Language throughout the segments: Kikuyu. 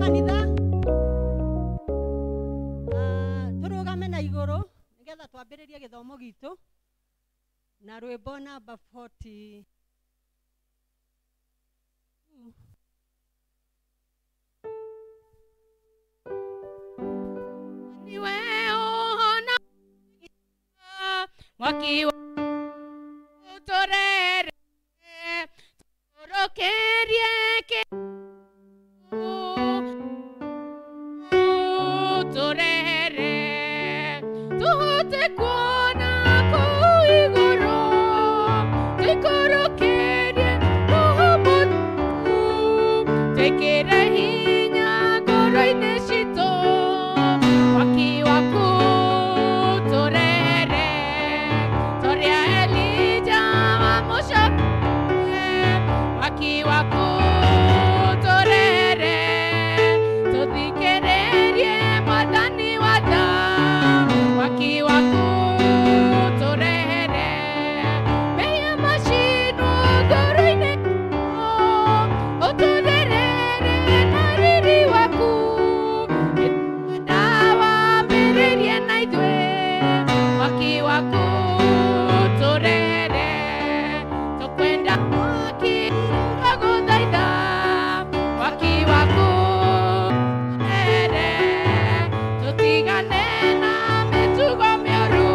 Kanitha tũrũgame na igũrũ nĩgetha twambĩrĩrie gĩthomo gitũ na rwĩmbo namba 40. Niwe ũhona mwaki tũrere tũrũkĩrie tũrehere tũhote kuona kũu igũrũ tũikũrũkĩrie roho mũtheru twĩkĩre hinya ngoro-inĩ citũ mwaki waku tũrehere tũrĩa Elija wamũcokirie mwaki waku tũrehere tũthikĩrĩrie mwathani wa tha mwaki waku tũrehere mehia macinwo ngoro-inĩ ũtũtherere na riri waku ndawambĩrĩrie na ithuĩ mwaki waku tũrehere tũkwenda mwaki twagũthaitha mwaki waku tũrehere tũtigane na mĩtugo mĩũru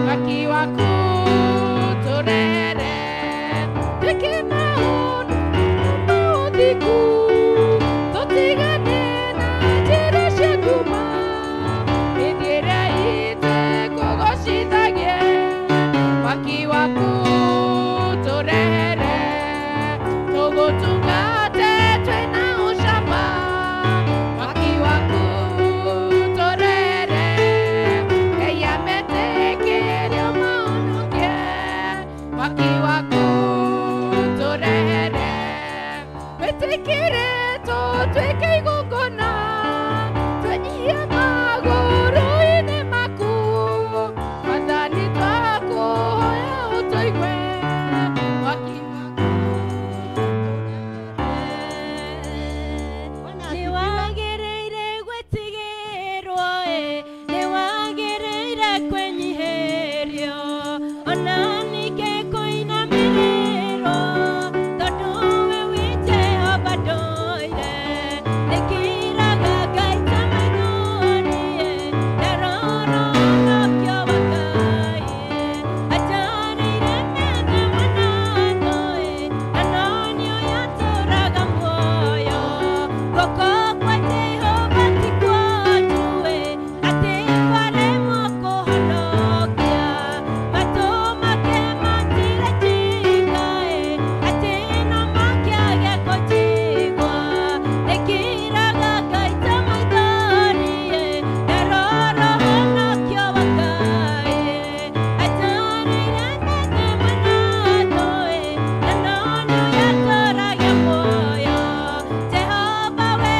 mwaki waku tũrehere twĩke maũndũ ma ũthingu tũtigane na njĩra cia nduma hĩndĩ ĩrĩa itũkũgocithagie mwaki waku tũrehere tũgũtungate twĩna ũcamba mwaki waku tũrehere Ngai ametĩkĩrie mahonokie mwaki waku tũrehere wĩtĩkĩre tũtuĩke igongona twenyihie magũrũ-inĩ maku mwathani twakũhoya ũtũigue mwaki waku Bwana Nĩ asifiwe. wagĩrĩire gwĩtigĩrwo ĩ, nĩ wagĩrĩire kwĩnyihĩrio, ona ningĩ kũinamĩrĩrwo, tondũ we wĩ Jehova ndũire. Nĩkĩraga Ngai ta maithori ĩ, ndarora ũhonokio wa Ngai ĩ. Atarĩire mĩena mwanatho ĩ, na no nĩ ũyũ atũũraga muoyo. Guoko kwa Jehova ti kuonju ĩ, atĩ kwaremwo kũhonokia. Matũ make matirajika ĩ, atĩ no makĩage kũnjigua. Nĩkĩraga Ngai ta maithori ĩ, ndarora ũhonokio wa Ngai ĩ. Atarĩire mĩena mwanatho ĩ, na no nĩ ũyũ atũũraga muoyo. Jehova we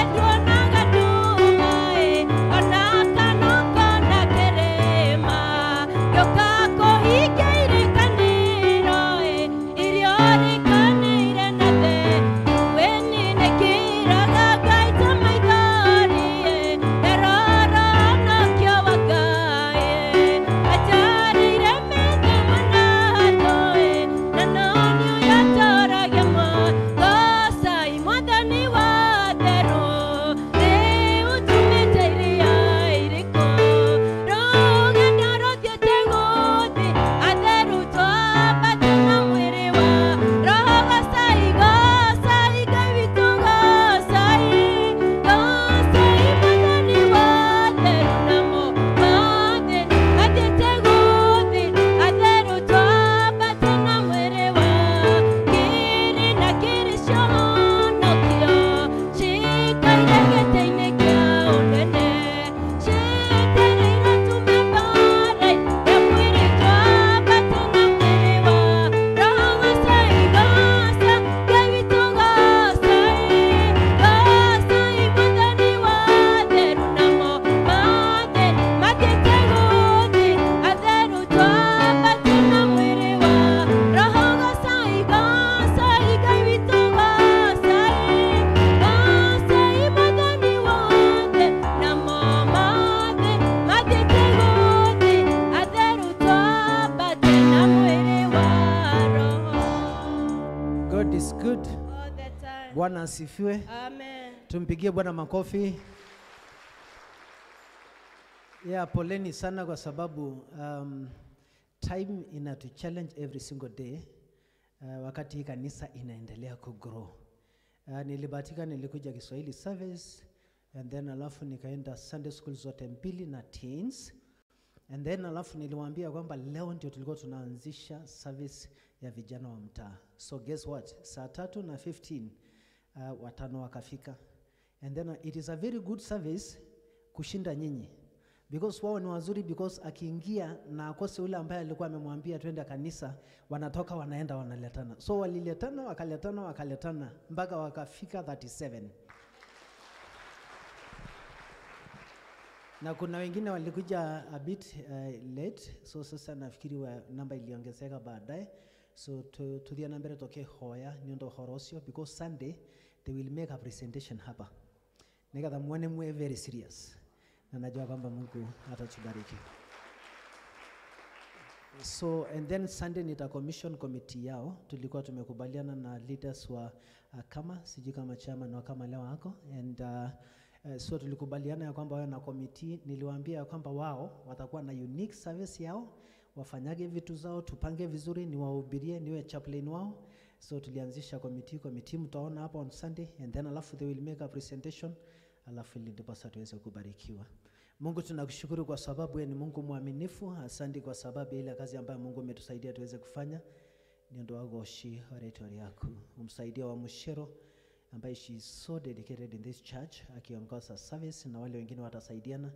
Bwana asifiwe. Amen. Tumpigie Bwana makofi. Yeah, poleni sana kwa sababu time inatu challenge every single day. Wakati hii kanisa inaendelea kugrow. Nilibahatika nilikuja Kiswahili service and then alafu nikaenda Sunday school zote mbili na teens. And then alafu niliwaambia kwamba leo ndio tulikuwa tunaanzisha service ya vijana wa mtaa. So guess what? Saa 3:15 watano wakafika. And then it is a very good service kushinda nyinyi. Because wao ni wazuri, because akiingia na akose ule ambaye alikuwa amemwambia twende kanisa, wanatoka wanaenda wanaletana. So waliletana, wakaletana, wakaletana mpaka wakafika 37. Na kuna wengine walikuja a bit late, so sasa nafikiri namba iliongezeka baadaye. So tuthie na mbere tukihoya ni undu uhoro ucio, because Sunday they will make a presentation hapa nigetha muone mwe very serious, na najua kwamba Mungu atatubariki. So and then Sunday nita commission committee yao, tulikuwa tumekubaliana na leaders wa kama sijui kama chairman wa kama leo wako and so tulikubaliana ya kwamba wao na committee, niliwaambia ya kwamba wao watakuwa na unique service yao, wafanyage vitu zao, tupange vizuri, niwahubirie, niwe chaplain wao. So tulianzisha committee mtaona hapa on Sunday, and then alafu they will make a presentation, alafu ili ndiposa tuweze kubarikiwa. Mungu tunakushukuru kwa sababu wewe ni Mungu mwaminifu. Asante kwa sababu ile kazi ambayo Mungu umetusaidia tuweze kufanya. Ni ndo wagoshi oratory yako. Umsaidie wa Mushero ambaye she is so dedicated in this church, akiongoza service na wale wengine watasaidiana.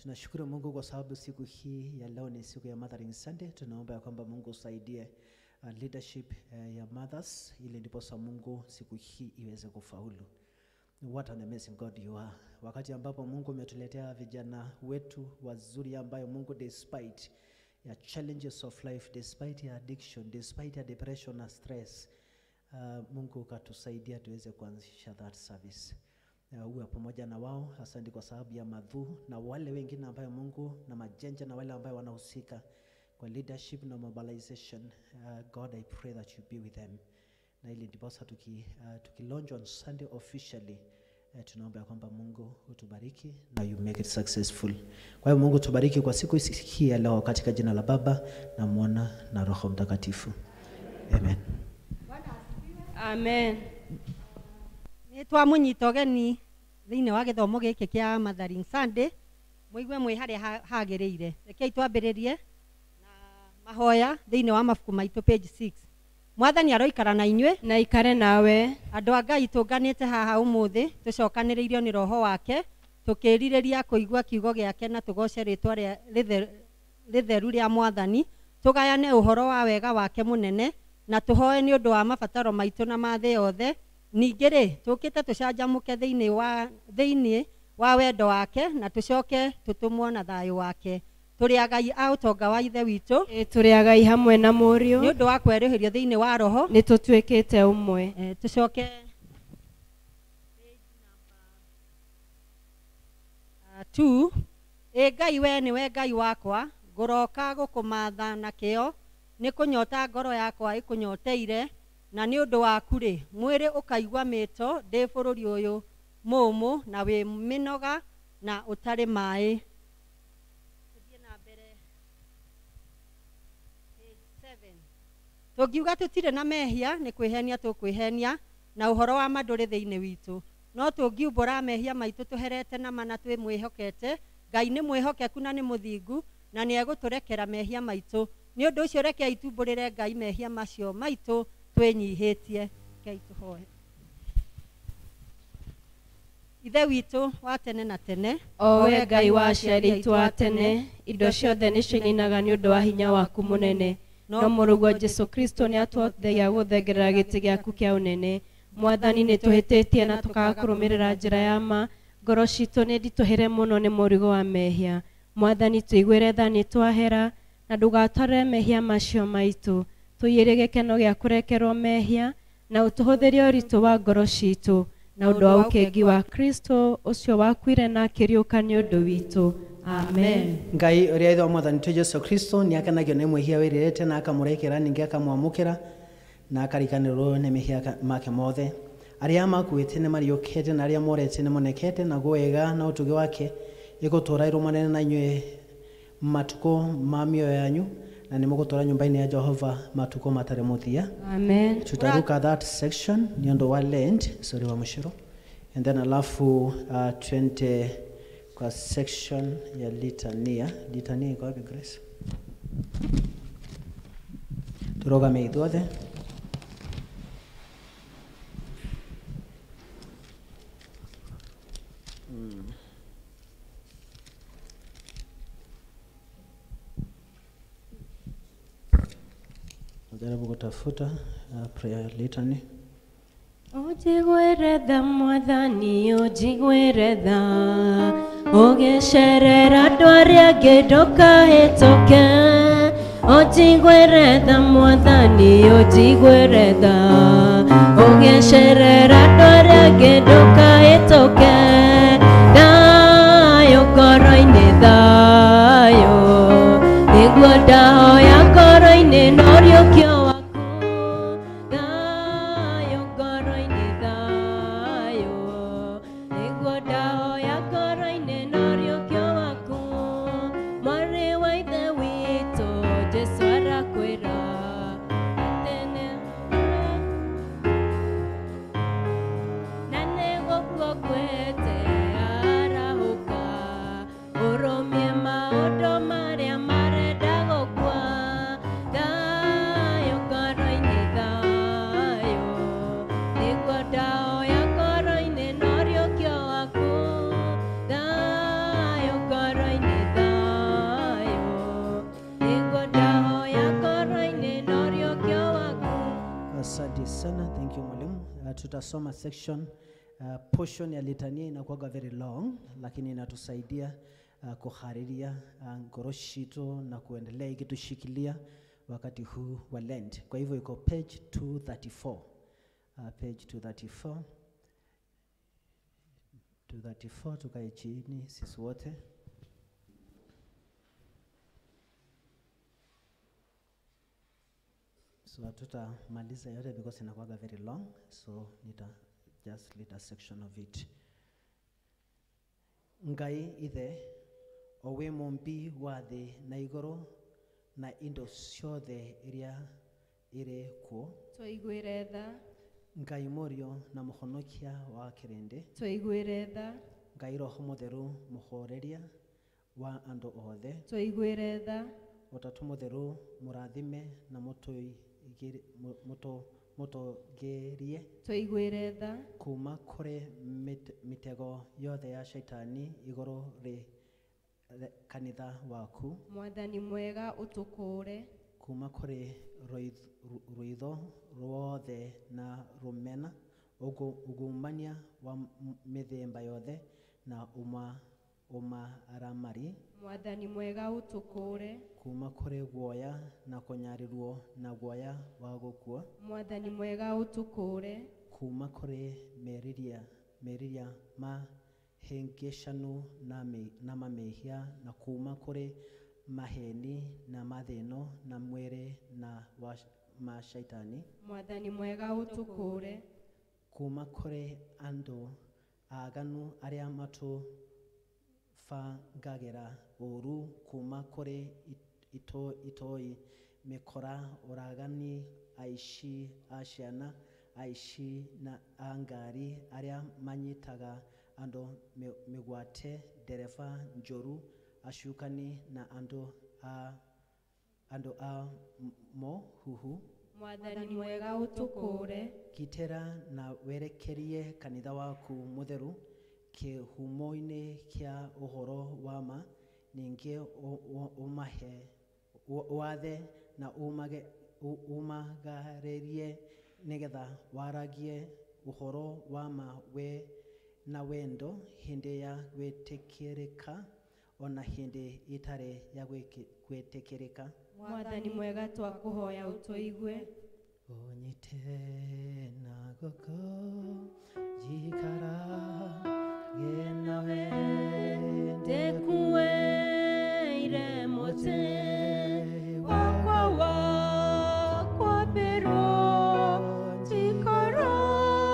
Tunashukuru Mungu kwa sababu siku hii ya leo ni siku ya Mothering Sunday. Tunaomba ya kwamba Mungu usaidie leadership ya mothers ili ndiposa Mungu siku hii iweze kufaulu. What an amazing God you are. Wakati ambapo Mungu umetuletea vijana wetu wazuri ambayo Mungu despite ya challenges of life, despite ya addiction, despite ya depression na stress, Mungu ukatusaidia tuweze kuanzisha that service. Uwe pamoja na wao. Asante kwa sababu ya madhu na wale wengine ambayo Mungu na majenja na wale ambayo wanahusika kwa leadership na mobilization. God, I pray that you be with them. Na ili ndiposa tukilaunch on Sunday officially, tunaomba ya kwamba Mungu utubariki na you make it successful. Kwa hiyo Mungu tubariki kwa siku hii ya leo katika jina la Baba na Mwana na Roho Mtakatifu. Amen. Amen. Nĩ twamunyita ũgeni thĩinĩ wa gĩthomo gĩkĩ kĩa Mothering Sunday, mũigue mwĩ harĩa hagĩrĩire. Rekei twambĩrĩrie na mahoya thĩinĩ wa mabuku maitũ page 6. Mwathani aroikara na inyuĩ na ikare nawe. Andũ a Ngai tũnganĩte haha ũmũthĩ tũcokanĩrĩirio nĩ Roho wake, tũkĩrirĩria kũigua kiugo gĩake na tũgoce rĩtwa rĩtheru rĩa Mwathani, tũgayane ũhoro wa wega wake mũnene na tũhoe nĩ ũndũ wa mabataro maitũ na ma thĩ yothe. Ningĩ rĩ tũkĩte tũcanjamũke thĩinĩ wa wendo wake na tũcoke tũtũmwo na thayũ wake. Tũrĩ agai a ũtonga wa Ithe witũ, tũrĩ agai hamwe na Mũriũ, nĩ ũndũ wa kwerũhĩrio thĩinĩ wa Roho nĩ tũtuĩkĩte ũmwe. Tũcoke 2. Ĩ Ngai we nĩwe Ngai wakwa, ngũroka gũkũmatha na kĩo, nĩ kũnyota ngoro yakwa ĩkũnyoteire, na nĩ ũndũ waku rĩ mwĩrĩ ũkaigua mĩto ndĩ bũrũri ũyũ mũũmũ na wĩ mĩnoga na ũtarĩ maĩ. Tũthiĩ na mbere page 7. Tũngiuga tũtirĩ na mehia nĩ kwĩhenia tũkwĩhenia, na ũhoro wa ma ndũrĩ thĩinĩ witũ. No tũngiumbũra mehia maitũ tũherete na mana twĩmwĩhokete, Ngai nĩ mwĩhokeku na nĩ mũthingu na nĩ egũtũrekera mehia maitũ. Nĩ ũndũ ũcio rekei tumbũrĩre Ngai mehia macio maitũ twĩnyihĩtie. Rekei tũhoe. Ithe witũ wa tene na tene, o we Ngai wa aciari aitũ a tene, indo ciothe nĩcininaga nĩ ũndũ wa hinya waku mũnene. No mũrũguo Jesũ Kristo nĩ atũhotithagia gũthengerera gĩtĩ gĩaku kĩa ũnene. Mwathani nĩ tũhĩtĩtie na tũkaga kũrũmĩrĩra njĩra ya ma, ngoro citũ nĩ nditũhĩre mũno nĩ mũrigo wa mehia. Mwathani tũiguĩre tha nĩ twahera, na ndũgatwarĩre mehia macio maitũ. Tũiyĩre gĩkeno gĩa kũrekerwo mehia, na ũtũhũthĩrie ũritũ wa ngoro citũ na ũndũ wa ũkengi wa Kristo ũcio wakuire na akĩriũka nĩ ũndũ witũ. Amen. Ngai ũrĩa Ithe wa Mwathani witũ Jesũ Kristo nĩ akenagio nĩ mwĩhia wĩrirĩte na akamũrekera, ningĩ akamwamũkĩra na akariganĩrwo nĩ mehia make mothe. Arĩa makuĩte nĩ mariũkĩte na arĩa morete nĩ monekete, naguo wega na ũtugi wake ĩgũtũũra ĩrũmanĩre na inyuĩ matukũ ma mĩoyo yanyu, na nĩ mũgũtũũra nyũmba-inĩ ya Jehova matukũ matarĩ mũthia. Amen. Tutaruka that section nĩ ũndũ wa Lent, sorry wa mũcoro, and then alafu twende kwa section ya litania. Litania iko wapi, Grace? Turogame ithuothe. Najaribu kutafuta prayer litany. Ũnjiguĩre tha Mwathani, ũnjiguĩre tha, ũgĩcerera andũ arĩa angĩ ndũkahĩtũke. Ũnjiguĩre tha Mwathani, ũnjiguĩre tha, ũgĩcerera andũ arĩa angĩ ndũkahĩtũke. Thayũ ngoro-inĩ, thayũ nĩguo ndahoya ngoro-inĩ na ũriũkio waku. Thayũ ngoro-inĩ, thayũ nĩguo ndahoya ngoro-inĩ na ũriũkio waku. Mwarĩ wa Ithe witũ, Jesũ arakwĩra atĩ na nĩgũkua ũkuĩte arahũka, ũrũmie maũndũ marĩa marenda gũkua. Thayũ ngoro-inĩ, thayũ nĩguo ndahoya ngoro-inĩ na ũriũkio waku. Thayũ ngoro-inĩ, thayũ nĩguo ndahoya ngoro-inĩ na ũriũkio waku. Asante sana, thank you mwalimu. Tutasoma section portion ya litania inakuwaga very long, lakini inatusaidia kuhariria ngoro citu na kuendelea ikitushikilia wakati huu wa Lent. Kwa hivyo iko page 234. Page 234. 234, tukae chini sisi wote. So hatutamaliza yote because inakuwaga very long, so nita just lead a section of it. Ngai ithe o wĩ mũmbi wa thĩ na igũrũ na indo ciothe iria irĩ kuo, Tũiguĩre tha. Ngai mũriũ na mũhonokia wa kĩrĩndĩ, Tũiguĩre tha. Ngai Roho Mũtheru mũhoreria wa andũ othe, Tũiguĩre tha. Ũtatũ Mũtheru mũrathime na mũtũgĩrie, Tũiguĩre tha. kuma kũrĩ mĩtego yothe ya shaitani igũrũ rĩ kanitha waku. Mwathani mwega ũtũkũũre. Kuma kũrĩ rũitho ruothe na rũmena, ugumania wa mĩthemba yothe na ũmaramari. Mwathani mwega ũtũkũũre. Kuma kũrĩ guoya na kũnyarirwo na guoya wa gũkua. Mwathani mwega ũtũkũũre. Kuma kũrĩ meriria ma hĩngĩcanu na mamehia, na kuma kũrĩ maheni na mathĩno na mwĩrĩ na ma shaitani. Mwathani mwega ũtũkũũre. Kuma kũrĩ andũ aganu arĩa matũbangagĩra ũũru, kuma kũrĩ itoi, mĩkora, ũragani, aici a ciana, aici na a ngari, arĩa manyitaga andũ mĩgwate, ndereba njũru, acukani na andũ a mohuhu. Mwathani mwega ũtũkũũre. Gitĩra na werekerie kanitha waku mũtheru kĩhumo-inĩ kĩa ũhoro wa ma, ningĩ ũmahe wathe na ũmagarĩrie nĩgetha waragie ũhoro wa ma we na wendo hĩndĩ ya gwĩtĩkĩrĩka ona hĩndĩ ĩtarĩ ya gwĩtĩkĩrĩka. Mwathani mwega twakũhoya ũtũigue. Ũnyite na guoko njikarage nawe, ndĩkuĩire mũtĩ wakwa wa kwambĩrwo, njikarage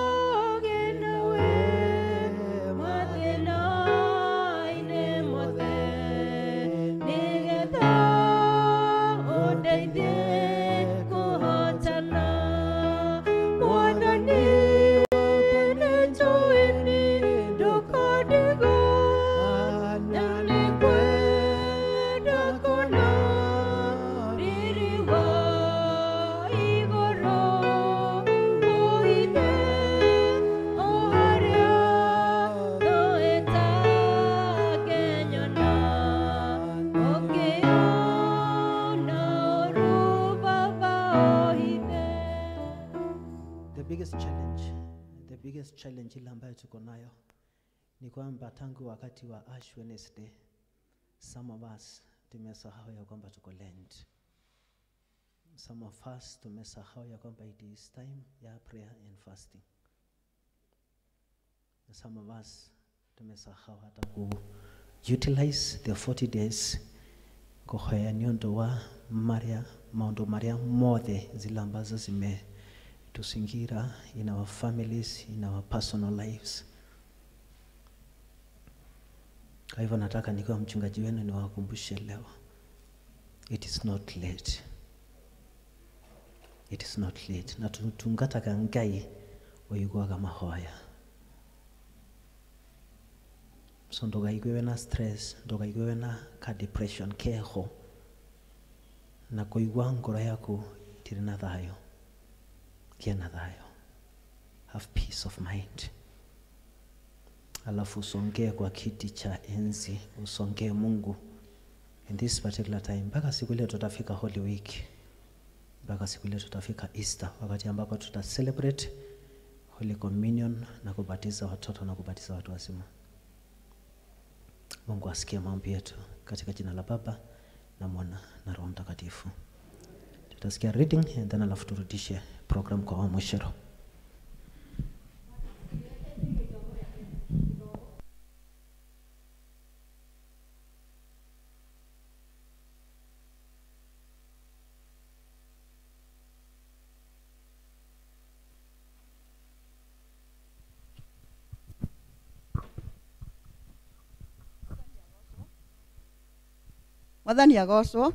Ni kwamba tangu wakati wa Ash Wednesday, some of us tumesahau ya kwamba tuko Lent. Some of us tumesahau ya kwamba it is time ya prayer and fasting. Some of us tumesahau hata ku utilize the 40 days kuhoya nyondo wa Maria maundu maria mothe zile ambazo zimetuzingira in our families, in our personal lives. Kwa hivyo nataka nikiwa mchungaji wenu niwakumbushe leo, it is not late. It is not late. Na tungataka Ngai oiguaga mahoya. So ndogaigwe na stress, ndogaigwe na ka depression keho na kuigua ngoro yaku itiri na thayo. Kia na thayo. Have peace of mind. Alafu usongee kwa kiti cha enzi, usongee Mungu in this particular time mpaka siku ile tutafika Holy Week, mpaka siku ile tutafika Easter, wakati ambapo tuta celebrate Holy Communion na kubatiza watoto na kubatiza watu wazima. Mungu asikie maombi yetu katika jina la Baba na Mwana na Roho Mtakatifu. Tutasikia reading and then alafu turudishe program kwa mwisho. Mwathani agocwo.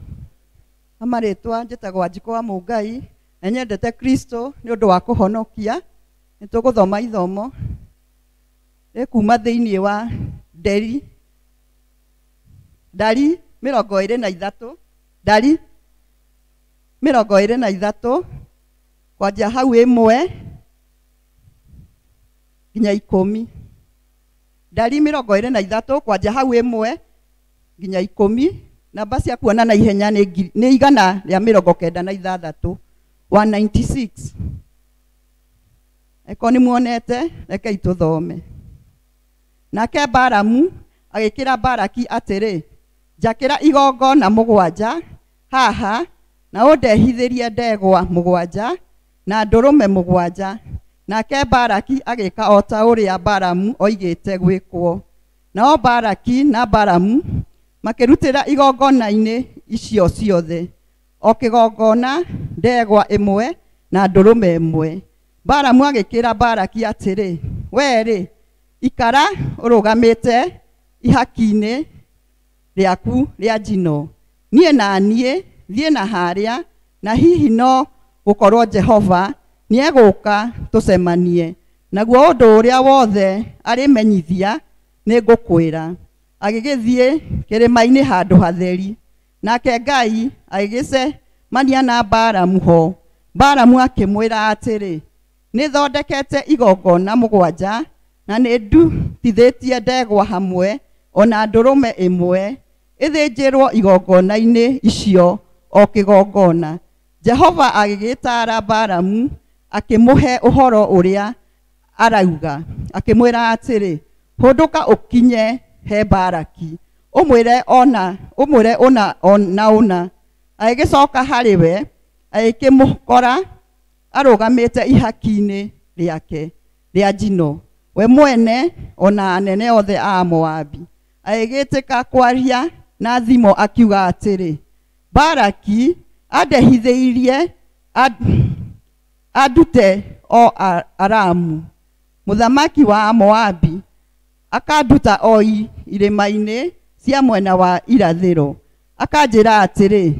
Amarĩtwa njĩtagwo Wanjikũ wa Mũngai na nyendete Kristo nĩ ũndũ wa kũhonokia. Nĩ tũgũthoma ithomo rĩkuma thĩinĩ wa nderi ndari 23, ndari 23 kwanjia hau 1 nginya 10. Ndari 23 kwanjia hau 1 nginya 10. Namba cia kuona na ihenya nĩ 196, 196. Eko nĩ muonete, rekei tũthome. Nake Balamu agĩkĩra Balaki atĩrĩ, njakĩra igongona 7 haha na ũndehithĩrie ndegwa 7 na ndũrũme 7. Nake Balaki agĩka o ta ũrĩa Balamu oigĩte gwĩkwo. Nao Balaki na Balamu makĩrutĩra igongona-inĩ icio ciothe, o kĩgongona ndegwa 1 na ndũrũme 1. Balamu agĩkĩra Balaki atĩrĩ, we-rĩ, ikara ũrũgamĩte ihaki-inĩ rĩaku rĩa njino, niĩ na niĩ thiĩ na harĩa, na hihi no gũkorwo Jehova nĩegũka tũcemanie, naguo ũndũ ũrĩa wothe arĩmenyithia nĩngũkwĩra. Agĩgĩthiĩ kĩrĩma-inĩ handũ hatheri. Nake Ngai agĩgĩcemania na Balamu ho. Balamu akĩmwĩra atĩrĩ, nĩthondekete igongona 7 na nĩndutithĩtie ndegwa hamwe ona ndũrũme 1 ĩthĩnjĩrwo igongona-inĩ icio o kĩgongona. Jehova agĩgĩtaara Balamu akĩmũhe ũhoro ũrĩa arauga, akĩmwĩra atĩrĩ, hũndũka ũkinye he Balaki ũmwĩre ona ũmwĩre ũna na ũna. Agĩgĩcoka harĩ we agĩkĩmũkora arũgamĩte ihaki-inĩ rĩake rĩa njino, we mwene ona anene othe a Moabi. Agĩgĩtĩka kwaria na thimo akiuga atĩrĩ, Balaki andehithĩirie andute o Aramu mũthamaki wa Moabi, akanduta o irĩma-inĩ cia mwena wa irathĩro, akanjĩra atĩrĩ,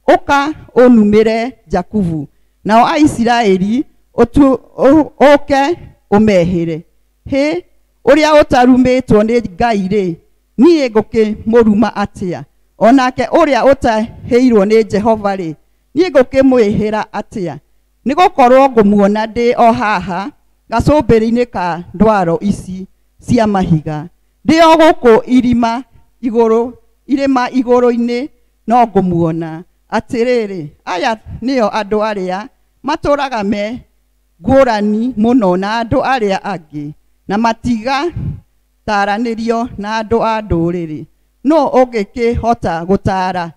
ũka ũnumĩre Jakubu, nao Aisiraeli ũke ũmehĩre. Hĩ, ũrĩa ũtarumĩtwo nĩ Ngai rĩ, niĩ ngũkĩmũruma atĩa? Onake ũrĩa ũtahĩirwo nĩ Jehova rĩ, niĩ ngũkĩmwĩhĩra atĩa? Nĩgũkorwo ngũmuona ndĩ o haha gacũmbĩrĩ-inĩ ka ndwaro ici cia mahiga, ndĩ o gũkũ irĩma igũrũ-inĩ no ngũmuona. Atĩrĩrĩ, aya nĩo andũ arĩa matũraga me ngũrani mũno na andũ arĩa angĩ, na matiga gũtaranĩrio na andũ a ndũrĩrĩ. Nũ ũngĩkĩhota gũtara?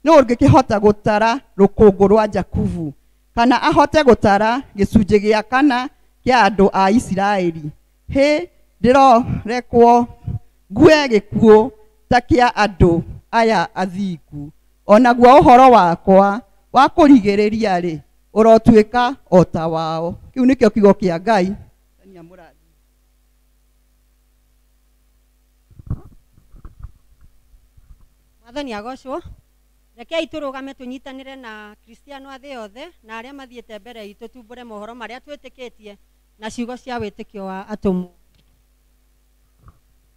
Nũ ũngĩkĩhota gũtara rũkũngũ rwa Jakubu, kana ahote gũtara gĩcunjĩ gĩa kana kĩa andũ a Isiraeli? Hĩ, ndĩrorekwo ngue gĩkuũ ta kĩa andũ aya athingu, onaguo ũhoro wakwa wa kũrigĩrĩria rĩ ũrotuĩka o ta wao. Kĩu nĩkĩo kiugo kĩa Ngai. Mwathani agocwo. Rekei tũrũgame tũnyitanĩre na Kristiano a thĩ yothe na arĩa mathiĩte mbere itũ, tumbũre mohoro marĩa twĩtĩkĩtie na ciugo cia wĩtĩkio wa atũmwo.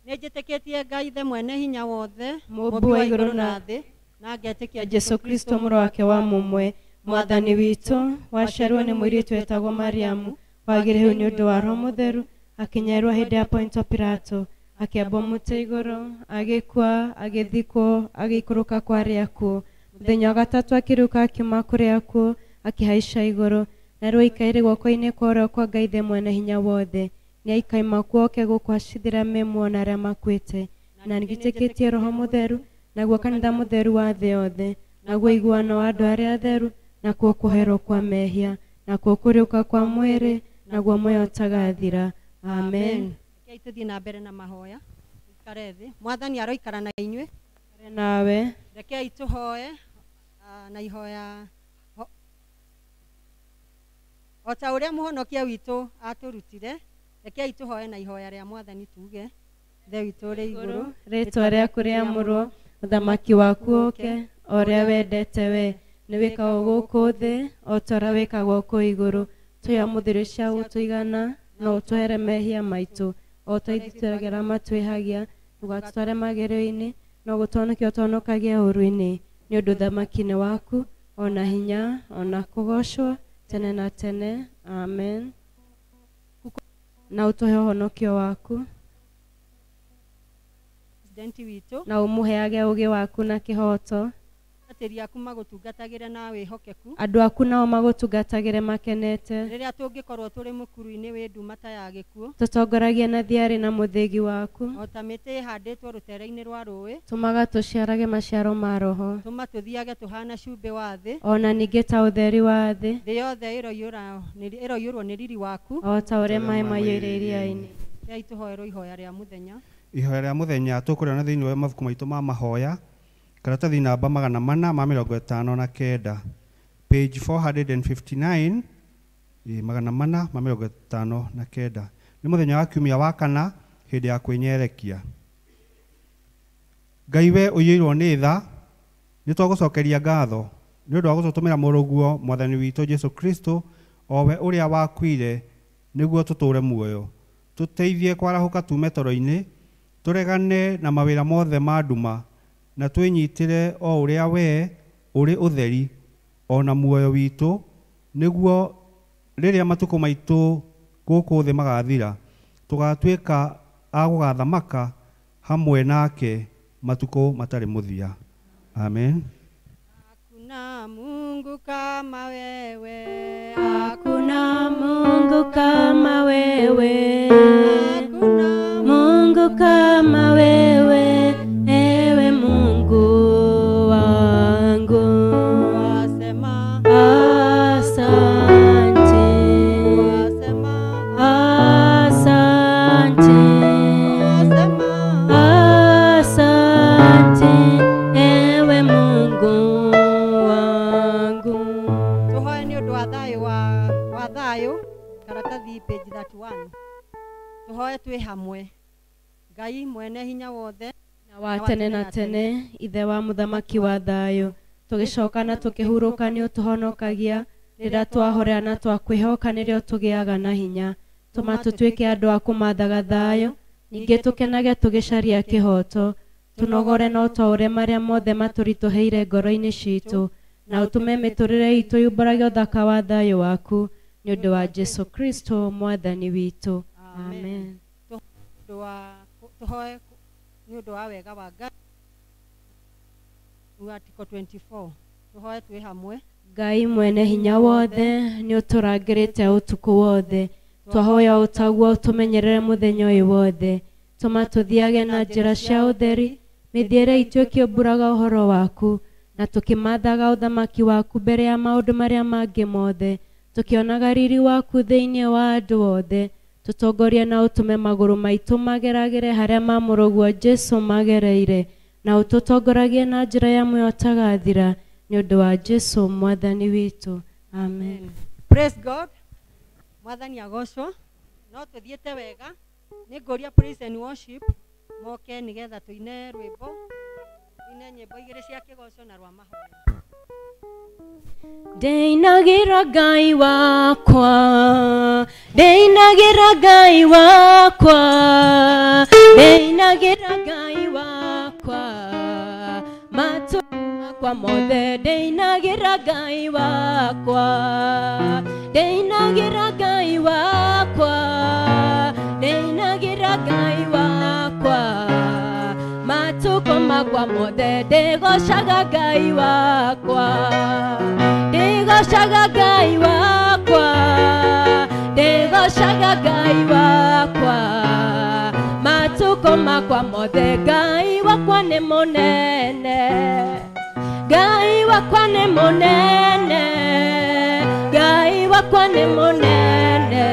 Nĩ njĩtĩkĩtie Ngai Ithe mwene hinya wothe, Mũũmbi wa igũrũ na thĩ, na ngetĩkia Jesũ Kristo mũrũ wake wa mũmwe, Mwathani witũ, waciarirwo nĩ mũirĩtu wetagwo Mariamu, wagĩrĩirwo nĩ ũndũ wa Roho Mũtheru, akĩnyarirwo hĩndĩ ya Pontio Pilato, akĩambwo mũtĩ igũrũ, agĩkua, agĩthikwo, agĩikũrũka kwa arĩa akuũ. Mũthenya wa gatatũ akĩriũka akiuma kũrĩ akuũ, akĩhaica igũrũ, na rĩu aikaire guoko-inĩ kwa ũrĩo kwa Ngai Ithe mwene hinya wothe. Nĩaikaima kuo oke gũkũ acithĩra me muoyo na arĩa makuĩte. Na nĩnjĩtĩkĩtie Roho Mũtheru, naguo kanitha mũtheru wa thĩ yothe, naguo ũiguano wa andũ arĩa atheru, nakuo kũherwo kwa mehia, nakuo kũriũka kwa mwĩrĩ, naguo muoyo ũtagathira. Amen. Rekei tũthiĩ na mbere na mahoya. Ikare thĩ. Mwathani aroikara na inyuĩ. Ikare nawe. Rekei tũhoe na ihoya o ta ũrĩa mũhonokia witũ atũrutire. Rekei tũhoe na ihoya rĩa Mwathani tuge: Ithe witũ ũrĩ igũrũ, rĩtwa rĩaku rĩamũrwo, ũthamaki waku ũke, o ũrĩa wendete we nĩ wĩkagwo gũkũ thĩ o ta ũrĩa wĩkagwo kũu igũrũ. Tũhe ũmũthĩ cia gũtũigana, na ũtũhere mehia maitũ o ta ithuĩ tũragera matwĩhagia, ndũgatũtware magerio-inĩ, no gũtũhonokia ũtũhonokagie ũũru-inĩ. Nĩ ũndũ ũthamaki nĩ waku, o na hinya, o na kũgoocwo tene na tene. Amen. Na ũtũhe ũhonokio waku, President witũ, na ũmũheage ũũgĩ waku na kĩhooto. Atĩri aku magũtungatagĩre na wĩhokeku, andũ aku nao magũtungatagĩre makenete. Rĩrĩa tũngĩkorwo tũrĩ mũkuru-inĩ wĩ nduma ta ya gĩkuũ, tũtongoragie na thiarĩ na mũthĩgi waku, o ta mĩtĩ ĩhandĩtwo rũtere-inĩ rwa rũĩ. Tũmaga tũciarage maciaro ma Roho, tũma tũthiage tũhana cumbĩ wa thĩ, o na ningĩ ta ũtheri wa thĩ. Thĩ yothe ĩroiyũrwo nĩ riri waku, o ta ũrĩa maĩ maiyũire iria-inĩ. Rekei tũhoerwo ihoya rĩa mũthenya. Ihoya rĩa mũthenya tũkũrĩona thĩinĩ wa mabuku maitũ ma mahoya, karatathi namba 459, page 459, 459. Nĩ mũthenya wa kiumia wa kana, hĩndĩ ya kwĩnyerekia. Ngai we ũiyũirwo nĩ tha, nĩ twagũcokeria ngatho nĩ ũndũ wa gũtũtũmĩra mũrũguo Mwathani witũ Jesũ Kristo, o we ũrĩa wakuire nĩguo tũtũũre muoyo. Tũteithie kwarahũka tuume toro-inĩ, tũregane na mawĩra mothe ma nduma, na twĩnyitĩre o ũrĩa we ũrĩ ũtheri o na muoyo witũ, nĩguo rĩrĩa matukũ maitũ gũkũ thĩ magathira, tũgatuĩka a gũgathamaka hamwe nake matukũ matarĩ mũthia. Amen. Hakuna Mungu kama wewe, hakuna Mungu kama wewe, hakuna Mungu kama wewe, ewe Mungu wangu. Wasema asante, wasema asante, wasema asante, ewe Mungu wangu. Tuhoe nĩ ũndũ wa thayũ wa thayũ, karatathi page 31. Tuhoe twĩ hamwe. Ngai mwene hinya wothe na wa tene na tene, Ithe wa mũthamaki wa thayũ, tũgĩcoka na tũkĩhurũka nĩ ũtũhonokagia. Rĩrĩa twahorera na twakwĩhoka nĩrĩo tũgĩaga na hinya. Tũma tũtuĩke andũ a kũmathaga thayũ, ningĩ tũkenage tũgĩcaria kĩhooto. Tũnogore na ũtwaũre marĩa mothe matũritũhĩire ngoro-inĩ citũ, na ũtũme mĩtũrĩre itũ yumbũrage ũthaka wa thayũ waku, nĩ ũndũ wa Jesũ Kristo Mwathani witũ. Amen. Tũhoe nĩ ũndũ wa wega wa Ngai. Article 24. Tũhoe twĩ hamwe. Ngai mwene hinya wothe, nĩ ũtũrangĩrĩte ũtukũ wothe. Twahoya ũtaguo ũtũmenyerere mũthenya ũyũ wothe. Tũma tũthiage na njĩra cia ũtheri, mĩthiĩre itũ ĩkĩũmbũraga ũhoro waku, na tũkĩmathaga ũthamaki waku mbere ya maũndũ marĩa mangĩ mothe, tũkĩonaga riri waku thĩinĩ wa andũ othe. Tũtongorie na ũtũme magũrũ maitũ mageragĩre harĩa ma mũrũguo Jesũ magereire, na ũtũtongoragie na njĩra ya muoyo ũtagathira, nĩ ũndũ wa Jesũ mwathani witũ. Amen. Praise God. Mwathani agocwo. No tũthiĩte wega. Nĩ ngũria praise and worship moke nĩgetha tũine rwĩmbo, tũine nyĩmbo igĩrĩ cia kĩgoco na rwa mahoya. Ndĩinagĩra Ngai wakwa, ndĩinagĩra Ngai wakwa, ndĩinagĩra Ngai wakwa, matũ makwa mothe ndĩinagĩra Ngai wakwa, ndĩinagĩra Ngai wakwa, ndĩinagĩra Ngai wakwa, matukũ makwa mothe ndĩgocaga Ngai wakwa, ndĩgocaga Ngai wakwa, ndĩgocaga Ngai wakwa, matukũ makwa mothe Ngai wakwa nĩ mũnene, Ngai wakwa nĩ mũnene, Ngai wakwa nĩ mũnene,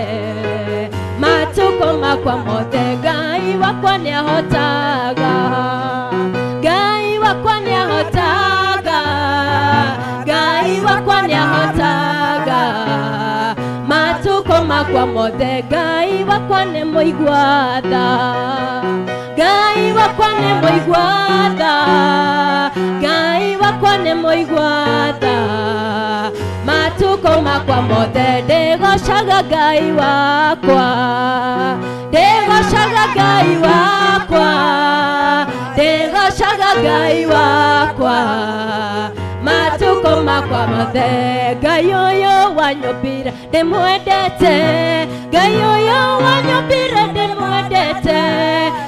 matukũ makwa mothe Ngai wakwa nĩahotaga, Ngai wakwa nĩahotaga, Ngai wakwa nĩahotaga, matukũ makwa mothe Ngai wakwa nĩ mũigua tha, Ngai wakwa nĩ mũigua tha, Ngai wakwa nĩ mũigua tha, matukũ makwa mothe ndĩgocaga Ngai wakwa, ndĩgocaga Ngai wakwa, ndĩgocaga Ngai wakwa, matukũ makwa mothe Ngai ũyũ wanyũmbire ndĩmwendete, Ngai ũyũ wanyũmbire ndĩmwendete,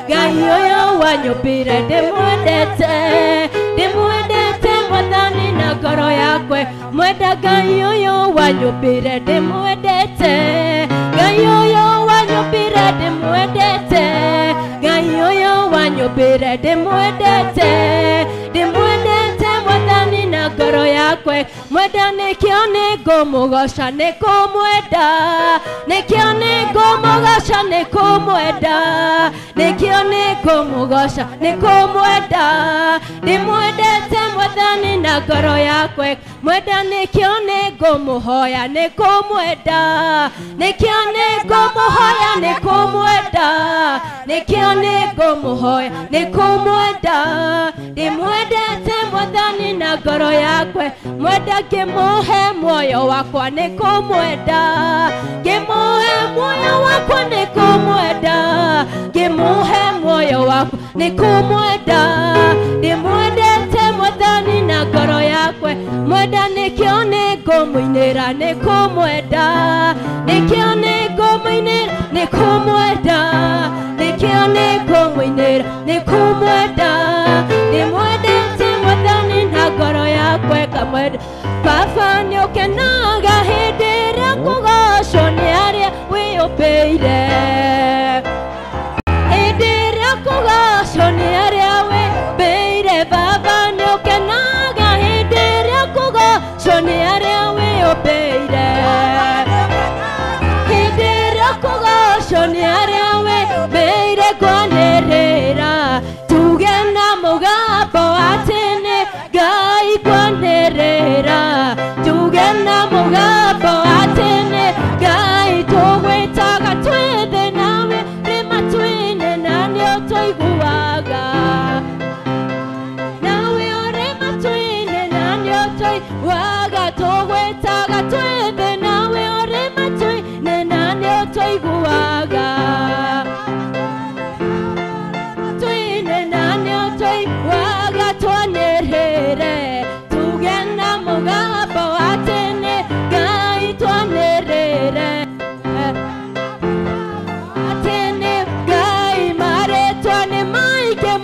Ngai ũyũ wanyũmbire ndĩmwendete, ndĩmwendete Mwathani na ngoro yakwa, mwenda Ngai ũyũ wanyũmbire ndĩmwendete, Ngai ũyũ wanyũmbire ndĩmwendete, Ngai ũyũ wanyũmbire ndĩmwendete, ndĩmwendete Mwathani na ngoro yakwa, mwenda nĩkĩo nĩngũmũgoca nĩkũmwenda, nĩkĩo nĩngũmũgoca nĩkũmwenda, nĩkĩo nĩngũmũgoca nĩkũmwenda, ndĩmwendete Mwathani na ngoro yakwa, mwenda nĩkĩo nĩngũmũhoya nĩkũmwenda, nĩkĩo nĩngũmũhoya nĩkũmwenda, nĩkĩo nĩngũmũhoya nĩkũmwenda, ndĩmwendete Mwathani na ngoro yakwa, mwenda ngĩmũhe muoyo wakwa nĩkũmwenda, ngĩmũhe muoyo wakwa nĩkũmwenda, ngĩmũhe muoyo wakwa nĩkũmwenda, ndĩmwendete Mwathani na ngoro yakwa, mwenda nĩkĩo nĩngũmũinĩra nĩkũmwenda, nĩkĩo nĩngũmũinĩra nĩkũmwenda, nĩkĩo nĩngũmũinĩra nĩkũmwenda, ndĩmwendete Mwathani na ngoro yakwa kamwenda. Baba nĩũkenaga hĩndĩ ĩrĩa kũgocwo nĩ arĩa wĩyũmbĩire, hĩndĩ ĩrĩa kũgocwo nĩ arĩa wĩyũmbĩire, Baba nĩũkenaga hĩndĩ ĩrĩa kũgocwo nĩ arĩa wĩyũmbĩire, hĩndĩ ĩrĩa kũgocwo nĩ arĩa wĩyũmbĩire, kwanĩrĩra tuge na mũgambo atĩ nĩ Ngai, kwanĩrĩra tuge na mũgambo atĩ nĩ Ngai, tũgwĩtaga twĩ thĩ nawe rĩ matu-inĩ na nĩũtũiguaga, nawe ũrĩ matu-inĩ na nĩũtũiguaga, tũgwĩtaga twĩ thĩ nawe ũrĩ matu-inĩ na nĩũtũiguaga, matu-inĩ na nĩũtũiguaga, twanĩrĩre tuge na mũgambo atĩ nĩ Ngai, twanĩrĩre atĩ nĩ Ngai, marĩtwa nĩ maingĩ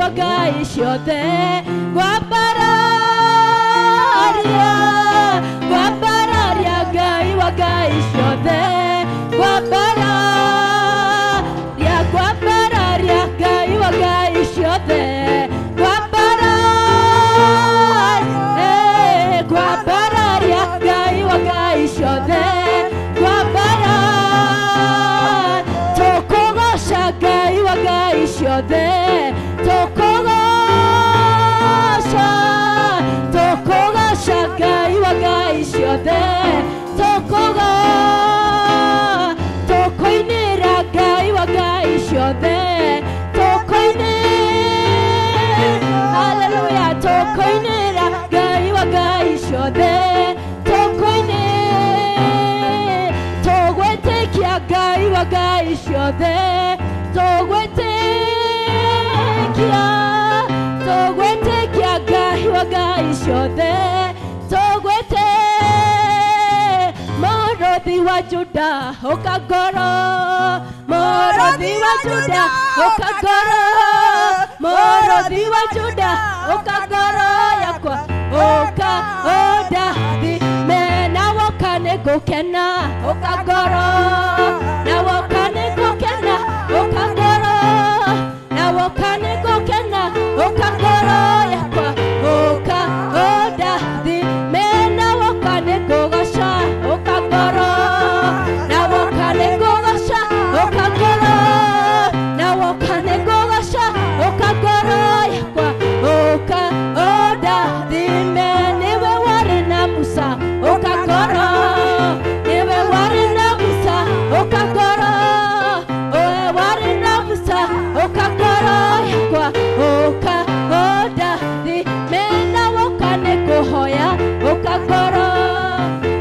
wa Ngai ciothe ngwambararia ngwambararia Ngai wa Ngai ciothe ngwambararia ngwambararia Ngai wa Ngai ciothe ngwambararia ngwambararia Ngai wa Ngai ciothe ngwambara tukugoca Ngai wa Ngai ciothe tukugoca tukugoca Ngai wa Ngai ciothe tukugo tukuinĩra Ngai wa Ngai ciothe tukuinĩra haleluya tukuinĩra Ngai wa Ngai ciothe tukuinĩra tugwĩtĩkia Ngai wa Ngai ciothe tugwĩtĩkia tugwĩtĩkia Ngai wa Ngai ciothe tugwĩtĩ Mũrũthi wa Juda ũka ngoro Mũrũthi wa Juda ũka ngoro Mũrũthi wa Juda ũka ngoro yakwa ũka ũndathime na woka nĩngũkena ũka ngoro na woka nĩngũkena ũka ngoro na woka nĩngũkena ũka ngoro yakwa ũka ũndathime na woka nĩngũgoca ũka ngoro na woka nĩngũgoca ũka ngoro na woka nĩngũgoca ũka ngoro yakwa ũka ũndathime nĩwe warĩ na Musa ũka ngoro nĩwe warĩ na Musa ũka ngoro oe warĩ na Musa ũka ngoro yakwa ũka ũndathime na woka nĩngũhoya ũka ngoro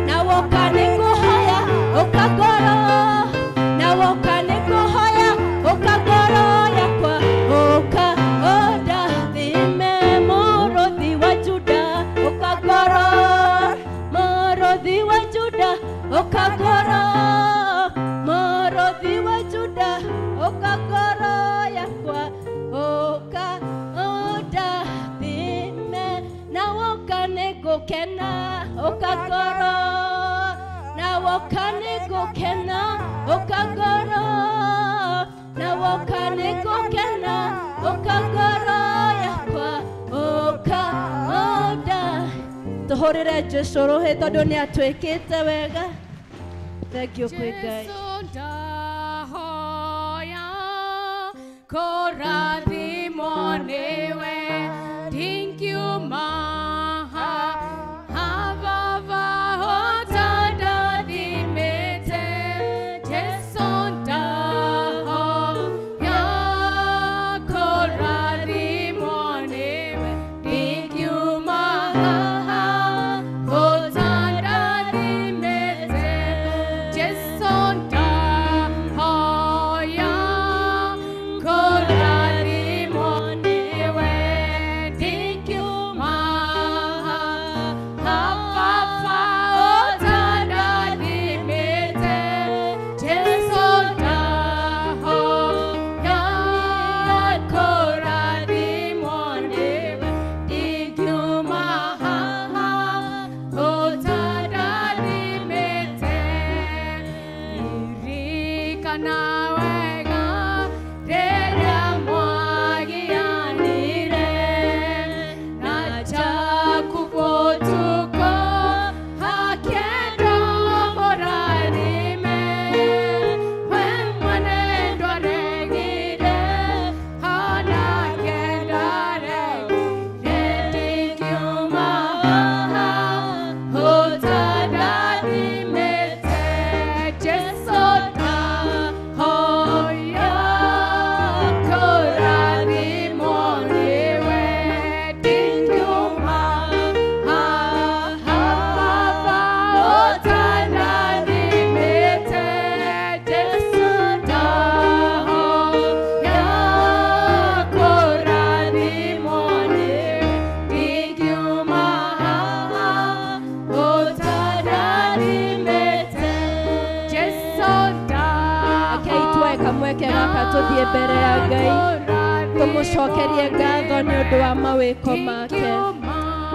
na woka nĩngũhoya ũka ngoro na woka nĩngũhoya ũka ngoro yakwa ũka ũndathime Mũrũthi wa Juda ũka ngoro Mũrũthi wa Juda ũka ngoro Mũrũthi wa Juda ũka ngoro yakwa ũka ũndathime na woka nĩngũkena ũka ngoro na woka nĩngũkena ũka ngoro na woka nĩngũkena ũka ngoro yakwa ũka ũnda tũhũrĩre Jesũ rũhĩ tondũ nĩ atwĩkĩte wega. Thank you kwĩ Ngai. Jesu ndahoya kũrathimwo nĩwe ndingiuma haha ũtandathimĩte. Jesu ndahoya kũrathimwo nĩwe ndingiuma haha ũtandathimĩte. Jesu ndahoya kũrathimwo nĩwe ndingiuma haha ũtandathimĩte. Jesu ndahoya kũrathimwo nĩwe ndingiuma haha ũtandathimĩte. Ririkana wega rĩrĩa mwagianire na Jakubu ũtukũ akĩendwo mũrathime. We mwene ndwaregire onake ndaregire ndingiuma haha ũtandathimĩte. Jesu ndahoya kũrathimwo nĩwe ndingiuma haha ũtandathimĩte. Jesu ndahoya kũrathimwo nĩwe ndingiuma haha ũtandathimĩte. Jesu Rekei tuoe kamweke gaka tũthiĩ mbere ya Ngai. ndahoya. Tũmũcokerie ngatho nĩ ũndũ wa mawĩko make.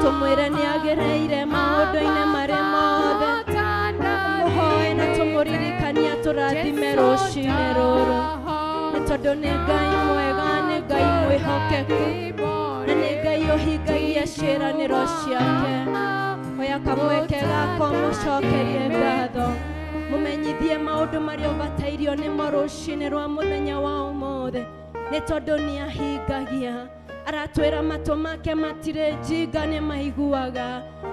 Tũmwĩre nĩ agĩrĩire maũndũ-inĩ marĩa mothe. Tũmũhoe na tũmũririkanie tũrathime rũcinĩ rũrũ. Nĩ tondũ nĩ Ngai mwega, nĩ Ngai mwĩhokeku, na nĩ Ngai ũhingagia ciĩranĩro ciake. Oya kamweke gako mũcokerie ngatho. Mũmenyithie maũndũ marĩa ũbatairio nĩmo rũcinĩ rwa mũthenya wa ũmũthĩ. Nĩ tondũ nĩ ahingagia. Aratwĩra matũ make matirĩ njinga nĩ maiguaga,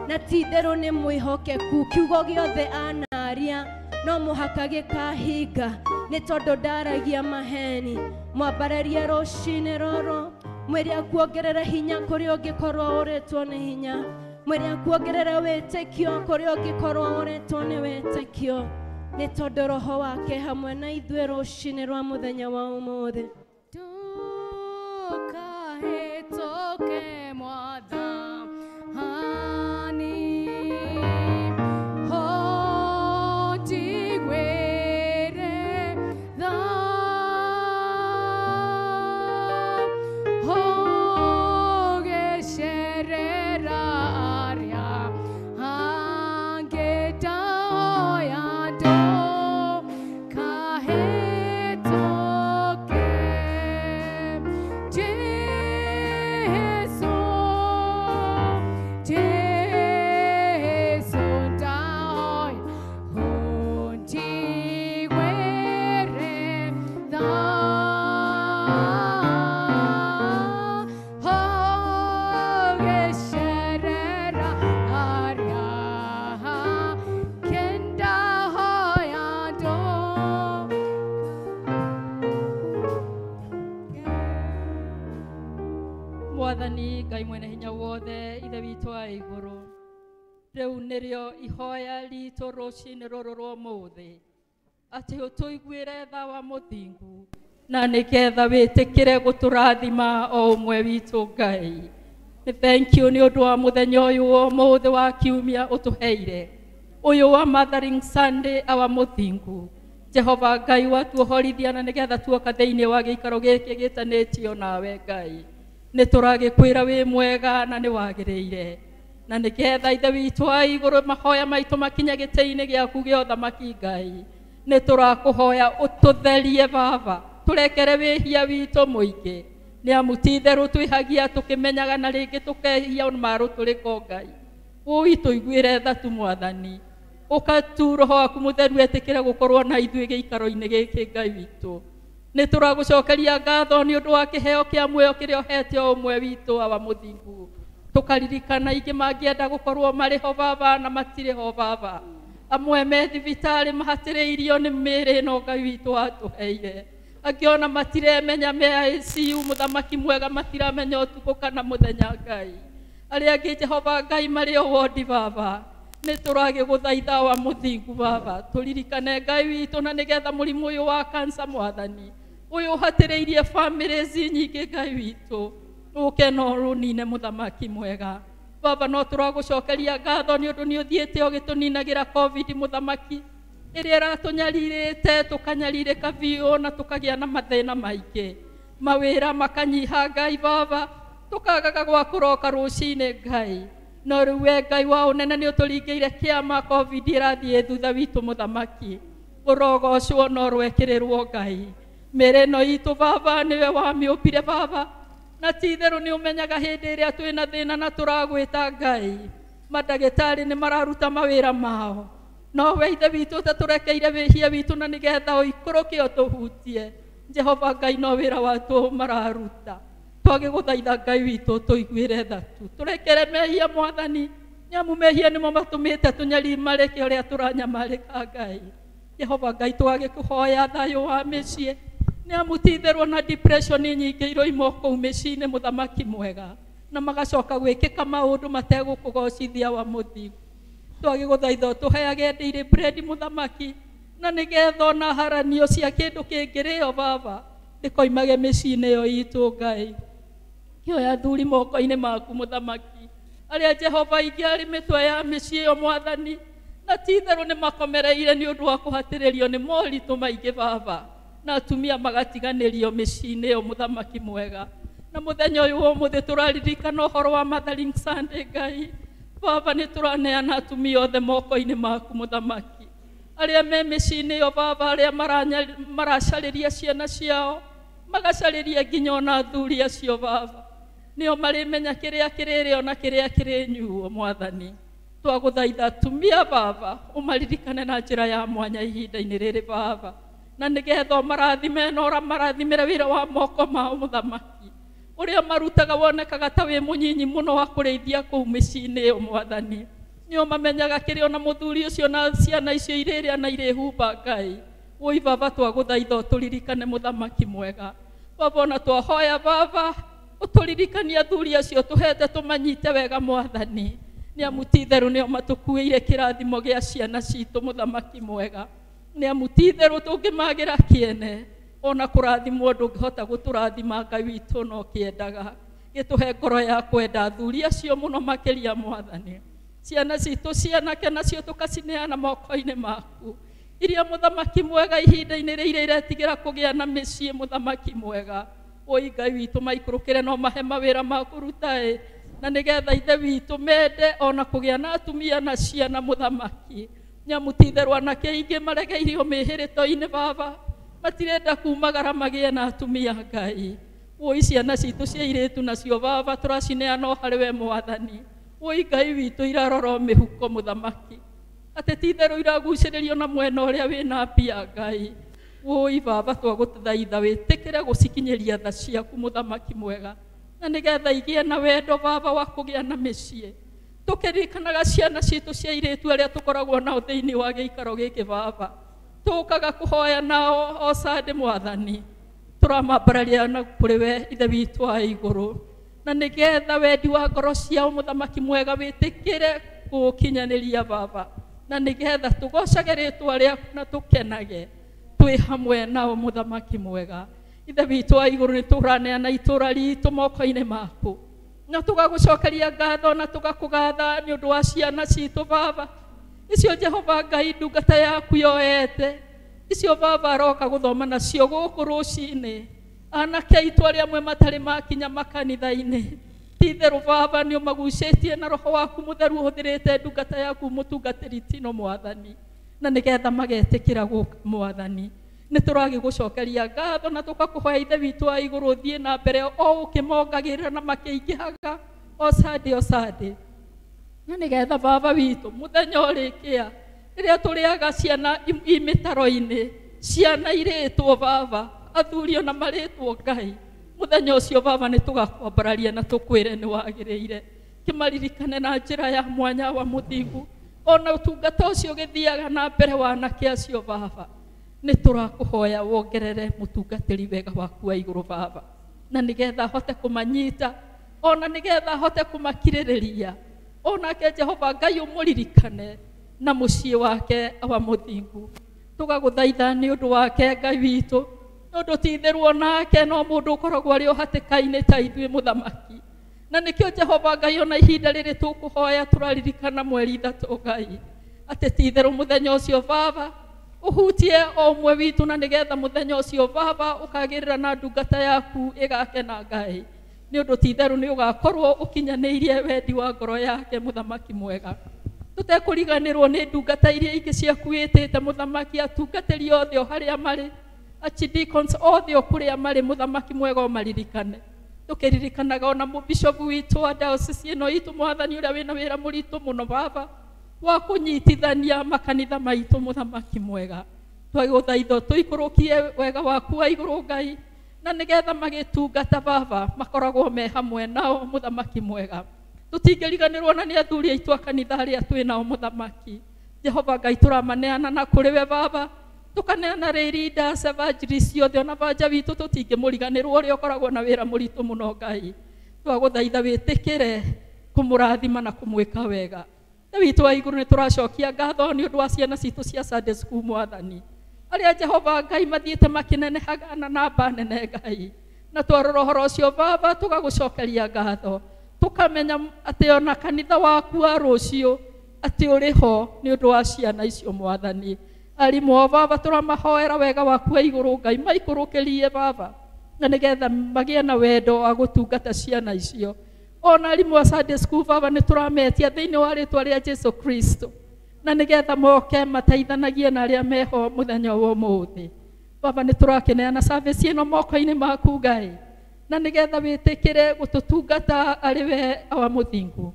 na ti itherũ nĩ mwĩhokeku. Kiugo gĩothe anaria no mũhaka gĩkahinga, nĩ tondũ ndaragia maheni. Mwambarĩrie rũcinĩ rũrũ, mwĩre akuongerere hinya kũrĩa ũngĩkorwo ũrĩtwo nĩ hinya, mwĩre akuongerere wĩtĩkio kũrĩa ũngĩkorwo ũrĩtwo nĩ wĩtĩkio, nĩ tondũ roho wake hamwe na ithuĩ rũcinĩ rwa mũthenya wa ũmũthĩ. Tukahĩtũke Mwathani, ũnjiguĩre tha, ũgĩcerera arĩa angĩ ndahoya ndũkahĩtũke. Jesu, Jesu ndahoya ũnjiguĩre tha, ũgĩcerera arĩa angĩ ndahoya Mwathani Ngai mwene hinya wothe, ithe witũ wa igũrũ, rĩu nĩrĩo ihoya ritũ rũcinĩ rũrũ rwa ũmũthĩ, atĩ ũtũiguĩre tha wa mũthingu, na nĩgetha wĩtĩkĩre gũtũrathima o ũmwe witũ Ngai. Nĩ thank you nĩ ũndũ wa mũthenya ũyũ wa ũmũthĩ wa kiumia ũtũheire, ũyũ wa Mothering Sunday awa mũthingu. Jehova Ngai watuohorithia na nĩgetha tuoka thĩinĩ wa gĩikaro gĩkĩ gĩtanĩtio nawe Ngai. Nĩ tũragĩkwĩra wĩ mwega na nĩ wagĩrĩire, na nĩgetha ithe witũ wa igũrũ mahoya maitũ makinye gĩtĩ-inĩ gĩaku gĩa ũthamaki Ngai. Nĩ tũrakũhoya ũtũtherie Baba, tũrekere wĩhia witũ mũingĩ, nĩ amu ti itherũ twĩhagia tũkĩmenyaga na rĩngĩ tũkehia marũtũrĩko Ngai. Ũi tũiguĩre tha tu Mwathani, ũka tu roho waku mũtheru etĩkĩre gũkorwo na ithuĩ gĩikaro-inĩ gĩkĩ Ngai witũ. Nĩ tũragũcokeria ngatho nĩ ũndũ wa kĩheo kĩa muoyo kĩrĩa ũhete o ũmwe witũ awa mũthingu. Tũkaririkana ingĩ mangĩenda gũkorwo marĩ ho Baba na matirĩ ho Baba. Amwe me thibitarĩ mahatĩrĩirio nĩ mĩĩrĩ ĩno Ngai witũ watũheire. Angĩ ona matiremenya me ICU mũthamaki mwega, matiramenya ũtukũ kana mũthenya Ngai. Arĩa angĩ Jehova Ngai marĩ o wondi Baba, nĩ tũragĩgũthaitha wa mũthingu Baba, tũririkane Ngai witũ na nĩgetha mũrimũ ũyũ wa kansa Mwathani ũyũ ũhatĩrĩirie families nyingĩ Ngai witũ, ũke na ũrũnine mũthamaki mwega. Baba no tũragũcokeria ngatho nĩ ũndũ nĩ ũthiĩte ũgĩtũninagĩra COVID mũthamaki, ĩrĩa ĩratũnyarirĩte tũkanyarirĩka biũ na tũkagĩa na mathĩna maingĩ, mawĩra makanyiha Ngai Baba, tũkagaga gwa kũroka rũcinĩ Ngai. No rĩu we Ngai wa ũnene nĩ ũtũringĩire kĩama, COVID ĩrathiĩ thutha witũ mũthamaki, ũrogocwo na ũrwekĩrĩrwo Ngai. Mĩĩrĩ ĩno itũ Baba nĩwe wamĩũmbire Baba, na ti itherũ nĩ ũmenyaga hĩndĩ ĩrĩa twĩna thĩna na tũragwĩta Ngai. Mandagĩtarĩ nĩ mararuta mawĩra mao, no we ithe witũ ũtatũrekeire wĩhia witũ na nĩgetha ũikũrũke ũtũhutie. Jehova Ngai no wĩra watũ mararuta. Twagĩgũthaitha Ngai witũ tũiguĩre tha tu, tũrekere mehia Mwathani, nĩ amu mehia nĩmo matũmĩte tũnyarimarĩke ũrĩa tũranyamarĩka Ngai. Jehova Ngai twagĩkũhoya thayũ wa mĩciĩ, nĩ amu ti itherũ na depression nyingĩ iroima kũu mĩciĩ-inĩ mũthamaki mwega, na magacoka gwĩkĩka maũndũ mategũkũgocithia wa mũthingu. Twagĩgũthaitha ũtũheage daily bread mũthamaki, na nĩgetha ona haranio cia kĩndũ kĩngĩrĩo Baba ndĩkoimage mĩciĩ-inĩ ĩyo itũ Ngai. Kĩoya athuri moko-inĩ maku mũthamaki, arĩa Jehova ingĩ arĩ mĩtwe ya mĩciĩ ĩyo Mwathani, na ti itherũ nĩ makomereire nĩ ũndũ wa kũhatĩrĩrio nĩ moritũ maingĩ Baba. Na atumia magatiganĩrio mĩciĩ-inĩ ĩyo mũthamaki mwega. Na mũthenya ũyũ wa ũmũthĩ tũraririkana ũhoro wa Mothering Sunday Ngai. Baba nĩ tũraneana atumia othe moko-inĩ maku mũthamaki. Arĩa me mĩciĩ-inĩ ĩyo baba, arĩa maracarĩria ciana ciao, magacarĩria nginya ona athuri acio baba. Nĩo marĩmenya kĩrĩa kĩrĩrĩo na kĩrĩa kĩrĩnyuo mwathani. Twagũthaitha atumia baba, ũmaririkane na njĩra ya mwanya ihinda-inĩ rĩrĩ baba. Na nĩgetha ũmarathime na ũmarathimĩre wĩra wa moko mao mũthamaki. Ũrĩa marutaga wonekaga ta wĩ mũnyinyi mũno wa kũrĩithia kũu mĩciĩ-inĩ ĩyo mwathani. Nĩo mamenyaga kĩrĩa ona mũthuri ũcio na ciana icio irĩrĩa na irĩhumba Ngai. Woi baba twagũthaitha ũtũririkane mũthamaki mwega. Baba ona twahoya baba ũtũririkanie athuri acio tũhete tũmanyite wega mwathani. Nĩ amu ti itherũ nĩo matũkuĩire kĩrathimo gĩa ciana citũ mũthamaki mwega. Nĩ amu ti itherũ tũngĩmagĩra kĩene ona kũrathimwo ndũngĩhota gũtũrathima Ngai witũ no kĩendaga. Gĩtũhe ngoro ya kwenda athuri acio mũno makĩria mwathani. Ciana citũ cianake nacio tũkacineana moko-inĩ maku. Iria mũthamaki mwega ihinda-inĩ rĩrĩ iretigĩra kũgĩa na mĩciĩ mũthamaki mwega. Oi Ngai witũ maikũrũkĩre no mahe mawĩra ma kũruta ĩ. Na nĩgetha ithe witũ mende ona kũgĩa na atumia na ciana mũthamaki. Nĩamu ti itherũ anake aingĩ maregeirio mĩhĩrĩto-inĩ baba. Matirenda kumagara magĩe na atumia Ngai. Woi ciana citũ cia airĩtu nacio baba tũracineana o harĩ we mwathani. Woi Ngai witũ irarora o mĩhuko mũthamaki. Atĩ ti itherũ iragucĩrĩrio na mwena ũrĩa wĩna mbia Ngai. Woi baba twagũthaitha wĩtĩkĩre gũcikinyĩria tha ciaku mũthamaki mwega. Na nĩgetha igĩe na wendo baba wa kũgĩa na mĩciĩ. Tũkĩririkanaga ciana citũ cia airĩtu arĩa tũkoragwo nao thĩinĩ wa gĩikaro gĩkĩ baba. Tũkaga kũhoya nao o Sunday mwathani. Tũramambararia na kũrĩ we ithe witũ wa igũrũ. Na nĩgetha wendi wa ngoro ciao mũthamaki mwega wĩtĩkĩre gũũkinyanĩria baba. Na nĩgetha tũgocage rĩtwa rĩaku na tũkenage twĩ hamwe nao mũthamaki mwega. Ithe witũ wa igũrũ nĩ tũraneana itũra ritũ moko-inĩ maku. Na tũgagũcokeria ngatho na tũgakũgatha nĩ ũndũ wa ciana citũ baba. Icio Jehova Ngai ndungata yaku yoete. Icio baba aroka gũthoma nacio gũkũ rũcinĩ. Anake aitũ arĩa amwe matarĩ makinya makanitha-inĩ. Ti itherũ baba nĩ ũmagucĩtie na roho waku mũtheru ũhũthĩrĩte ndungata yaku mũtungatĩri Tino mwathani. Na nĩgetha magetĩkĩra gũka mwathani. Nĩ tũragĩgũcokeria ngatho na tũgakũhoya ithe witũ wa igũrũ ũthiĩ na mbere o ũkĩmongagĩrĩra na makĩingĩhaga o Sunday o Sunday. Na nĩgetha baba witũ mũthenya ũrĩkĩa rĩrĩa tũrĩaga ciana i mĩtaro-inĩ, ciana irĩtwo baba, athuri ona marĩtwo Ngai. Mũthenya ũcio baba nĩ tũgakwambararia na tũkwĩre nĩ wagĩrĩire. Kĩmaririkane na njĩra ya mwanya wa mũthingu. Ona ũtungata ũcio ũgĩthiaga na mbere wa anake acio baba. Nĩ tũrakũhoya wongerere mũtungatĩri wega waku wa igũrũ baba. Na nĩgetha ahote kũmanyita, ona nĩgetha ahote kũmakirĩrĩria. Onake Jehova Ngai ũmũririkane na mũciĩ wake wa mũthingu. Tũgagũthaitha nĩ ũndũ wake Ngai witũ. Nĩ ũndũ ti itherũ onake no mũndũ ũkoragwo arĩ o hatĩka-inĩ ta ithuĩ mũthamaki. Na nĩkĩo Jehova Ngai ona ihinda rĩrĩ tũkũhoya tũraririkana mweri 3 Ngai. Atĩ ti itherũ mũthenya ũcio baba ũhutie o ũmwe witũ na nĩgetha mũthenya ũcio baba ũkagĩrĩra na ndungata yaku ĩgakena Ngai. Nĩ ũndũ ti itherũ nĩ ũgakorwo ũkinyanĩirie wendi wa ngoro yake mũthamaki mwega. Tũtekũriganĩrwo nĩ ndungata iria ingĩ ciaku wĩtĩte mũthamaki, atungatĩri othe o harĩa marĩ, archdeacons othe o kũrĩa marĩ mũthamaki mwega ũmaririkane. Tũkĩririkanaga ona mũbishopu witũ wa diocese ĩno itũ mwathani ũrĩa wĩna wĩra mũritũ mũno baba wa kũnyitithania makanitha maitũ mũthamaki mwega. Twagũthaitha tũikũrũkie wega waku wa igũrũ Ngai, na nĩgetha magĩtungata baba makoragwo me hamwe nao mũthamaki mwega. Tũtingĩriganĩrwo na nĩ athuri aitũ a kanitha arĩa twĩ nao mũthamaki. Jehova Ngai tũramaneana na kũrĩ we baba. Tũkaneana leaders, evangelists ciothe ona banja witũ tũtingĩmũriganĩrwo ũrĩa ũkoragwo na wĩra mũritũ mũno Ngai. Twagũthaitha wĩtĩkĩre kũmũrathima na kũmwĩka wega. Ithe witũ wa igũrũ nĩ tũracokia ngatho nĩ ũndũ wa ciana citũ cia Sunday school mwathani. Arĩa Jehova Ngai mathiĩte makĩnenehaga na namba nene Ngai. Na twarora ũhoro ũcio baba tũgagũcokeria ngatho. Tũkamenya atĩ ona kanitha waku wa rũciũ atĩ ũrĩ ho nĩ ũndũ wa ciana icio mwathani. Arimũ ao baba tũramahoera wega waku wa igũrũ Ngai maikũrũkĩrie baba na nĩgetha magĩe na wendo wa gũtungata ciana icio. Ona arimũ a Sunday school baba nĩ tũrametia thĩinĩ wa rĩtwa rĩa Jesu Kristo na nĩgetha moke mateithanagie na arĩa meho mũthenya wa ũmũthĩ. Baba nĩ tũrakĩneana service ĩno moko-inĩ maku Ngai na nĩgetha wĩtĩkĩre gũtũtungata arĩ we awa mũthingu.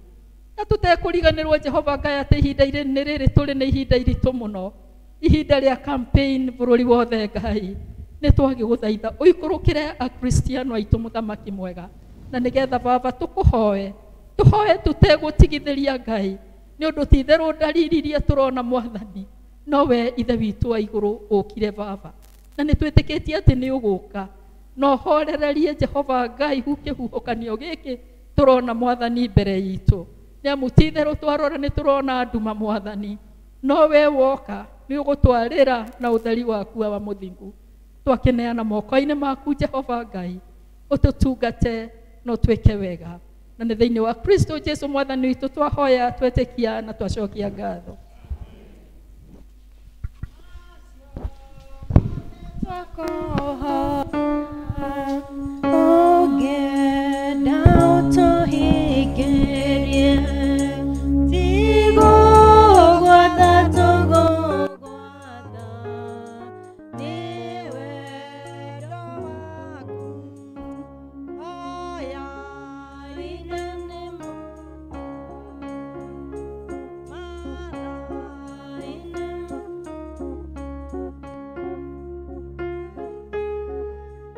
Na tũtekũriganĩrwo Jehova Ngai atĩ ihinda nĩ rĩrĩ tũrĩ nĩ ihinda iritũ mũno, ihinda rĩa campaign bũrũri wothe Ngai. Nĩ twagĩgũthaitha ũikũrũkĩre akristiano aitũ mũthamaki mwega na nĩgetha baba tũkũhoe tũhoe tũtegũtigithĩria Ngai nĩ ũndũ ti itherũ ndariri iria tũrona mwathani nowe ithe witũ wa igũrũ ũkire baba na nĩ twĩtĩkĩtie atĩ nĩ ũgũka no horererie Jehova Ngai kĩhuhũkanio gĩkĩ tũrona mwathani mbere itũ nĩ amu ti itherũ twarora nĩ tũrona nduma mwathani nowe woka nĩ ũgũtwarĩra na ũtheri waku wa mũthingu. Twakĩneana moko-inĩ maku Jehova Ngai ũtũtungate na ũtwĩke wega na nĩ thĩinĩ wa Kristo Jesu mwathani witũ twahoya twetĩkia na twacokia ngatho. Ũngĩenda ũtũhingĩrie tigũgwatha tũgũgwatha nĩ wendo waku oya inene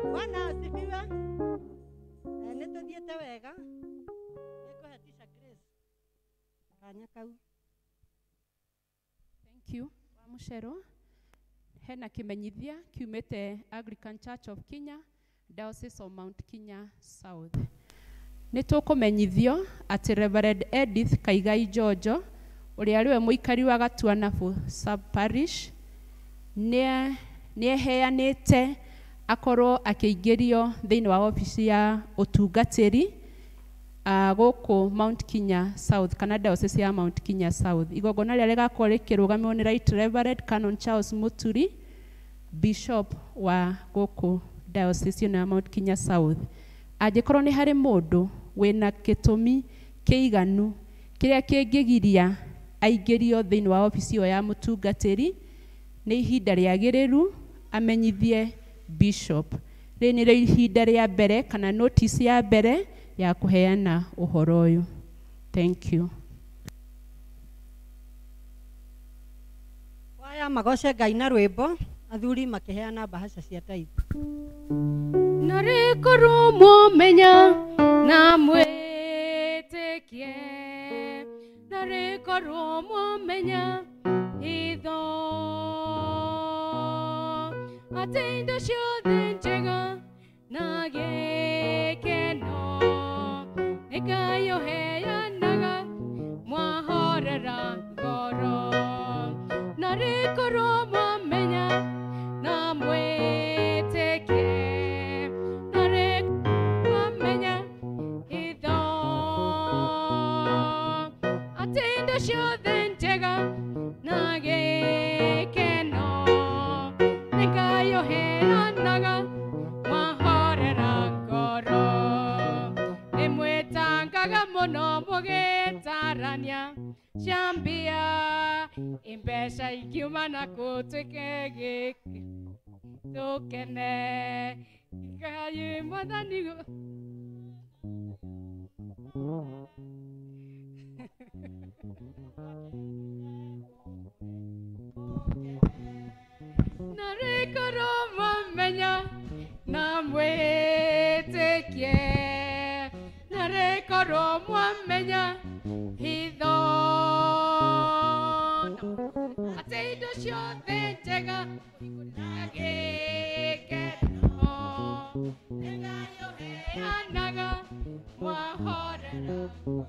Bwana asifiwe. Nĩ tũthiĩte wega nĩngũhe Teacher Grace kanya kau. Thank you. Wa Mucero hena kimenyithia kiumĩte Anglican Church of Kenya Diocese of Mount Kenya South. Nĩ tũkũmenyithio atĩ Reverend Edith Kaigai Jojo ũrĩa arĩ we mũikari wa Gatuanabu sub parish nĩ eheanĩte akorwo akĩingĩrio thĩinĩ wa obici ya ũtungatĩri gũkũ Mount Kenya South kana diocese ya Mount Kenya South. Igongona rĩrĩa rĩgakorwo rĩkĩrũgamĩrĩrwo nĩ Right Reverend Canon Charles Muturi, Bishop wa gũkũ diocese ĩno ya Mount Kenya South. Angĩkorwo nĩ harĩ mũndũ wĩna gĩtũmi kĩiganu kĩrĩa kĩngĩgiria aingĩrio thĩinĩ wa obici ĩyo ya mũtungatĩri, nĩ ihinda rĩagĩrĩru amenyithie Bishop. Rĩrĩ nĩrĩo ihinda rĩa mbere kana notice ya mbere ya kũheana ũhoro ũyũ. Thank you. Waya magoce Ngai na rwĩmbo athuri makĩheana mbahaca cia tithe. Na rĩkorwo mwamenya na mwĩtĩkie na rĩkorwo mwamenya hitho atĩ indo ciothe njega na gĩkeno nĩ Ngai ũheanaga mwahorera ngoro na rĩkorwo mwamenya na mwĩtĩkie na rĩkorwo mwamenya hitho atĩ indo ciothe njega na gĩkeno nĩ Ngai ũheanaga mwahorera ngoro nĩ mwĩtangaga mũno mũgĩtarania ciambia imbeca ikiuma na kũtuĩke gĩkĩ tũkene Ngai mwathani na rĩkorwo mwamenya na mwĩtĩkie na rĩkorwo mwamenya hitho atĩ indo ciothe njega na gĩkeno nĩ Ngai ũheanaga mwahorera ngoro.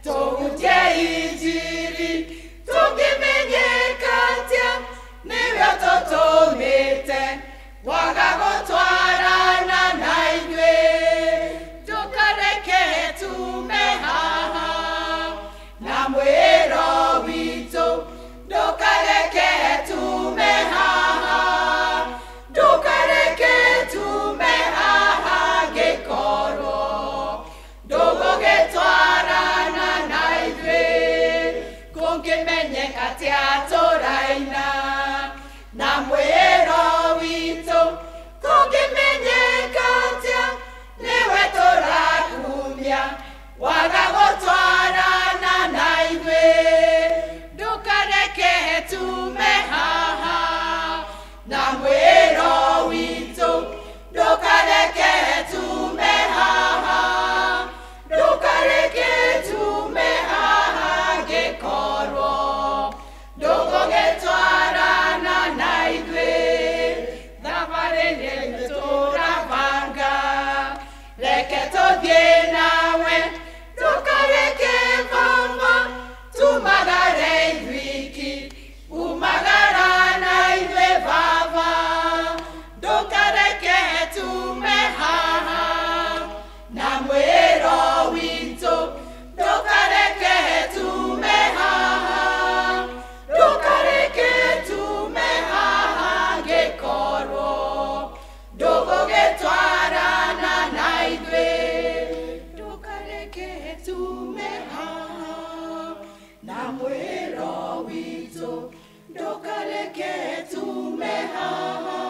Tũngĩmenyeka injiri, tũngĩmenyeka atĩa nĩwe ũtũtũmĩte, waga gũtwarana na ithuĩ. Ndũkareke tume haha na mwĩro witũ, ndũkareke tume haha, ndũkareke tume haha ngĩkorwo ndũgũgĩtwarana na ithuĩ. Kũngĩmenyeka atĩa tũraina na mwĩro witũ, kũngĩmenyeka atĩa nĩwe tũrakumia, waga gũtwarana na ithuĩ. Ndũkareke tume haha na mwĩro witũ, ndũkareke tume haha, ndũkareke tume haha ngĩkorwo ndũgũgĩtwarana na ithuĩ. Thabarĩ nĩ tũrabanga, reke tũthiĩ nawe, ndũkareke baba tumagare ithuiki, umagara na ithuĩ baba, ndũkareke tume haha na mwĩro witũ, ndũkareke tume haha, ndũkareke tume haha ngĩkorwo ndũgũgĩtwarana na ithuĩ. Ndũkareke tume haha na mwĩro witũ, ndũkareke tume haha,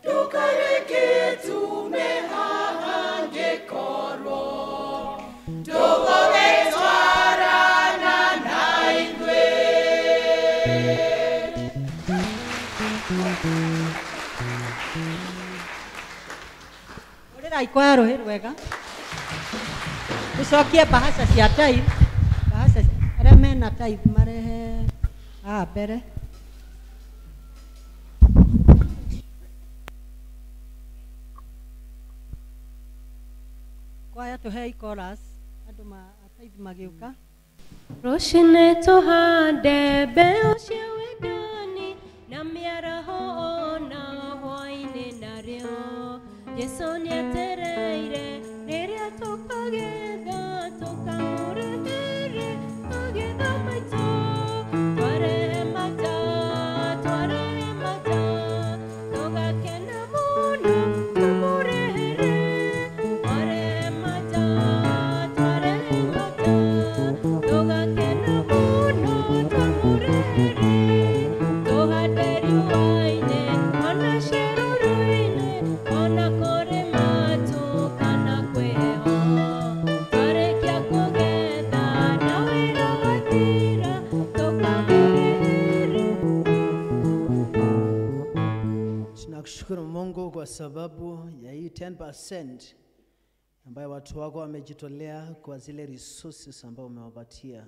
ndũkareke tume haha ngĩkorwo ndũgũgĩtwarana na ithuĩ. Hũrĩrai kwaya rũhĩ rwega. Tũcokie bahaca cia tithe, bahaca arĩa mena tithe marehe haha mbere. Kwaya tũhei chorus, andũ ma tithe magĩũka. Rũcinĩ tũhande mbeũ cia wendani na mĩaraho ona hwaĩ-inĩ narĩo. Jesũ nĩetereire rĩrĩa tũkagetha tũkamũrehere magetha maitũ. Twarehe mata, twarehe mata, tũgakena mũno tũmũrehere. Twarehe mata, twarehe mata, tũgakena mũno tũmũrehere. Tũhande riũa-inĩ ona ciĩruru-inĩ, ona kũrĩ matu kana kwĩ heho. Twarĩkia kũgetha na wĩra wathira, tũkamũrehere. Tunakushukuru Mungu kwa sababu ya hii 10% ambayo watu wako wamejitolea kwa zile resources ambayo umewapatia.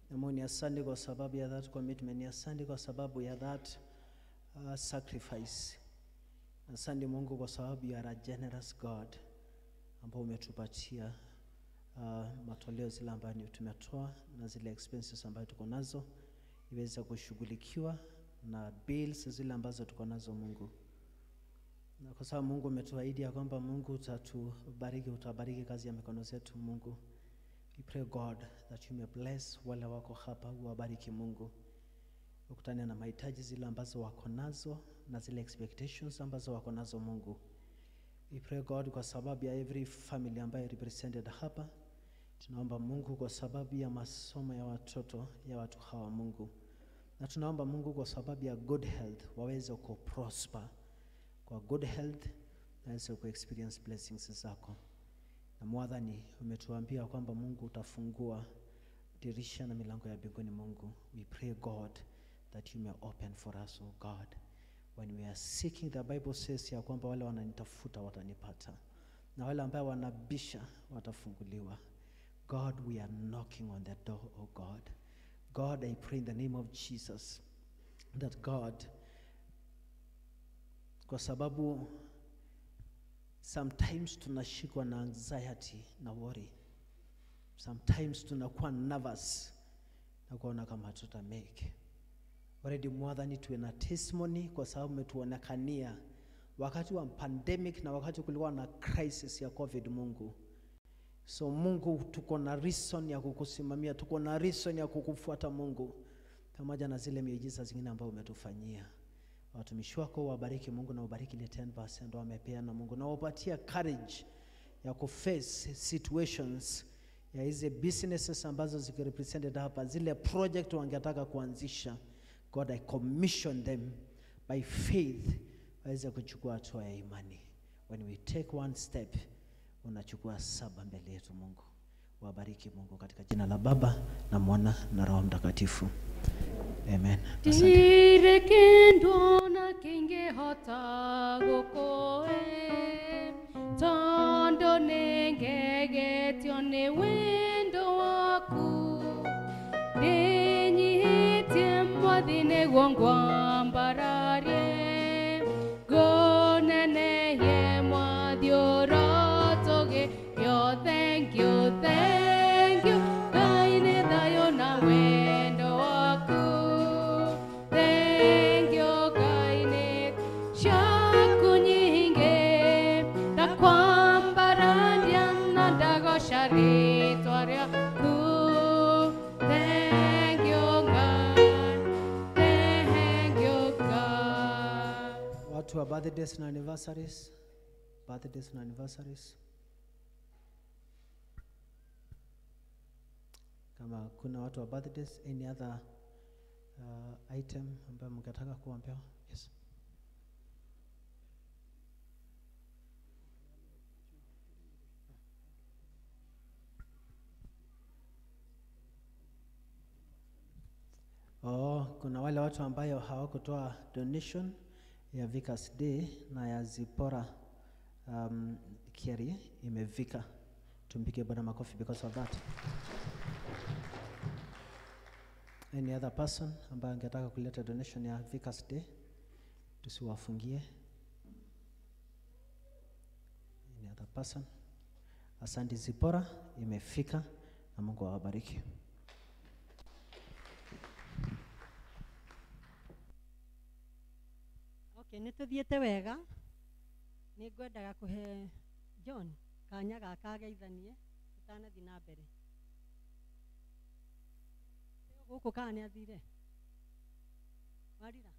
Na Mungu ni asante kwa sababu ya that commitment, ni asante kwa sababu ya that sacrifice. Asante Mungu kwa sababu you are a generous God ambao umetupatia matoleo zile ambayo tumetoa na zile expenses ambayo tuko nazo iweze kushughulikiwa na bills zile ambazo tuko nazo Mungu. Na kwa sababu Mungu umetuahidi ya kwamba Mungu utatubariki, utabariki kazi ya mikono zetu Mungu. We pray God that you may bless wale wako hapa, uwabariki Mungu. Ukutane na mahitaji zile ambazo wako nazo na zile expectations ambazo wako nazo Mungu. We pray God kwa sababu ya every family ambayo represented hapa. Tunaomba Mungu kwa sababu ya masomo ya watoto ya watu hawa Mungu. Na tunaomba Mungu kwa sababu ya good health waweze ku prosper. Kwa good health waweze ku experience blessings zako. Na Mwadhani umetuambia kwamba Mungu utafungua dirisha na milango ya mbinguni Mungu. We pray God that you may open for us, oh God. When we are seeking, the Bible says ya kwamba wale wananitafuta watanipata, na wale ambao wanabisha watafunguliwa. God, we are knocking on the door, oh God. God, I pray in the name of Jesus that God, kwa sababu Sometimes tunashikwa na anxiety na worry. Sometimes tunakuwa nervous na kuona kama hatuta make. Already Mwathani, tuwe na testimony kwa sababu umetuonekania wakati wa pandemic na wakati kulikuwa na crisis ya COVID, Mungu. So Mungu, tuko na reason ya kukusimamia, tuko na reason ya kukufuata Mungu, pamoja na zile miujiza zingine ambayo umetufanyia. Watumishi wako wabariki Mungu, na ubariki ile 10% wamepeana Mungu, na wapatie courage ya kuface situations ya hizi businesses ambazo ziko represented hapa, zile project wangetaka kuanzisha. God, I commission them by faith waweze kuchukua hatua ya imani. When we take one step, unachukua 7 mbele yetu Mungu. Wabariki Mungu katika jina la Baba na Mwana na Roho Mtakatifu. Amen. Asante. Kindu na kingihota gukuhe tondu ningegetio ni wendo waku ndinyihitie Mwathi niguo ngwambararie ngunenehie Mwathi ũrotũgĩrio. Thank you, thank you Ngai nĩ thayũ na wendo waku. Thank you Ngai nĩ ciaku nyingĩ ndakwambararia na ndagoca rĩtwa rĩaku. Thank you Ngai, thank you God. Watu wa birthdays na anniversaries, birthdays na anniversaries. Kama kuna watu wa birthdays, any other item ambayo mngetaka kuambiwa? Yes. Oh, kuna wale watu ambayo hawakutoa donation ya Vickers Day na ya Zipora Kieri imevika. Tumpige Bwana makofi because of that. Any other person ambaye angetaka kuleta donation ya Vickers Day, tusiwafungie. Any other person? Asante Zipora, imefika na Mungu awabariki. Okay, nĩ tũthiĩte wega. Nĩ ngwendaga kũhe John kanya gaka ageithanie tũtanathiĩ na mbere. Gũkũ kana nĩ athire? Warira?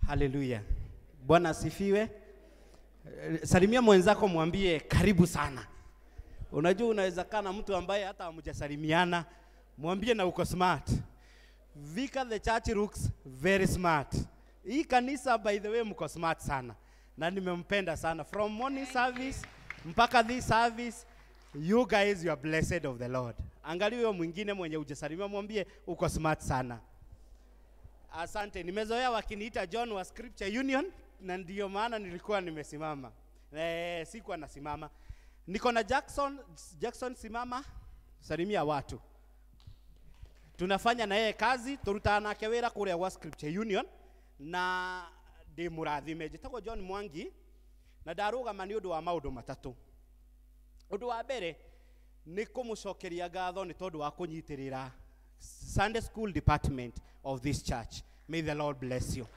Haleluya. Bwana asifiwe. Salimia mwenzako mwambie karibu sana. Unajua unaweza kaa na mtu ambaye hata hamjasalimiana, mwambie na uko smart. Vika the church looks very smart. Hii kanisa by the way mko smart sana. Na nimempenda sana. From morning service mpaka this service, you guys you are blessed of the Lord. Angalia huyo mwingine mwenye hujasalimia mwambie uko smart sana. Asante. Nimezoea wakiniita John wa Scripture Union na ndio maana nilikuwa nimesimama. Sikuwa nasimama. Niko na Jackson. Jackson simama. Salimia watu. Tunafanya na yeye kazi, turutana nake wira kuria gwa Scripture Union na ndi murathime. Njitagwo John Mwangi na ndarugama ni undu wa maundu matatu. Undu wa mbere ni kumucokeria ngatho ni tondu wa kunyitirira Sunday School Department of this church. May the Lord bless you.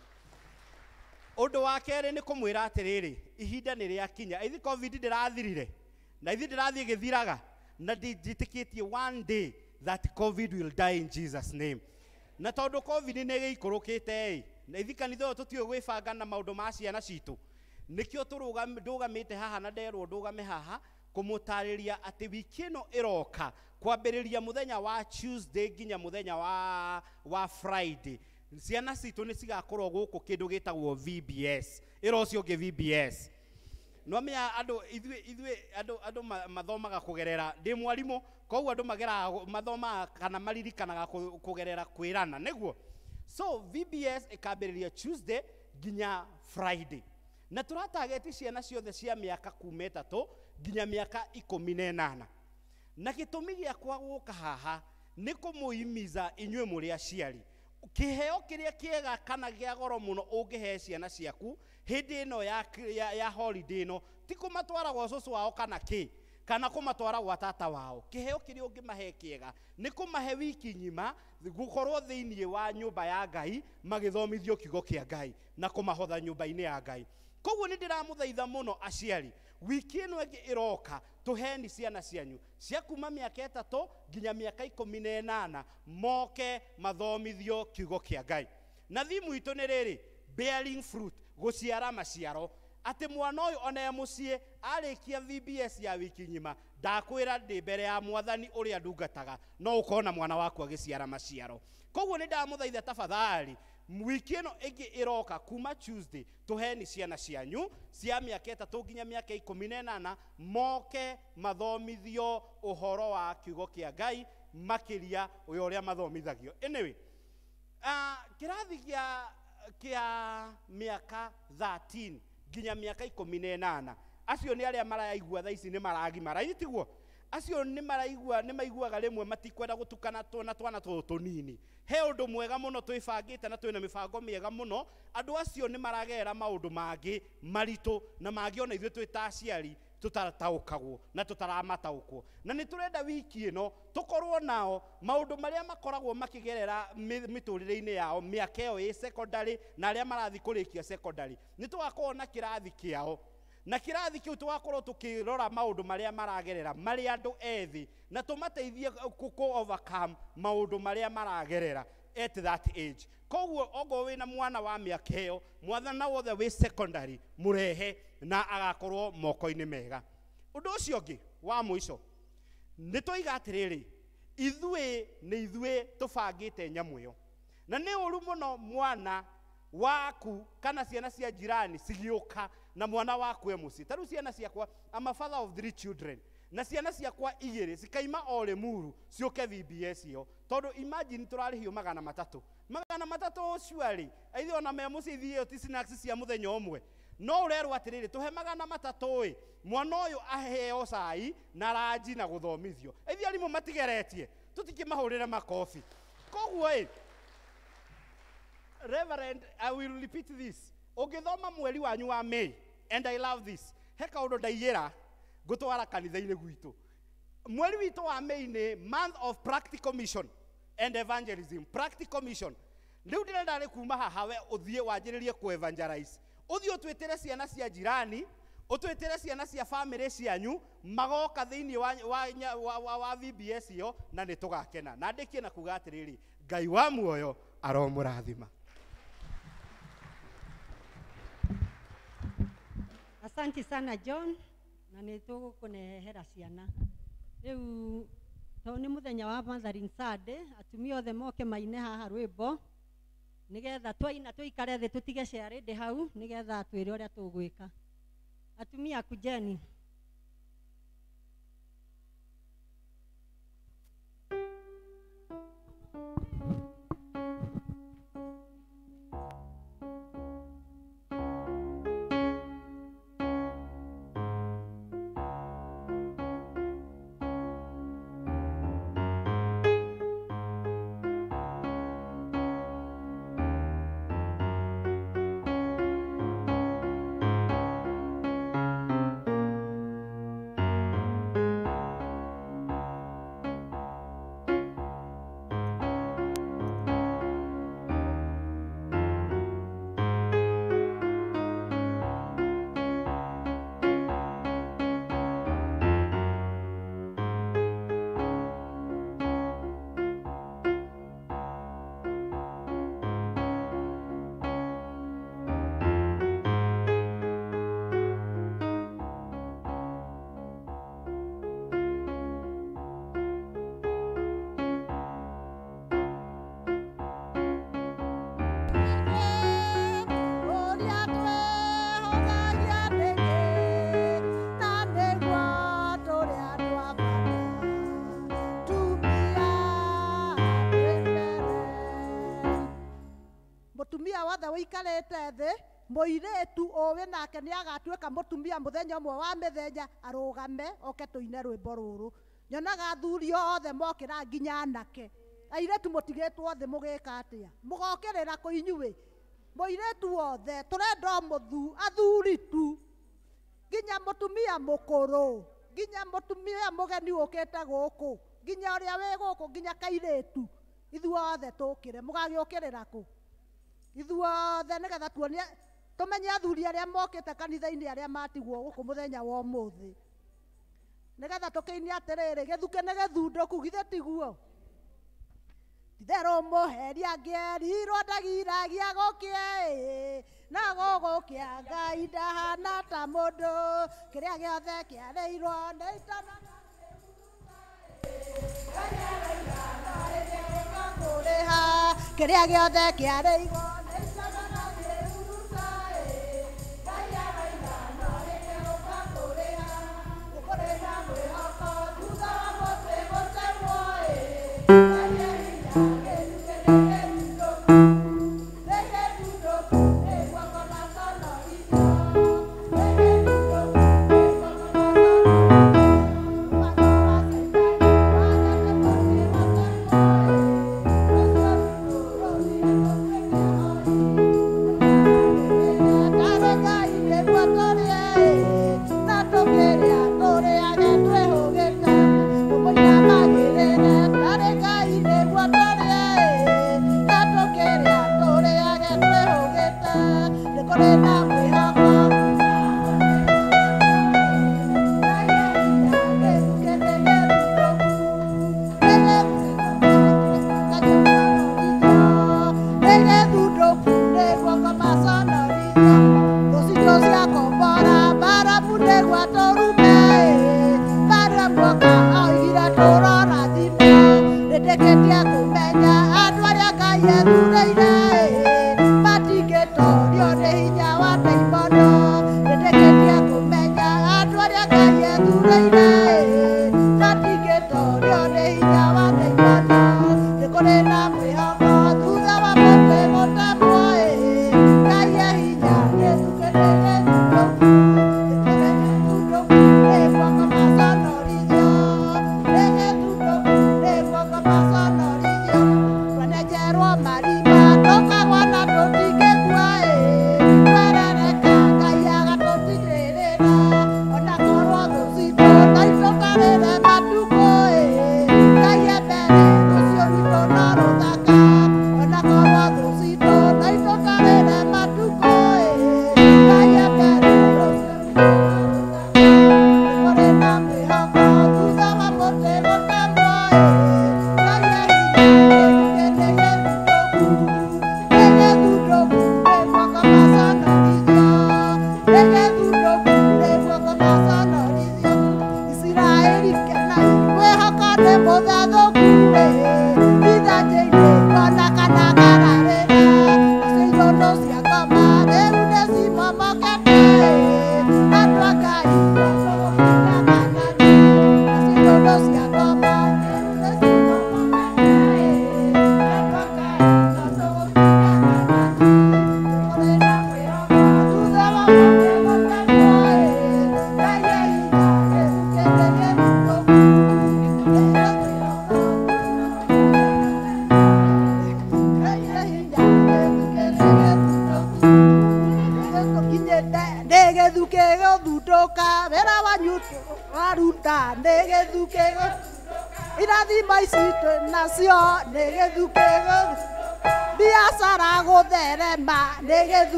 Undu wa keri ni kumwira atiriri, ihinda ni riakinya. Ithi COVID ndirathirire na ithi ndirathie githiraga na nditikitie one day that COVID will die in Jesus name. Na tondu COVID ni giikurukite na ithi kanitha uyu tutiwe gwibanga na maundu ma ciana citu, nikio turugamite haha na nderwo ndugame haha kumutariria ati wiki ino iroka kwambiriria muthenya wa Tuesday nginya muthenya wa Friday ciana citu ni cigakorwo guku kindu gitagwo VBS. Iro ucio ungi VBS no menya andu ithuĩ andu mathomaga kugerera ndi mwarimu koguo andu mageraga mathomaga kana maririkanaga kugerera kwirana niguo. So VBS ikambiriria Tuesday nginya Friday Na tũratageti ciana ciothe cia mĩaka kuma 3 nginya mĩaka 18. Na gĩtũmi gĩakwa gũka haha nĩ kũmũhimiza inyuĩ mũrĩ aciari. Kĩheo kĩrĩa kĩega kana gĩa goro mũno ũngĩhe ciana ciaku hĩndĩ ĩno ya holiday ĩno ti kũmatwara gwa cũcũ wao kana kĩ kana kũmatwara gwa tata wao. Kĩheo kĩrĩa ũngĩmahe kĩega nĩ kũmahe wiki ng'ima gũkorwo thĩinĩ wa nyũmba ya Ngai magĩthomithio kiugo kĩa Ngai na kũmahotha nyũmba-inĩ ya Ngai. Koguo nĩ ndĩramũthaitha mũno aciari, wiki ĩno ĩngĩ ĩroka tũheni ciana cianyu cia kuma mĩaka 3 nginya mĩaka 18 moke mathomithio kiugo kĩa Ngai. Na thimu itũ nĩ rĩrĩ, bearing fruit, gũciara maciaro. Atĩ mwana ũyũ ona e mũciĩ arĩkia VBS ya wiki ng'ima ndakwĩra ndĩ mbere ya mwathani ũrĩa ndungataga no ũkona mwana waku agĩciara maciaro. Koguo nĩ ndamũthaitha tafadhali, wiki ĩno ĩngĩ ĩroka kuma Tuesday tũheni ciana cianyu cia mĩaka 3 nginya mĩaka 18 moke mathomithio ũhoro wa kiugo kĩa Ngai makĩria ũyũ ũrĩa mathomithagio. Anyway, kĩrathi kĩa mĩaka 13 nginya mĩaka 18 acio nĩ arĩa maraigua thaa ici nĩ maragimara, ĩ tiguo? Acio nĩ maraigua, nĩ maiguaga rĩmwe matikwenda gũtukana na twana tũtũ tũnini. He ũndũ mwega mũno twĩbangĩte na twĩna mĩbango mĩega mũno. Andũ acio nĩ maragerera maũndũ mangĩ maritũ na mangĩ ona ithuĩ twĩ ta aciari tũtarataũkagwo na tũtaramataũkwo. Na nĩ tũrenda wiki ĩno tũkorwo nao maũndũ marĩa makoragwo makĩgerera mĩtũrĩre-inĩ yao mĩaka ĩyo ĩ secondary na arĩa marathiĩ kũrĩkia secondary. Nĩ tũgakorwo na kĩrathi kĩao. Na kĩrathi kĩu tũgakorwo tũkĩrora maũndũ marĩa maragerera marĩ andũ ethĩ na tũmateithie kũ overcome maũndũ marĩa maragerera at that age. Koguo ogo wĩna mwana wa mĩaka ĩyo, mwathana wothe wĩ secondary mũrehe na agakorwo moko-inĩ mega. Ũndũ ũcio ũngĩ wa mũico nĩ twoiga atĩrĩrĩ, ithuĩ nĩ ithuĩ tũbangĩte nyamũ ĩyo. Na nĩ ũru mũno mwana waku kana ciana cia jirani cigĩũka na mwana waku e mũciĩ. Ta rĩu ciana ciakwa, I'm a father of 3 children. Na ciana ciakwa 2 cikaima o Limuru ciũke VBS ĩyo. Tondũ imagine tũrarĩhio 300. 300 surely. Aithe ona me mũciĩ ithiĩ ĩyo ti snacks cia mũthenya ũmwe. No ũrerwo atĩrĩrĩ, tũhe 300 ĩ, mwana ũyũ aheo cai na ranji na gũthomithio. Aithe arimũ matigeretie, tũtikĩmahũrĩre makobi. Koguo ĩ, Reverend, I will repeat this. Ũngĩthoma mweri wanyu wa May, and I love this. He kaũndũ ndaiyĩra ngũtwara kanitha-inĩ gwitũ. Mweri witũ wa May nĩ month of practical mission and evangelism. Practical mission. Rĩu ndĩrenda rĩ kuma haha we ũthiĩ wanjĩrĩrie kũ evangelize. Ũthiĩ ũtwĩtĩre ciana cia jirani, ũtwĩtĩre ciana cia family cianyu, magoka thĩinĩ wa VBS ĩyo na nĩ tũgakena. Na ndĩkie na kuga atĩrĩrĩ, Ngai wa muoyo aromũrathima. Asante sana John, na nĩ tũgũkũnehera ciana. Rĩu tondũ nĩ mũthenya wa Mothering Sunday, atumia othe moke maine haha rwĩmbo nĩgetha twaina tũikare thĩ tũtige ciarĩndĩ hau nĩgetha twĩre ũrĩa tũgwĩka. Atumia kujeni. Mutumia wothe wĩikarĩte thĩ Mũirĩtu ũĩ nake nĩ agatuĩka mũtumia mũthenya ũmwe wa mĩthenya arũgame oke tũine rwĩmbo rũrũ. Nyonaga athuri othe mokĩra nginya anake. Airĩtu mũtigĩtwo thĩ mũgĩka atĩa? Mũgokĩrĩra kũ inyuĩ? Mũirĩtu wothe tũrenda o athuri tu, nginya mũtumia mũkũrũ, nginya mũtumia mũgeni ũkĩte gũkũ, nginya ũrĩa wĩ gũkũ, nginya kairĩtu, ithuothe tũkĩre. Mũgagĩũkĩrĩra kũ? Ithuothe nĩgetha tuonie tũmenye athuri arĩa mokĩte kanitha-inĩ arĩa matigwo gũkũ mũthenya wa ũmũthĩ, nĩgetha tũkĩine atĩrĩrĩ, gĩthukĩ nĩ gĩthundũku, githĩ tiguo? Titherũ mũheria angĩerirwo ndagiragia gũkĩa ĩ, na gũgũkĩa Ngai ndahana ta mũndũ, kĩrĩa gĩothe kĩarĩirwo nĩ itana kũrĩha, kĩrĩa gĩothe kĩarĩirwo nĩ itana na kĩhuruta ĩ, Ngai arauga no rĩgĩũka kũrĩha, nĩkũrĩ na mwĩhoko thutha wa mũtĩ gũtemwo ĩ,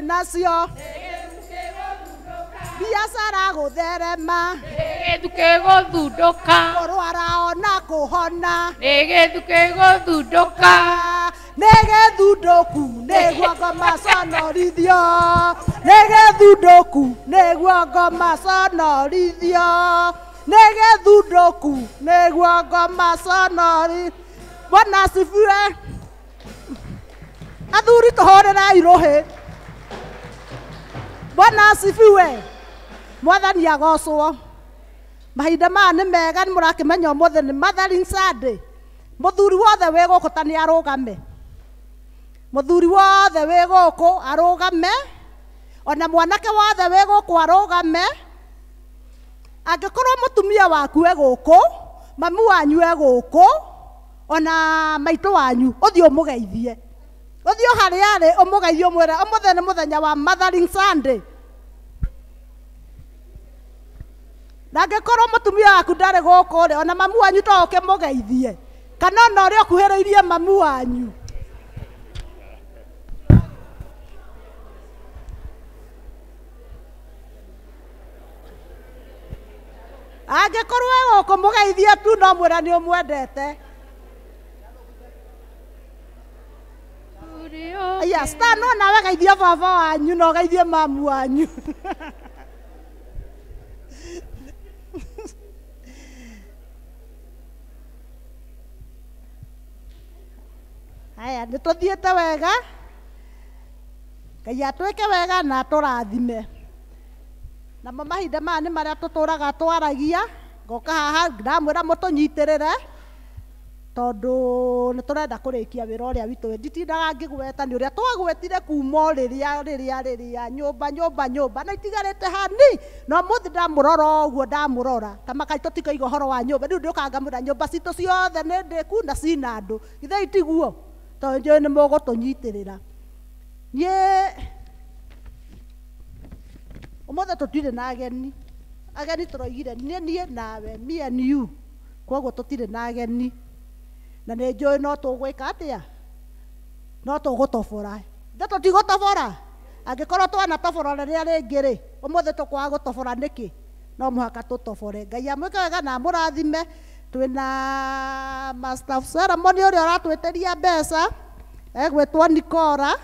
Nacio biacara gũtherema gĩthukĩ gũthundũka kũrwara ona kũhona nĩ gĩthukĩ gũthundũka Nĩ gĩthundũku nĩguo ngoma conorithio. Nĩ gĩthundũku nĩguo ngoma conorithio. Nĩ gĩthundũku nĩguo ngoma conorithio. Bwana asifiwe. Athuri tũhũrĩrai rũhĩ. Bwana asifiwe. Mwathani agocwo. Mahinda maya nĩ mega nĩ mũrakĩmenya ũmũthĩ nĩ Mothering Sunday. Mũthuri wothe wĩ gũkũ ta nĩ arũgame. Mũthuri wothe wĩ gũkũ arũgame. Ona mwanake wothe wĩ gũkũ arũgame. Angĩkorwo mũtumia waku e gũkũ, mami wanyu e gũkũ, ona maitũ wanyu, ũthiĩ ũmũgeithie. Ũthiĩ o harĩa arĩ ũmũgeithie ũmwĩre ũmũthĩ nĩ mũthenya wa Mothering Sunday. Na angĩkorwo mũtumia waku ndarĩ gũkũ rĩ, ona mami wanyu to ũke mũgeithie. Kana ona ũrĩa ũkuhĩrĩirie mami wanyu. Angĩkorwo e gũkũ mũgeithie tu no mwĩra nĩ ũmwendete. Aya, star no nawe geithie baba wanyu na ũgeithie mamu wanyu. Aya, nĩ tũthiĩte wega. Ngai atwĩke wega na atũrathime. Namo mahinda maya nĩ marĩa tũtũraga twaragia, ngoka haha ndamwĩra mũtũnyitĩrĩre tondũ nĩ tũrenda kũrĩkia wĩra ũrĩa witũ. Nditindaga ngĩgweta nĩ ũrĩa twagwetire kuma o rĩrĩa nyũmba nyũmba nyũmba na itigarĩte hani. Na ũmũthĩ ndamũrora ũguo ndamũrora kama kaĩ tũtikaiga ũhoro wa nyũmba. Rĩu ndĩũkaga ngamwĩra nyũmba citũ ciothe nĩ ndĩku na cina andũ. Githĩ itiguo? Tondũ njũĩ nĩ mũgũtũnyitĩrĩra. Niĩ ũmũthĩ tũtirĩ na ageni. Ageni tũroigire niĩ nawe, me and you. Koguo tũtirĩ na ageni. Na nĩ njũĩ no tũgwĩka atĩa? No tũgũtobora. Ithe tũtigũtobora? Angĩkorwo twanatobora rĩrĩa rĩngĩ rĩ, ũmũthĩ tũkwaga gũtobora nĩkĩ? No mũhaka tũtobore. Ngai amwĩke wega na amũrathime. Twĩna Master of Ceremony ũrĩa ũratwĩtĩria mbeca, egwĩtwo Nikora.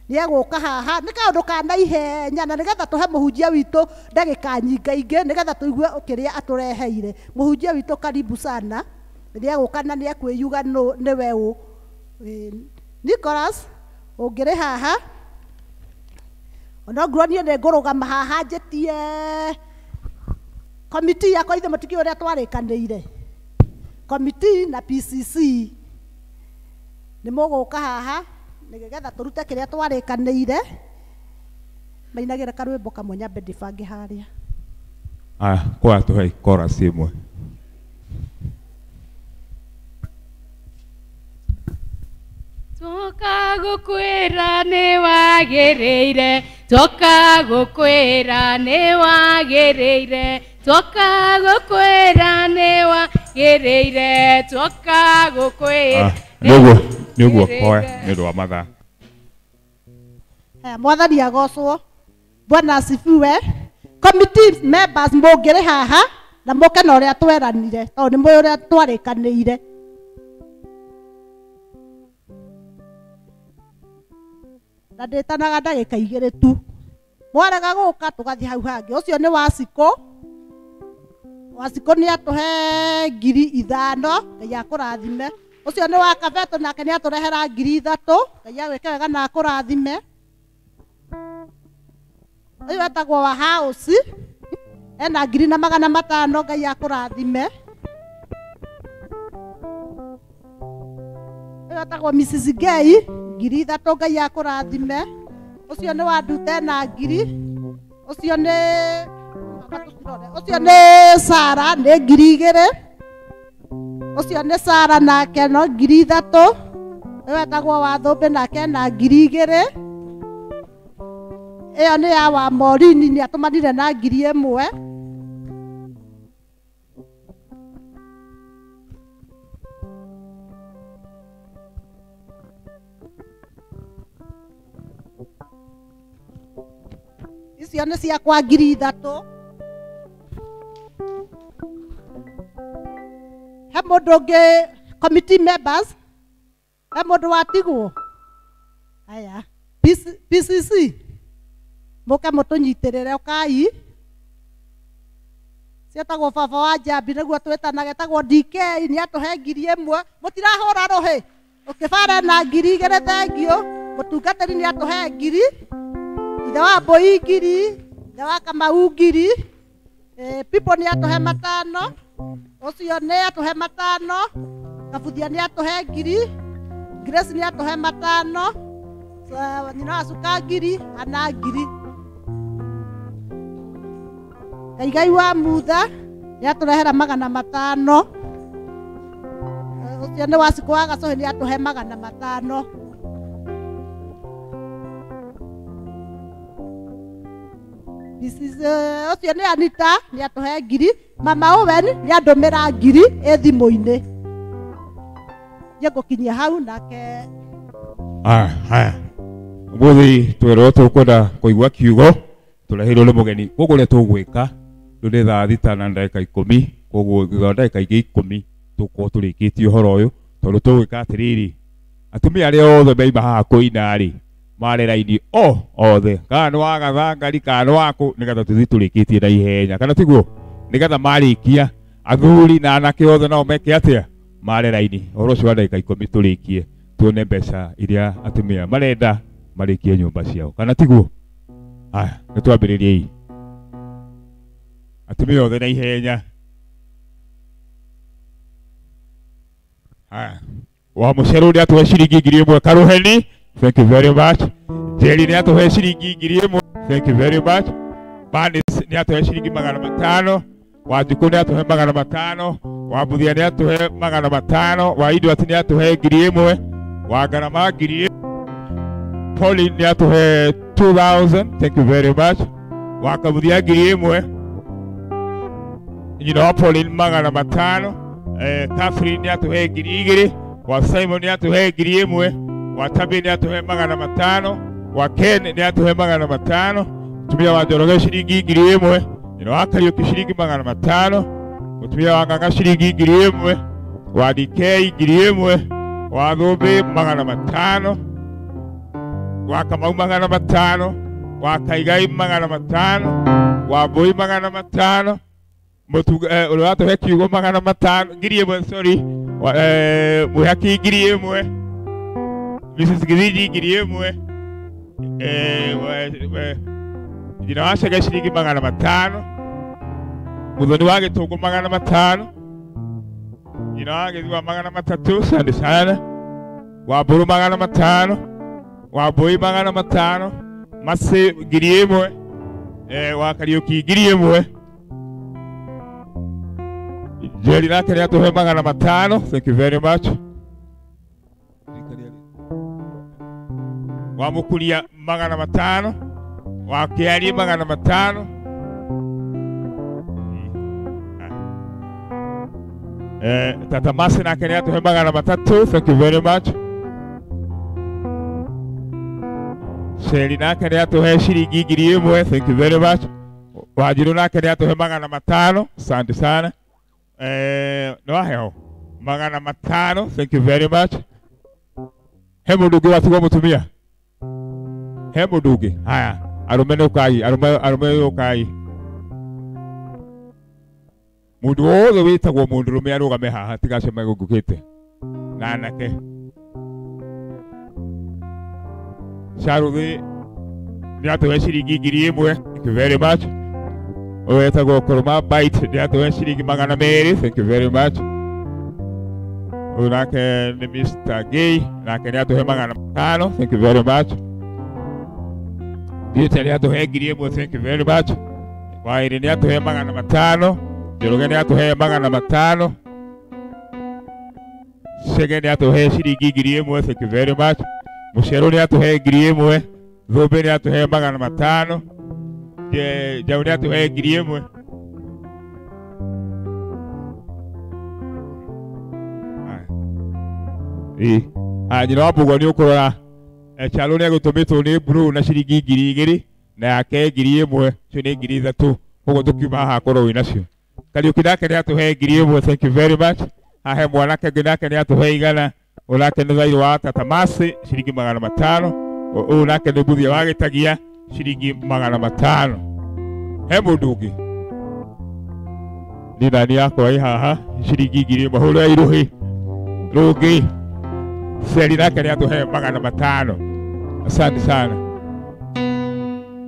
Nĩ egũka haha nĩ kaũndũ ka naihenya na nĩgetha tũhe mũhunjia witũ ndagĩka nyingaingĩ nĩgetha tũigue kĩrĩa atũreheire. Mũhunjia witũ karibu sana. Nĩ egũka na nĩ ekwĩyuga nĩwe ũ. Nicholas ũngĩrĩ haha onongorwo niĩ nĩ ngũrũgama haha njĩtie komiti yakwa ithe mũtikĩũĩ ũrĩa twarĩkanĩire. Komiti na PCC nĩ mũgũka haha nĩgetha tũrute kĩrĩa twarĩkanĩire. Mainagĩre karwĩmbo kamwe nyambe ndĩbange harĩa. Aya, kwa tũhe chorus ĩmwe. Toka gukwira ni wagirire, toka gukwira ni wagirire, toka gukwira ni wagirire, toka gukwira. Nĩguo koe nĩ ũndũ wa mathaa. Mwathani agocwo. Bwana asifiwe. Committee members mũngĩrĩ haha na mũke na ũrĩa tweranire tondũ nĩ mũĩ ũrĩa twarĩkanĩire. Na ndĩtanaga ndagĩka igĩrĩ tu. Mwarega gũka tũgathiĩ hau hangĩ. Ũcio nĩ Wacikũ. Wacikũ nĩ atũhe 5,000. Ngai akũrathime. Ũcio nĩ wa Kabeto nake nĩ atũrehera 3,000. Ngai agwĩke wega na akũrathime. Ũyũ wetagwo wa House ena 1,500. Ngai akũrathime. Ũyũ wetagwo Mrs. Gay 3,000. Ngai akũrathime. Ũcio nĩ wa Ndute na 1,000. Ũcio nĩ Sara nĩ 2,000. Ũcio nĩ Sara nake no 3,000. Ũyũ wetagwo wa Thũmbĩ nake na 2,000. Ĩyo nĩ ya wa Morini nĩ atũmanire na 1,000. Icio nĩ ciakwa 3,000. He mũndũ ũngĩ committee members He mũndũ watigwo? Aya, PCC mũke mũtũnyitĩrĩre ũkai. Cietagwo baba wa Njambi nĩguo twĩtanaga, etagwo DK nĩ atũhe 1000. Mũtirahũra rũhĩ. Ũkĩbara na 2000 thengio. Mũtungatĩri nĩ atũhe 1000. Ithe wa Mbũi 1000, ithe wa Kamau 1000. People nĩ atũhe 5. Ũcio nĩ atũhe 5. Kabuthia nĩ atũhe 1000. Grace nĩ atũhe 5. Nyina wa Cuka 1000, ana 1000. Kaigai wa Mutha nĩ atũrehera 500. Ũcio nĩ wa Cikũ wa Gacũhĩ nĩ atũhe 500. Ũcio nĩ Anita nĩ atũhe 1000. Mama Owen nĩ andũmĩra 1000 ĩ thimũ-inĩ. Niĩ ngũkinyia hau nake. Haya. Ũmũthĩ twerwo tũkwenda kũigua kiugo tũreheirwo nĩ mũgeni. Koguo ũrĩa tũgwĩka rĩu nĩ thaa 6 na ndagĩka 10, koguo thutha wa ndagĩka ingĩ 10 tũkorwo tũrĩkĩtie ũhoro ũyũ, tondũ tũgwĩka atĩrĩrĩ, atumia arĩa othe meima haha kũina rĩ mare raini o othe, kana nĩ wa Gathangari kana nĩ wakũ, nĩgetha tũthiĩ tũrĩkĩtie na ihenya, kana tiguo? Nĩgetha marĩkia athuri na anake othe nao meke atĩa, mare raini. Ũhoro ũcio wa ndagĩka 10 tũrĩkie, tuone mbeca iria atumia marenda marĩkie nyũmba ciao, kana tiguo? Haya, nĩ twambĩrĩriei atumia othe na ihenya. Haya, wa Mũcerũ nĩ atũhe ciringi 1000 Karũheni, thank you very much. Jerry nĩ atũhe ciringi 1000, thank you very much. Banis nĩ atũhe ciringi 500, Wanjikũ nĩ atũhe 500, wa Mbuthia nĩ atũhe 500, wa Idwat nĩ atũhe 1000, wa Ngarama 1000, Pauline nĩ atũhe 2000, thank you very much. Wa Kabuthia 1000, nyina wa Pauline 500, Catherine nĩ atũhe 2000, wa Simon nĩ atũhe 1000, wa Tabi nĩ atũhe 500, wa Ken nĩ atũhe 500, mũtumia wa Njoroge ciringi 1000, nyina wa Kariũki ciringi 500, mũtumia wa Ng'ang'a ciringi 1000, wa DK 1000, wa Thũmbĩ 500, wa Kamau 500, wa Kaigai 500, wa Mbũi 500, ũrĩa watũhe kiugo 500, 1000, sorry, Mwĩhaki 1000, Mrs. Githiji 1000, nyina wa Chege ciringi 500, Mũthoni wa Gĩtũngũ 500, nyina wa Gĩthua 300, asante sana, wa Mbũrũ 500, wa Mbũi 500, Masĩ 1000, wa Kariũki 1000, Jerry nake nĩ atũhe 500, thank you very much. Wa Mũkuria 500, wa Kĩarie 500, Tata Masi nake nĩ atũhe 300, thank you very much. Sheri nake nĩ atũhe ciringi 1000, thank you very much. Wanjirũ nake nĩ atũhe 500, asante sana. Nĩ waheo 500, thank you very much. He mũndũ ũngĩ watigwo mũtumia? He mũndũ ũngĩ? Haya, arũme nĩ ũkai, arũme ũkai. Mũndũ wothe wĩtagwo mũndũrũme arũgame haha tiga acio megũkĩte na anake. Charũthĩ nĩ atũhe ciringi 1000, thank you very much. Ũyũ wetagwo Kũrũma Bite nĩ atũhe ciringi 200, thank you very much. Ũyũ nake nĩ Mr. Gay nake nĩ atũhe 500, thank you very much. Beauty nĩ atũhe 1000, thank you very much. Waĩrĩ nĩ atũhe 500, Njoroge nĩ atũhe 500, Chege nĩ atũhe ciringi 1000, thank you very much. Mũcerũ nĩ atũhe 1000, Thũmbĩ nĩ atũhe 500, Njaũ nĩ atũhe 1000. Nyina wa Mbũgua nĩ ũkũrora Chalo nĩ agũtũmĩtwo nĩ Blue na ciringi 2000 na yake 1000, icio nĩ 3000, koguo tũkiuma haha akorwo wĩ nacio. Kariũki nake nĩ atũhe 1000, thank you very much. Hahe mwanake ũngĩ nake nĩ atũhe 100, Ũnake nĩ thairũ wa Tata Masi ciringi 500. Ũyũ nake nĩ Mbuthia wa Gĩtagia ciringi 500. He mũndũ ũngĩ nĩ nani yakwa ĩ haha ciringi 1000 hũra irũhĩ rũngĩ Seri nake nĩ atũhe 500. Asante sana.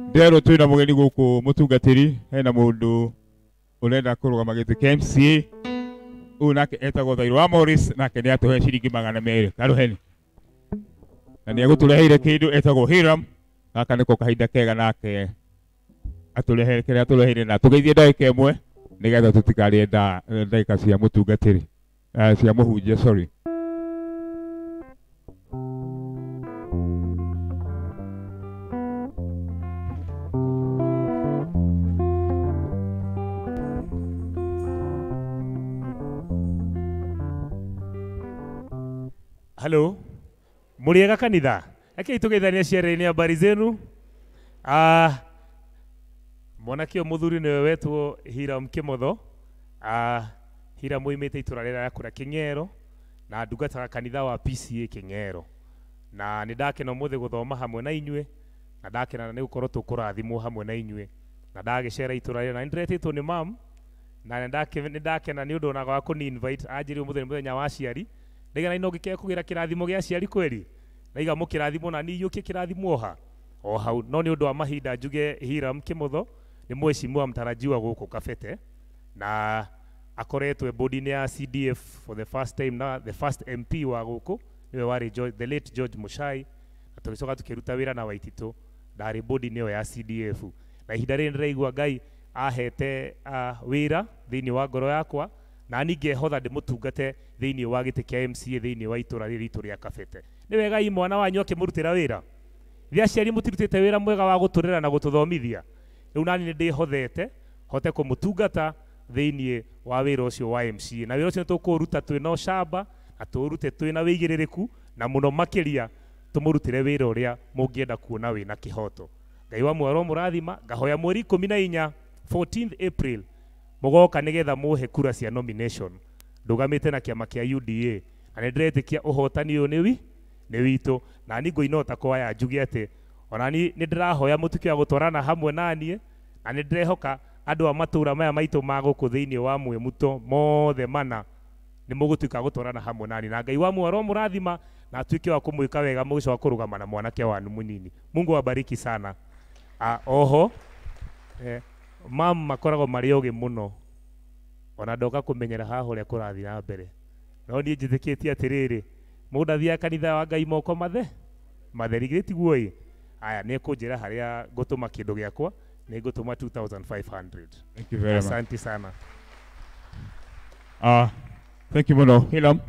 Ndĩrerwo twĩna mũgeni gũkũ mũtungatĩri, hena mũndũ ũrenda kũrũgama gĩtĩ kĩa MCA. Ũyũ nake etagwo Thairũ wa Morris, nake nĩ atũhe ciringi 200. Karũheni. Na nĩ egũtũreheire kĩndũ etagwo Hiram. Gaka nĩko kahinda kega nake atũrehere kĩrĩa atũreheire, na tũgeithie ndagĩka ĩmwe nĩgetha tũtikarĩe ndagĩka cia mũtungatĩri, cia mũhunjia, sorry. Hello, muriega kanitha. Rekei tugeithanie ciarĩ-inĩ, habari zenu. Mwanake ũyũ mũthuri nĩwe wetwo Hiram Kimotho. Hiram oimĩte itũra rĩrĩa rĩa kũrĩa Kĩng'ero na ndungataga kanitha wa PCA Kĩng'ero. Na nĩ ndakena ũmũthĩ gũthoma hamwe na inyuĩ, na ndakena nĩ gũkorwo tũkũrathimwo hamwe na inyuĩ, na ndagĩcera itũra rĩrĩa na nĩ ndĩretĩtwo nĩ mam, na nĩ ndakena nĩ ũndũ ona wa kũni invite anjĩre ũmũthĩ nĩ mũthenya wa aciari. Ndaiga no ngĩkĩe kũgĩra kĩrathimo gĩa aciari kweri, ndaiga mũkĩrathimwo na niĩ iyũkie kĩrathimo ha o hau. No nĩ ũndũ wa mahinda njuge Hiram Kimotho nĩ mheshimiwa mtarajiwa gũkũ Kabete, na akoretwo bodi-inĩ ya CDF for the first time, na the first MP wa gũkũ nĩwe warĩ the late George Muchai, na tũgĩcoka tũkĩruta wĩra na Waititũ, ndarĩ bodi-inĩ ĩyo ya CDF. Na ihinda rĩrĩ ndĩraigua Ngai ahete wĩra thĩinĩ wa ngoro yakwa, na niĩ ngehotha ndĩmũtungate thĩinĩ wa gĩtĩ kĩa MCA thĩinĩ wa itũra rĩrĩ ritũ rĩa Kabete. Nĩ wega i mwana wanyu akĩmũrutĩra wĩra. Rĩrĩa aciari mũtirutĩte wĩra mwega wa gũtũrera na gũtũthomithia, rĩu nani nĩ ndĩhothete hote kũmũtungata thĩinĩ wa wĩra ũcio wa MCA. Na wĩra ũcio nĩ tũkũũruta twĩna ũcamba, na tũũrute twĩna wĩigĩrĩrĩku, na mũno makĩria tũmũrutĩre wĩra ũrĩa mũngĩenda kuona wĩna kĩhoto. Ngai wa muoyo mũrathima. Ngahoya mweri 14 14th April mũgoka nĩgetha mũhe kura cia nomination. Ndũgamĩte na kĩama kĩa UDA, na nĩ ndĩretĩkia ũhotani ũyũ nĩ witũ, na niĩ ngũinota kwaya njuge atĩ ona niĩ nĩ ndĩrahoya mũtuĩke wa gũtwarana hamwe na niĩ, na nĩ ndĩrehoka andũ a matũra maya maitũ ma gũkũ thĩinĩ wa Mwĩmuto mothe mana nĩ mũgũtuĩka gũtwarana hamwe na niĩ, na Ngai wa muoyo mũrathima na atuĩke wa kũmwĩka wega mũgĩcoka kũrũgama na mwanake wanyu mũnini. Mungu awabariki sana. Oho mam makoragwo marĩ ogĩ mũno, ona ndoka kũmenyera haha ũrĩa kũrathiĩ na mbere, no niĩ njĩtĩkĩtie atĩrĩrĩ, mũndũ athiaga kanitha wa Ngai moko matheri, githĩ tiguo ĩ? Aya, nĩ ekũnjĩra harĩa ngũtũma kĩndũ gĩakwa, nĩ ngũtũma 2500. Thank you very much. Asante sana. Thank you mũno Hiram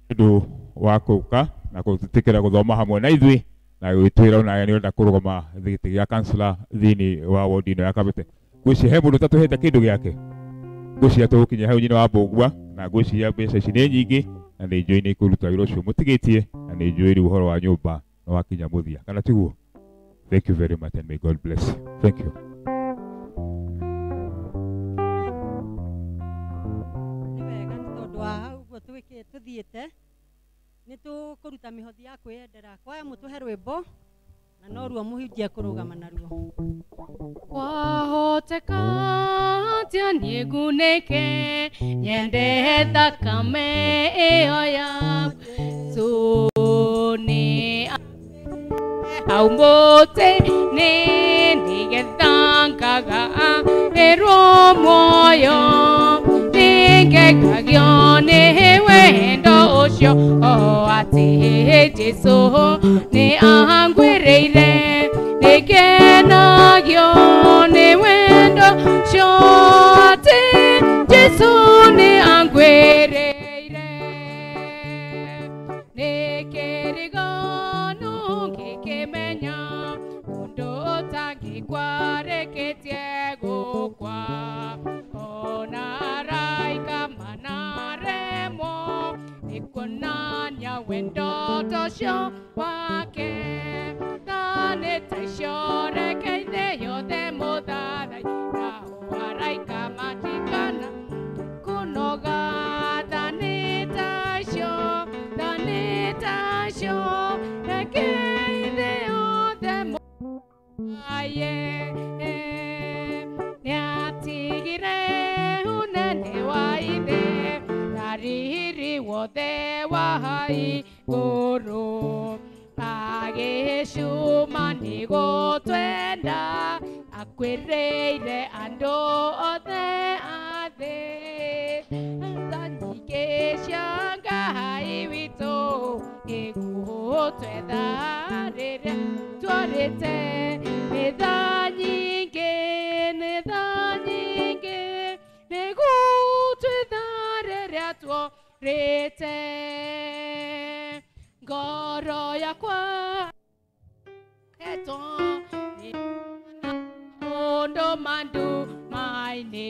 ũndũ wa kũũka na gũtĩkĩra gũthoma hamwe na ithuĩ na gwĩtwĩra onawe nĩ ũrenda kũrũgama gĩtĩ gĩa councillor thĩinĩ wa ward ĩno ya Kabete. Ngwĩciria he mũndũ ũtatũhete kĩndũ gĩake, ngwĩciria tũgũkinya hau nyina wa Mbũgua, na ngwĩciria mbeca ici nĩ nyingĩ na nĩ njũĩ nĩ ikũruta wĩra ũcio mũtigĩtie, na nĩ njũĩ rĩu ũhoro wa nyũmba nĩ wakinya mũthia, kana tiguo? Thank you very much and may God bless you. Thank you. Nĩ wega nĩ tondũ wa hau ũguo tũthiĩte nĩ tũkũruta mĩhothi ya kwĩyendera. Kwaya mũtũhe rwĩmbo na noruo mũhunjia kũrũgama naruo. Kwahoteka atĩa niĩ ngunĩke nyende thakame ĩyo ya Jesũ nĩ hau mũtĩ-inĩ nĩgetha ngagaĩrwo muoyo, nĩngekagio nĩ wendo ũcio o atĩ Jesũ nĩ angwĩrĩire, nĩngenagio nĩ wendo ũcio atĩ Jesũ nĩ angwĩrĩire. Nĩ kĩrigano ngĩkĩmenya ũndũ ũtangĩkwarĩkĩtie gũkwa, ona araika manaremwo nĩ kuonania wendo ũcio wake, na nĩ ta icio reke thĩ yothe mũthathai, nao araika matikana kũnoga, tha nĩ ta icio ũcio reke ithe othe moaye nĩatigire ũnene wa ithe na riri wothe wa igũrũ agĩcuma nĩgũtwenda akwĩrĩire andũ othe a thĩ tha nyingĩ cia Ngai witũ nĩgũtwetha rĩrĩa twarĩte nĩ tha nyingĩ nĩ tha nyingĩ nĩgũtwetha rĩrĩa tworĩte ngoro yakwa etwo nĩ maũndũ mandu-mainĩ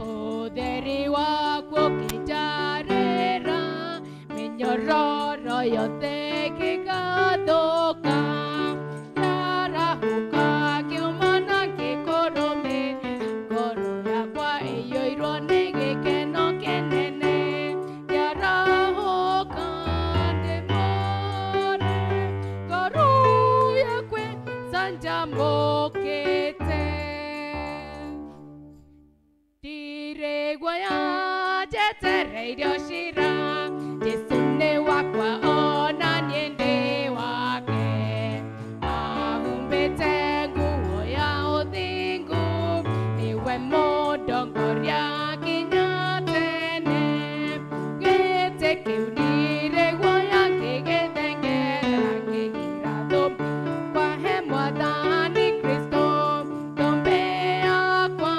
ũtheri waku ũkĩnjarĩra mĩnyororo yothe ĩkĩgathũka yarahũka ngĩuma na ngĩkũrũmĩ ngoro yakwa ĩiyũirwo nĩ gĩkeno kĩnene yarahũka ndĩmore ngoro yakwa ĩcanjamũkĩte ndirĩguoya njetereire ũcira Jesũ nĩ wakwa ona niĩ ndĩ wake ahumbĩte nguo ya ũthingu nĩwe mũndongoria nginya tene gĩtĩ kĩu ndirĩguoya ngĩgĩthengera ngĩgira thũmbĩ kwahe Mwathani Kristo thũmbĩ yakwa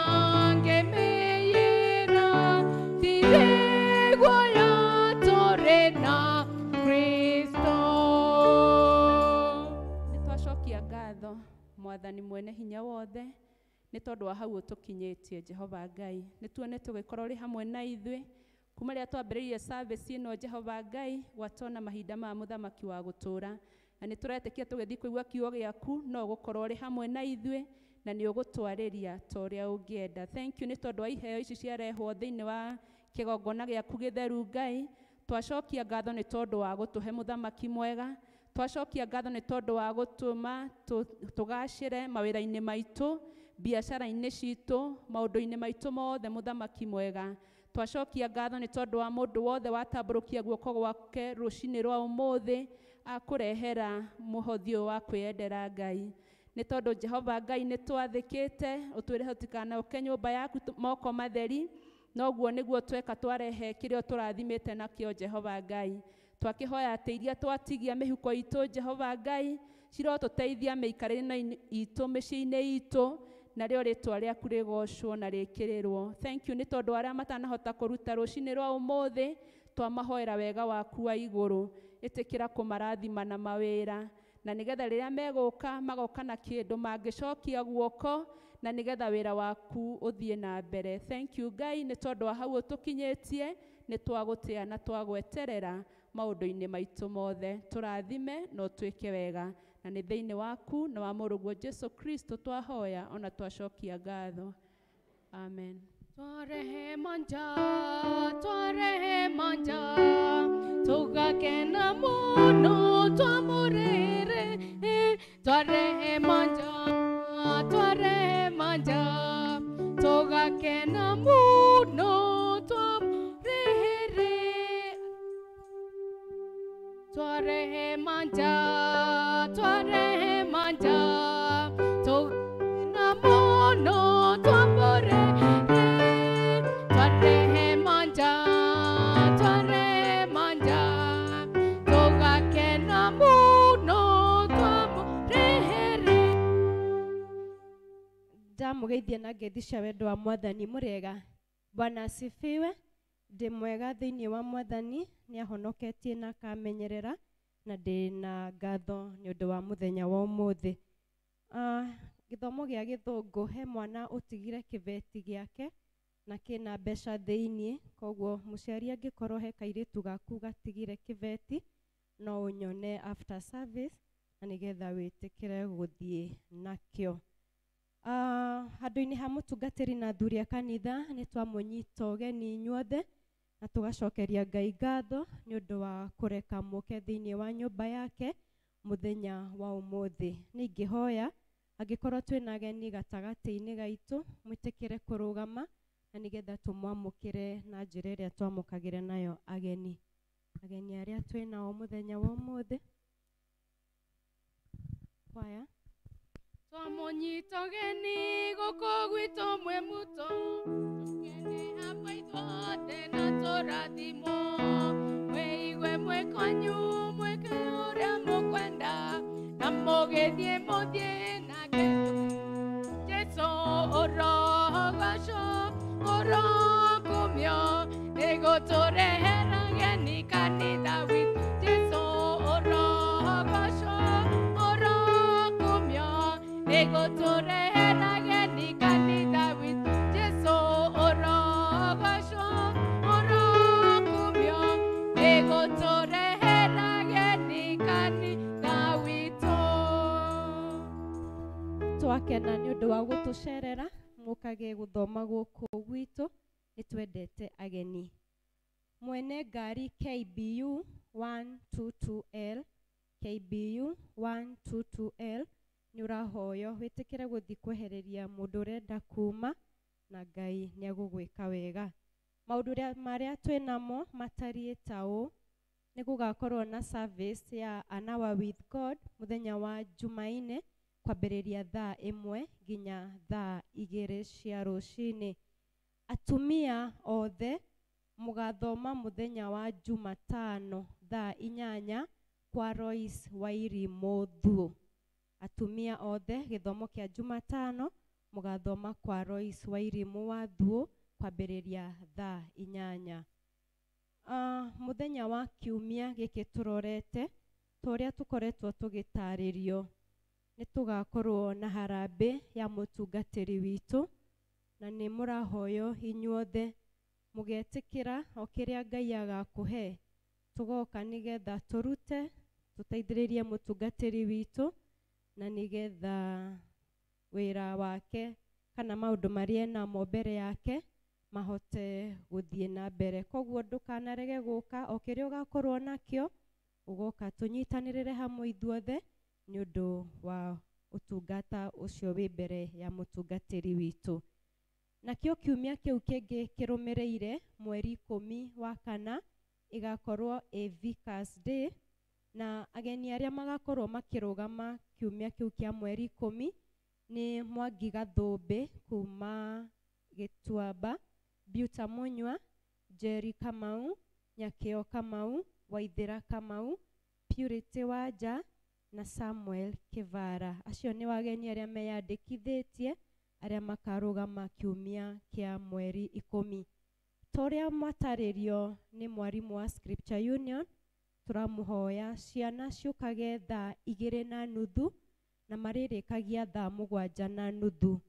ngĩmĩiyĩra ndirĩguoya tũrĩ na Kristo. Nĩ twacokia ngatho Mwathani mwene hinya wothe nĩ tondũ wa hau ũtũkinyĩtie Jehova Ngai nĩ tuone tũgĩkorwo ũrĩ hamwe na ithuĩ kuma rĩrĩa twambĩrĩirie service ĩno Jehova Ngai gwatona mahinda maya mũthamaki wa gũtũũra na nĩ tũretĩkia tũgĩthiĩ kũigua kiugo gĩaku no ũgũkorwo ũrĩ hamwe na ithuĩ na nĩ ũgũtwarĩria ta ũrĩa ũngĩenda. Thank you nĩ tondũ wa iheo ici ciarehwo thĩinĩ wa kĩgongona gĩaku gĩtheru Ngai twacokia ngatho nĩ tondũ wa gũtũhe mũthamaki mwega twacokia ngatho nĩ tondũ wa gũtũma tũgacĩre mawĩra-inĩ maitũ biacara-inĩ citũ maũndũ-inĩ maitũ mothe mũthamaki mwega twacokia ngatho nĩ tondũ wa mũndũ wothe watambũrũkia guoko gwake rũcinĩ rwa ũmũthĩ akũrehera mũhothi ũyũ wa kwĩyendera Ngai nĩ tondũ Jehova Ngai nĩ twathĩkĩte ũtwĩre tũtikanoke nyũmba yaku moko matheri noguo nĩguo tweka twarehe kĩrĩa tũrathimĩte nakĩo Jehova Ngai twakĩhoya atĩ iria twatigia mĩhuko itũ Jehova Ngai cirotũteithia mĩikarĩre itũ mĩciĩ-inĩ itũ narĩo rĩtwa rĩaku rĩgocwo na rĩkĩrĩrwo. Thank you nĩ tondũ arĩa matanahota kũruta rũcinĩ rwa ũmũthĩ twamahoera wega waku wa igũrũ ĩtĩkĩra kũmarathima na mawĩra na nĩgetha rĩrĩa megũka magoka na kĩndũ mangĩcokia guoko na nĩgetha wĩra waku ũthiĩ na mbere. Thank you Ngai nĩ tondũ wa hau ũtũkinyĩtie nĩ twagũtĩa na twagweterera maũndũ-inĩ maitũ mothe tũrathime na ũtwĩke wega na nĩ thĩinĩ waku na wa mũrũguo Jesu Kristo twahoya ona twacokia ngatho. Amen. Twarehe manja, tũgakena mũno twamũrĩre. Twarehe manja, tũgakena mũno twamũrĩre. Twarehe manja, tũgakena mũno twamũrĩre. Twarehe manja, tũgakena mũno twamũrĩre. Ndamũgeithia na ngeithi cia wendo wa Mwathani mũrĩega. Bwana asifiwe. Ndĩ mwega thĩinĩ wa Mwathani nĩ ahonoketie na akamenyerera na ndĩ na ngatho nĩ ũndũ wa mũthenya wa ũmũthĩ. Gĩthomo gĩa gĩthũngũ he mwana ũtigire kĩbeti gĩake na kĩna mbeca thĩinĩ koguo mũciari angĩkorwo he kairĩtu gaku gatigire kĩbeti no ũnyone after service na nĩgetha wĩtĩkĩre gũthiĩ nakĩo. Handũ-inĩ ha mũtungatĩri na athuri a kanitha nĩ twamũnyita ũgeni inyuothe Na tũgacokeria Ngai ngatho nĩ ũndũ wa kũreka mũke thĩinĩ wa nyũmba yake mũthenya wa ũmũthĩ. Nĩ ingĩhoya angĩkorwo twĩna ageni gatagatĩ-inĩ gaitũ mwĩtĩkĩre kũrũgama na nĩgetha tũmwamũkĩre na njĩra ĩrĩa twamũkagĩra nayo ageni. Ageni arĩa twĩnao mũthenya wa ũmũthĩ. Kwaya. Twamũnyita ũgeni gũkũ gwitũ mwĩ muto, tũkene hamwe ithuothe na tũrathimwo. Mwĩigue mwĩ kwanyu mwĩke ũrĩa mũkwenda, na mũgĩthiĩ mũthiĩ nake. Jesũ ũrogocwo, ũrokumio, nĩgũtũrehera ageni kanitha witũ. Jesũ ũrogocwo, ũrokumio, nĩgũtũrehera ageni kanitha witũ. Jesũ ũrogocwo, ũrokumio, nĩgũtũrehera ageni kanitha witũ. Twakena nĩ ũndũ wa gũtũcerera mũkage gũthoma gũkũ gwitũ, nĩ twendete ageni. Mwene ngari KBU 122L, KBU 122L nĩ ũrahoywo wĩtĩkĩre gũthiĩ kwehereria mũndũ ũrenda kuma na Ngai nĩ egũgwĩka wega. Maũndũ marĩa twĩnamo matariĩ ta ũũ: nĩ gũgakorwo na service ya An Hour with God mũthenya wa Jumaine kwambĩrĩria thaa 1 nginya thaa 2 cia rũcinĩ. Atumia othe mũgathoma mũthenya wa Jumatano thaa 8 kwa Royce Wairimu Thuo. Atumia othe gĩthomo kĩa Jumatano mũgathoma kwa Royce Wairimu wa Thuo kwambĩrĩria thaa 8. Mũthenya wa kiumia gĩkĩ tũrorete ta ũrĩa tũkoretwo tũgĩtarĩrio, nĩ tũgakorwo na harambĩ ya mũtungatĩri witũ, na nĩ mũrahoywo inyuothe mũgetĩkĩra o kĩrĩa Ngai agakũhe. Tũgoka nĩgetha tũrute tũteithĩrĩrie mũtungatĩri witũ, na nĩgetha wĩra wake kana maũndũ marĩa enamo mbere yake mahote gũthiĩ na mbere. Koguo ndũkanarege gũka, o kĩrĩa ũgakorwo nakĩo ũgoka tũnyitanĩrĩre hamwe ithuothe nĩ ũndũ wa ũtungata ũcio wĩ mbere ya mũtungatĩri witũ. Nakĩo kiumia kĩu kĩngĩ kĩrũmĩrĩire mweri 10 wa 4 ĩgakorwo ĩ Vicars Day, na ageni arĩa magakorwo makĩrũgama kiumia kĩu kĩa mweri 10 nĩ Mwangi Gathũmbĩ kuma Gĩtuamba, Biuta Munyua, Jerry Kamau, Nyakĩo Kamau, Waithĩra Kamau, Purity Wanja na Samuel Kĩvara. Acio nĩ ageni arĩa meyandĩkithĩtie arĩa makarũgama kiumia kĩa mweri 10. Ta ũrĩa mwatarĩrio nĩ mwarimũ wa Scripture Union, tũramũhoya ciana ciũkage thaa 2:30 na marĩrĩkagia thaa 7:30.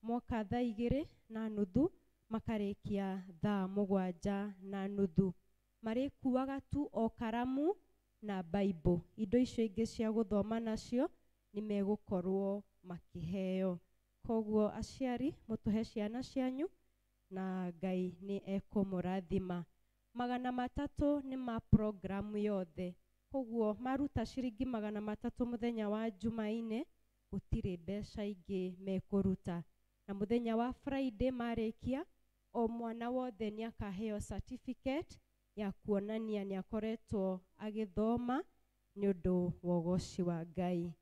Moka thaa 2:30 makarĩkia thaa 7:30. Marĩkuaga tu o karamu na Bible. Indo icio ingĩ cia gũthoma nacio nĩ megũkorwo makĩheo. Koguo aciari mũtũhe ciana cianyu na Ngai nĩ ekũmũrathima. 300 nĩ ma programu yothe. Koguo maruta ciringi 300 mũthenya wa Jumaine gũtirĩ mbeca ingĩ mekũruta. Na mũthenya wa Friday marĩkia, o mwana wothe nĩ akaheo certificate ya kuonania nĩ akoretwo agĩthoma nĩ ũndũ wa ũgoci wa Ngai.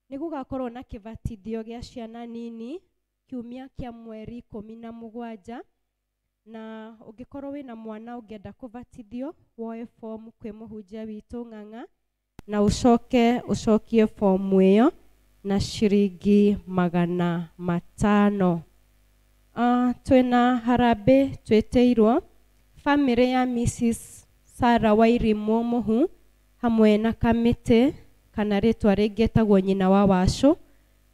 Nĩ gũgakorwo na kĩbatithio gĩa ciana nini kiumia kĩa mweri 17, na ũngĩkorwo wĩna mwana ũngĩenda kũbatithio woe fomu kwĩ mũhunjia witũ Ng'ang'a, na ũcoke ũcokie fomu ĩyo na ciringi 500. Twĩna harambĩ twĩtĩirwo famĩlĩ ya Mrs. Sarah Wairimu Mũhu hamwe na kamĩtĩ kana rĩtwa rĩngĩ etagwo nyina wa Wacũ,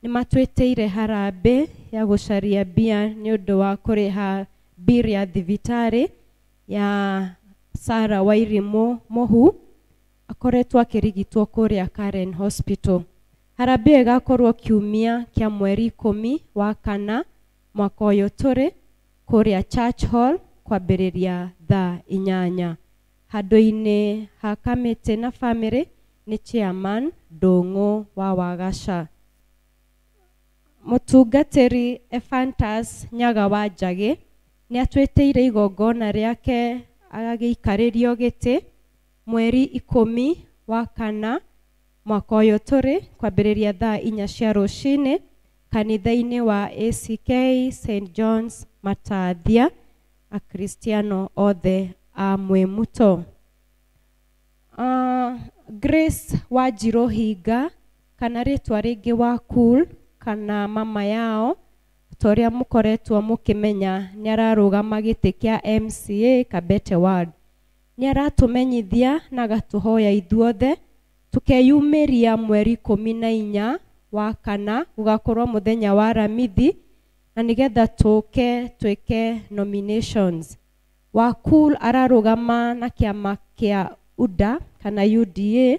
nĩ matwĩtĩire harambĩ ya gũcaria mbia nĩ ũndũ wa kũrĩha bill ya thibitarĩ ya Sarah Wairimu Mũhu, akoretwo akĩrigitwo kũrĩa Karen Hospital. Harambĩ ĩyo ĩgakorwo kiumia kĩa mweri 10 wa 4 mwaka ũyũ tũrĩ kũrĩa Church Hall kwambĩrĩria thaa 8. Handũ-inĩ ha kamĩtĩ na bamĩrĩ nĩ chairman Ndũng'ũ wa Wagaca. Mũtungatĩri Ephantus Nyaga wa Njagĩ nĩ atwĩtĩire igongona rĩake agagĩikarĩrio gĩtĩ mweri 10 wa kana mwaka ũyũ tũrĩ kwambĩrĩria thaa 4 cia rũcinĩ kanitha-inĩ wa ACK St John's Matathia, akristiano othe a Mwĩmuto. Grace Wanjirũ Hinga kana rĩtwa rĩngĩ wa Cool kana mama yao ta ũrĩa mũkoretwo mũkĩmenya nĩ ararũgama gĩtĩ kĩa MCA Kabete Ward. Nĩ aratũmenyithia na agatũhoya ithuothe tukeyumĩria mweri 14 wa kana gũgakorwo mũthenya wa Aramithi na nĩgetha tũke twĩke nominations. Wakul ararũgama na kĩama kĩa UDA kana UDA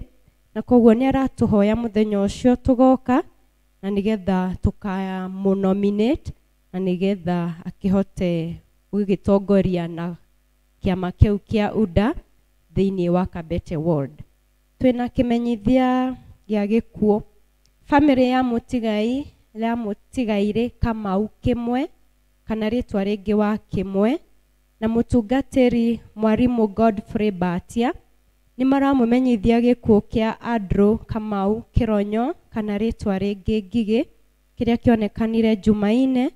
na koguo nĩ aratũhoya mũthenya ũcio tũgoka na nĩgetha tũkamũnominate na nĩgetha akĩhote gũgĩtongoria na kĩama kĩu kĩa UDA thĩinĩ wa Kabete Ward. Twĩna kĩmenyithia gĩa gĩkuũ. Bamĩrĩ ya Mũtigai ya Mũtigairĩ Kamau Kĩmwe kana rĩtwa rĩngĩ wa Kĩmwe na mũtungatĩri Mwarimu Godfrey Batia nĩ maramũmenyithia gĩkuũ kĩa Andrew Kamau Kĩronyo kana rĩtwa rĩngĩ Ngigĩ kĩrĩa kĩonekanire Jumaine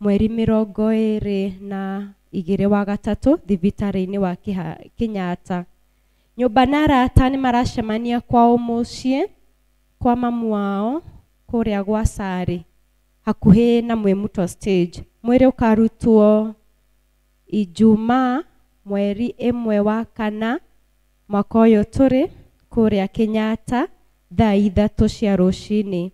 mweri 22 wa gatatũ thibitarĩ-inĩ wa Kenyatta. Nyũmba na arata nĩ maracemania kwao mũciĩ kwa mamu wao kũrĩa gwa Sari hakuhĩ na Mwĩmuto stage. Mwĩrĩ ũkarutwo Ijumaa mweri 1 wa kana mwaka ũyũ tũrĩ kũrĩa Kenyatta thaa 3 cia rũcinĩ.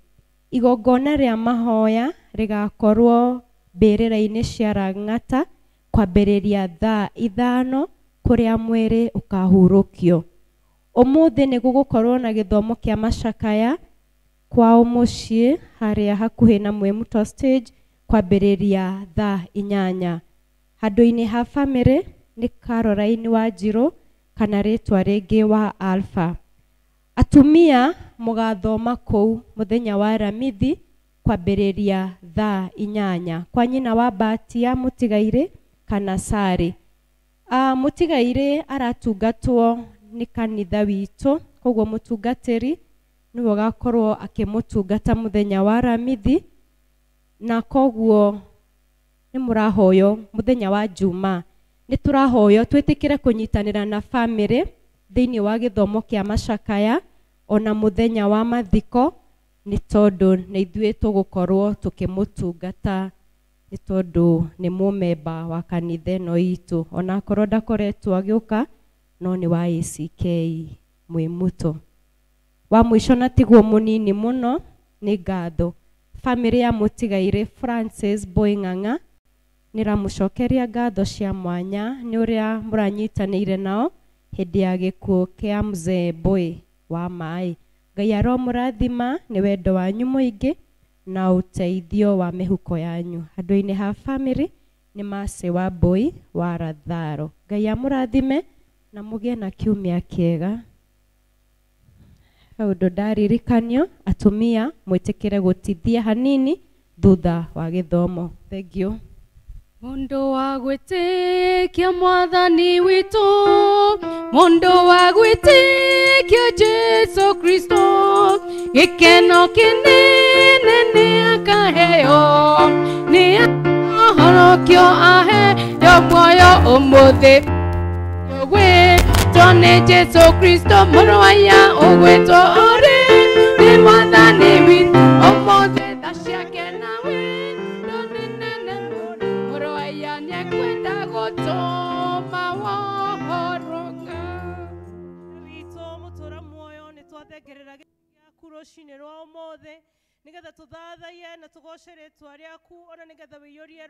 Igongona rĩa mahoya rĩgakorwo mbĩrĩra-inĩ cia Lang'ata kwambĩrĩria thaa 5 kũrĩa mwĩrĩ ũkahurũkio. Ũmũthĩ nĩ gũgũkorwo na gĩthomo kĩa macakaya kwao mũciĩ harĩa hakuhĩ na Mwĩmuto stage kwambĩrĩria thaa 8. Handũ-inĩ ha bamĩrĩ nĩ Caroline Wanjirũ kana rĩtwa rĩngĩ wa Alpha. Atumia mũgathoma kũu mũthenya wa Aramithi kwambĩrĩria thaa 8 kwa nyina wa Batia Mũtigairĩ kana Sari. Mũtigairĩ aratungatwo nĩ kanitha witũ, koguo mũtungatĩri nĩwe ũgakorwo akĩmũtungata mũthenya wa Aramithi, na koguo nĩ mũrahoywo mũthenya wa Jumaa. Nĩ tũrahoywo twĩtĩkĩre kũnyitanĩra na bamĩrĩ thĩinĩ wa gĩthomo kĩa macakaya ona mũthenya wa mathiko, nĩ tondũ nĩ ithuĩ tũgũkorwo tũkĩmũtungata nĩ tondũ nĩ mũmemba wa kanitha ĩno itũ, ona akorwo ndakoretwo agĩũka no nĩ wa ACK Mwĩmuto. Wa mũico na tiguo mũnini mũno nĩ ngatho. Bamĩrĩ ya Mũtigairĩ Francis Boing'ang'a nĩramũcokeria ngatho cia mwanya nĩ ũrĩa mũranyitanĩire nao hĩndĩ ya gĩkuũ kĩa mzee Boy wa maĩ. Ngai aromũrathima nĩ wendo wanyu mũingĩ na ũteithio wa mĩhuko yanyu. Handũ-inĩ ha bamĩrĩ nĩ Mercy wa Boy wa Ratharo. Ngai amũrathime na mũgĩe na kiumia kĩega. Kaũndũ ndaririkanio, atumia mwĩtĩkĩre gũtithia hanini thutha wa gĩthomo. Thank you. Mundu wa gwĩtĩkia Mwathani witũ, mundu wa gwĩtĩkia Jesu Kristo, gĩkeno kĩnene nĩakaheo, nĩahonokio aheo muoyo ũmũthĩ. Ũgwĩtwo nĩ Jesu Kristo mũrũ wa ya, ũgwĩtwo ũrĩ nĩ Mwathani witũ ũmũthĩ, tha ciake na wendo nĩ nene mũno, mũrũ wa ya nĩekwenda gũtũma wohoroka. Witũ mũtũra muoyo nĩ twathengerera gĩaku rũcinĩ rwa ũmũthĩ nĩgetha tũthathaiye na tũgoce rĩtwa rĩaku ona nĩgetha wĩiyũrie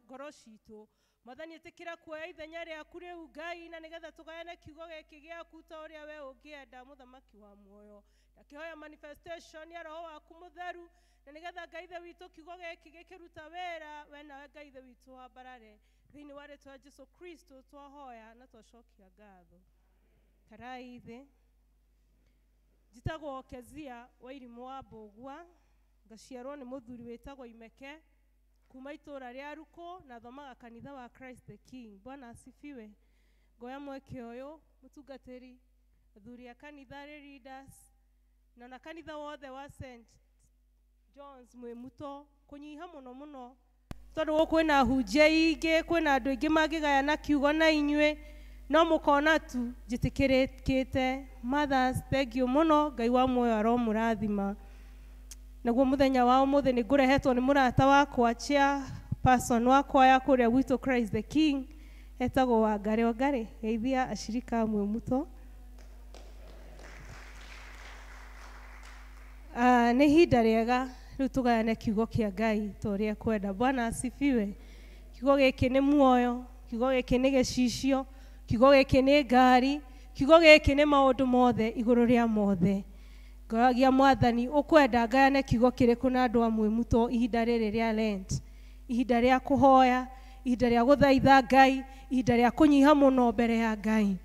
ngoro citũ. Mwathani ĩtĩkĩra kuoya ithenya rĩaku rĩu Ngai na nĩgetha tũgayane kiugo gĩkĩ gĩaku ta ũrĩa we ũngĩenda mũthamaki wa muoyo. Ndakĩhoya manifestation ya roho waku mũtheru na nĩgetha Ngai Ithe witũ kiugo gĩkĩ gĩkĩruta wĩra we nawe Ngai Ithe witũ wambarare. Thĩinĩ wa rĩtwa Jesu Kristo twahoya na twacokia ngatho. Karai thĩ. Njĩtagwo Kezia wa Irimũ wa Mbũgua, ngaciarwo nĩ mũthuri wĩtagwo Imeke kuma itũra rĩa Rukũ na thomaga kanitha wa Christ the King. Bwana asifiwe. Ngoya mweke ũyũ mũtungatĩri, athuri a kanitha rĩ leaders, na ona kanitha wothe wa St John's Mwimuto kũnyiha mũno mũno tondũ gũkũ kwĩna hunjia ingĩ, kwĩna andũ aingĩ mangĩgayana kiugo na inyuĩ, no mũkona tu njĩtĩkĩrĩkĩte. Mothers, thank you mũno, Ngai wa muoyo aromũrathima. Naguo mũthenya wa ũmũthĩ nĩ ngũrehetwo nĩ mũrata wakwa, chair person wakwa ya kũrĩa gwitũ Christ the King, etagwo Wangari. Wangari, geithia ashirika a Mwimuto. Nĩ ihinda rĩega rĩu tũgayane kiugo kĩa Ngai ta ũrĩa ekwenda. Bwana asifiwe. Kiugo gĩkĩ nĩ muoyo, kiugo gĩkĩ nĩ gĩcicio, kiugo gĩkĩ nĩ ngari, kiugo gĩkĩ nĩ maũndũ mothe igũrũ rĩa mothe. Ngoragia Mwathani ũkwenda ngayane kiugo kĩrĩkũ na andũ a Mwimuto ihinda rĩrĩ rĩa Lent, ihinda rĩa kũhoya, ihinda rĩa gũthaitha Ngai, ihinda rĩa kũnyiha mũno mbere ya Ngai.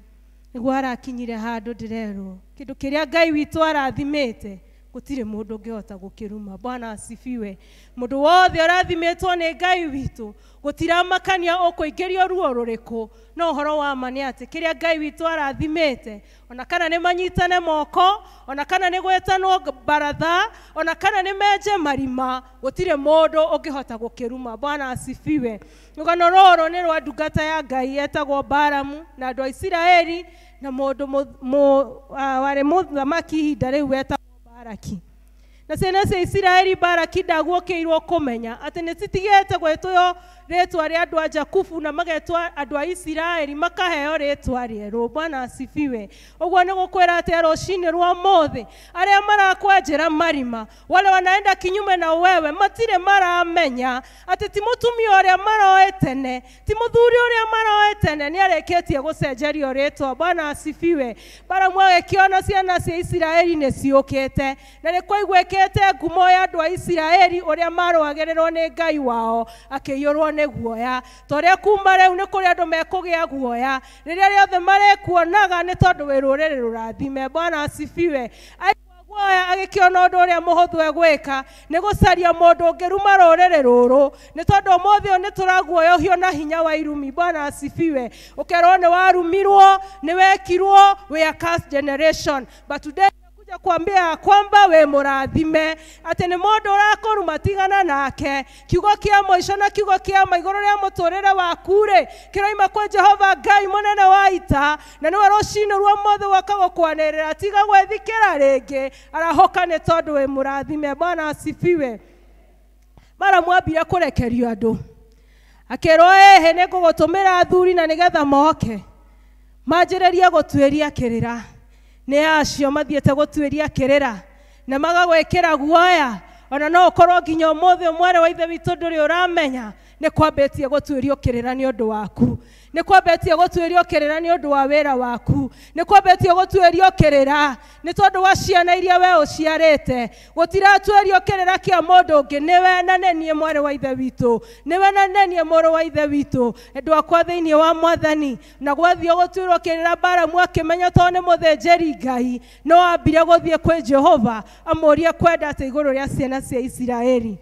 Nĩguo harakinyire handũ ndĩrerwo kĩndũ kĩrĩa Ngai witũ arathimĩte gũtirĩ mũndũ ũngĩhota gũkĩruma. Bwana asifiwe. Mũndũ wothe ũrathimĩtwo nĩ Ngai witũ gũtiramakania ũkũingĩrio ruo rũrĩkũ, no ũhoro wa ma nĩ atĩ kĩrĩa Ngai witũ arathimĩte, ona kana nĩ manyitane moko, ona kana nĩ gwĩtanwo baratha, ona kana nĩ menje marima, gũtirĩ mũndũ ũngĩhota gũkĩruma. Bwana asifiwe. Rũgano rũrũ nĩ rwa ndungata ya Ngai etagwo Balamu na andũ a Isiraeli na mũndũ warĩ mũthamaki ihinda rĩu wetagwo Baraki. Na ciana cia Isiraeli Baraki ndaguũkĩirwo kũmenya atĩ nĩ citigĩte gwĩtwo rĩtwa rĩa andũ a Jakubu na magetwo andũ a Isiraeli makaheo rĩtwa rĩerũ. Bwana asifiwe. Ũguo nĩ gũkwĩra atĩ rũcinĩ rwa ũmũthĩ arĩa marakwenjera marima, wale wanaenda kinyume na wewe, matirĩ maramenya atĩ ti mũtumia ũrĩa maroe tene, ti mũthuri ũrĩa maroe tene nĩ arĩkĩtie gũcenjerio rĩtwa. Bwana asifiwe. Balamu agĩkĩona ciana cia Isiraeli nĩ ciũkĩte na nĩ kwaiguĩkĩte ngumo ya andũ a Isiraeli ũrĩa marũagĩrĩrwo nĩ Ngai wao, akĩiyũrwo nĩ guoya. Ta ũrĩa kuma rĩu nĩ kũrĩ andũ mekũgĩa guoya rĩrĩa rĩothe marĩkuonaga nĩ tondũ wĩ rũrĩrĩ rũrathime. Bwana asifiwe. Guoya agĩkĩona ũndũ ũrĩa mũhũthũ egwĩka nĩ gũcaria mũndũ ũngĩruma rũrĩrĩ rũrũ, nĩ tondũ ũmũthĩ ũyũ nĩ tũraguoyohio na hinya wa irumi. Bwana asifiwe. Ũkerwo nĩ warumirwo, nĩ wekirwo, we are cursed generation, but today kuambia kwamba we mũrathime, atĩ nĩ mũndũ ũrakũruma tigana nake. Kiugo kĩa mũico na kiugo kĩa ma igũrũ rĩa mũtũrĩre waku rĩ kĩroima kwĩ Jehova Ngai mũnene wa ita, na nĩwe rũcinĩ rwa ũmũthĩ woka gũkwanĩrĩra, tiga gwĩthikĩra rĩngĩ, arahũka nĩ tondũ wĩ mũrathime. Bwana asifiwe. Balamu ambire kũrekerio andũ akĩrwo, ĩhĩ nĩ ngũgũtũmĩra athuri na nĩgetha moke manjĩrĩrie gũtuĩria kĩrĩra. Nĩ acio mathiĩte gũtuĩria kĩrĩra na magagwĩkĩra guoya, ona no ũkorwo nginya ũmũthĩ mwarĩ wa ithe witũ ndũrĩ ũramenya nĩ kwambĩtie gũtuĩrio kĩrĩra nĩ ũndũ waku, nĩ kwambĩtie gũtuĩrio kĩrĩra nĩ ũndũ wa wĩra waku, nĩ kwambĩtie gũtuĩrio kĩrĩra nĩ tondũ wa ciana iria we ũciarĩte. Gũtiratuĩrio kĩrĩra kĩa mũndũ ũngĩ, nĩwe na nĩ niĩ mwarĩ wa ithe witũ, nĩwe na nĩ niĩ mũrũ wa ithe witũ, andũ akwa thĩinĩ wa Mwathani. Na gwathiĩ gũtuĩrwo kĩrĩra, Balamu akĩmenya tondũ nĩ mũthĩnjĩri Ngai, no ambire gũthiĩ kwĩ Jehova amũrie kwenda atĩ igũrũ rĩa ciana cia Isiraeli.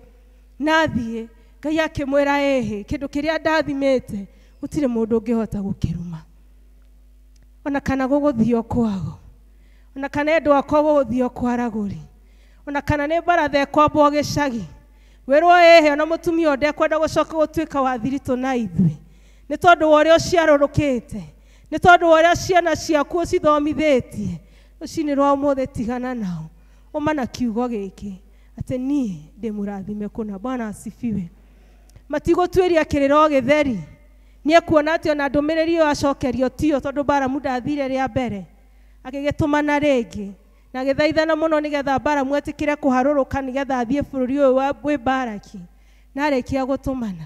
Na athiĩ Ngai akĩmwĩra, ĩhĩ kĩndũ kĩrĩa ndathimĩte gũtirĩ mũndũ ũngĩhota gũkĩruma, ona kana gũgũthio kwago, ona kana andũ akwa gũgũthio kwa aragũri, ona kana nĩ baratha ĩkwambwo gĩcagi wĩrwo ĩhĩ ona mũtumia ũyũ ndekwenda gũcoka gũtuĩka wa thiritũ na ithuĩ, nĩ tondũ wa ũrĩa ũciarũrũkĩte, nĩ tondũ wa ũrĩa ciana ciaku ũcithomithĩtie. Rũcinĩ rwa ũmũthĩ tigana nao, ũma na kiugo gĩkĩ atĩ niĩ ndĩ mũrathime kũna. Bwana asifiwe. Matigũtuĩria kĩrĩra o gĩtheri, nĩekuona atĩ ona ndũmĩrĩri ĩyo acokerio tiyo, tondũ Balamu ndathire rĩa mbere, agĩgĩtũmana rĩngĩ na agĩthaithana mũno nĩgetha Balamu etĩkĩre kũharũrũka nĩgetha athiĩ bũrũri ũyũ wĩ Baraki. Na arĩkia gũtũmana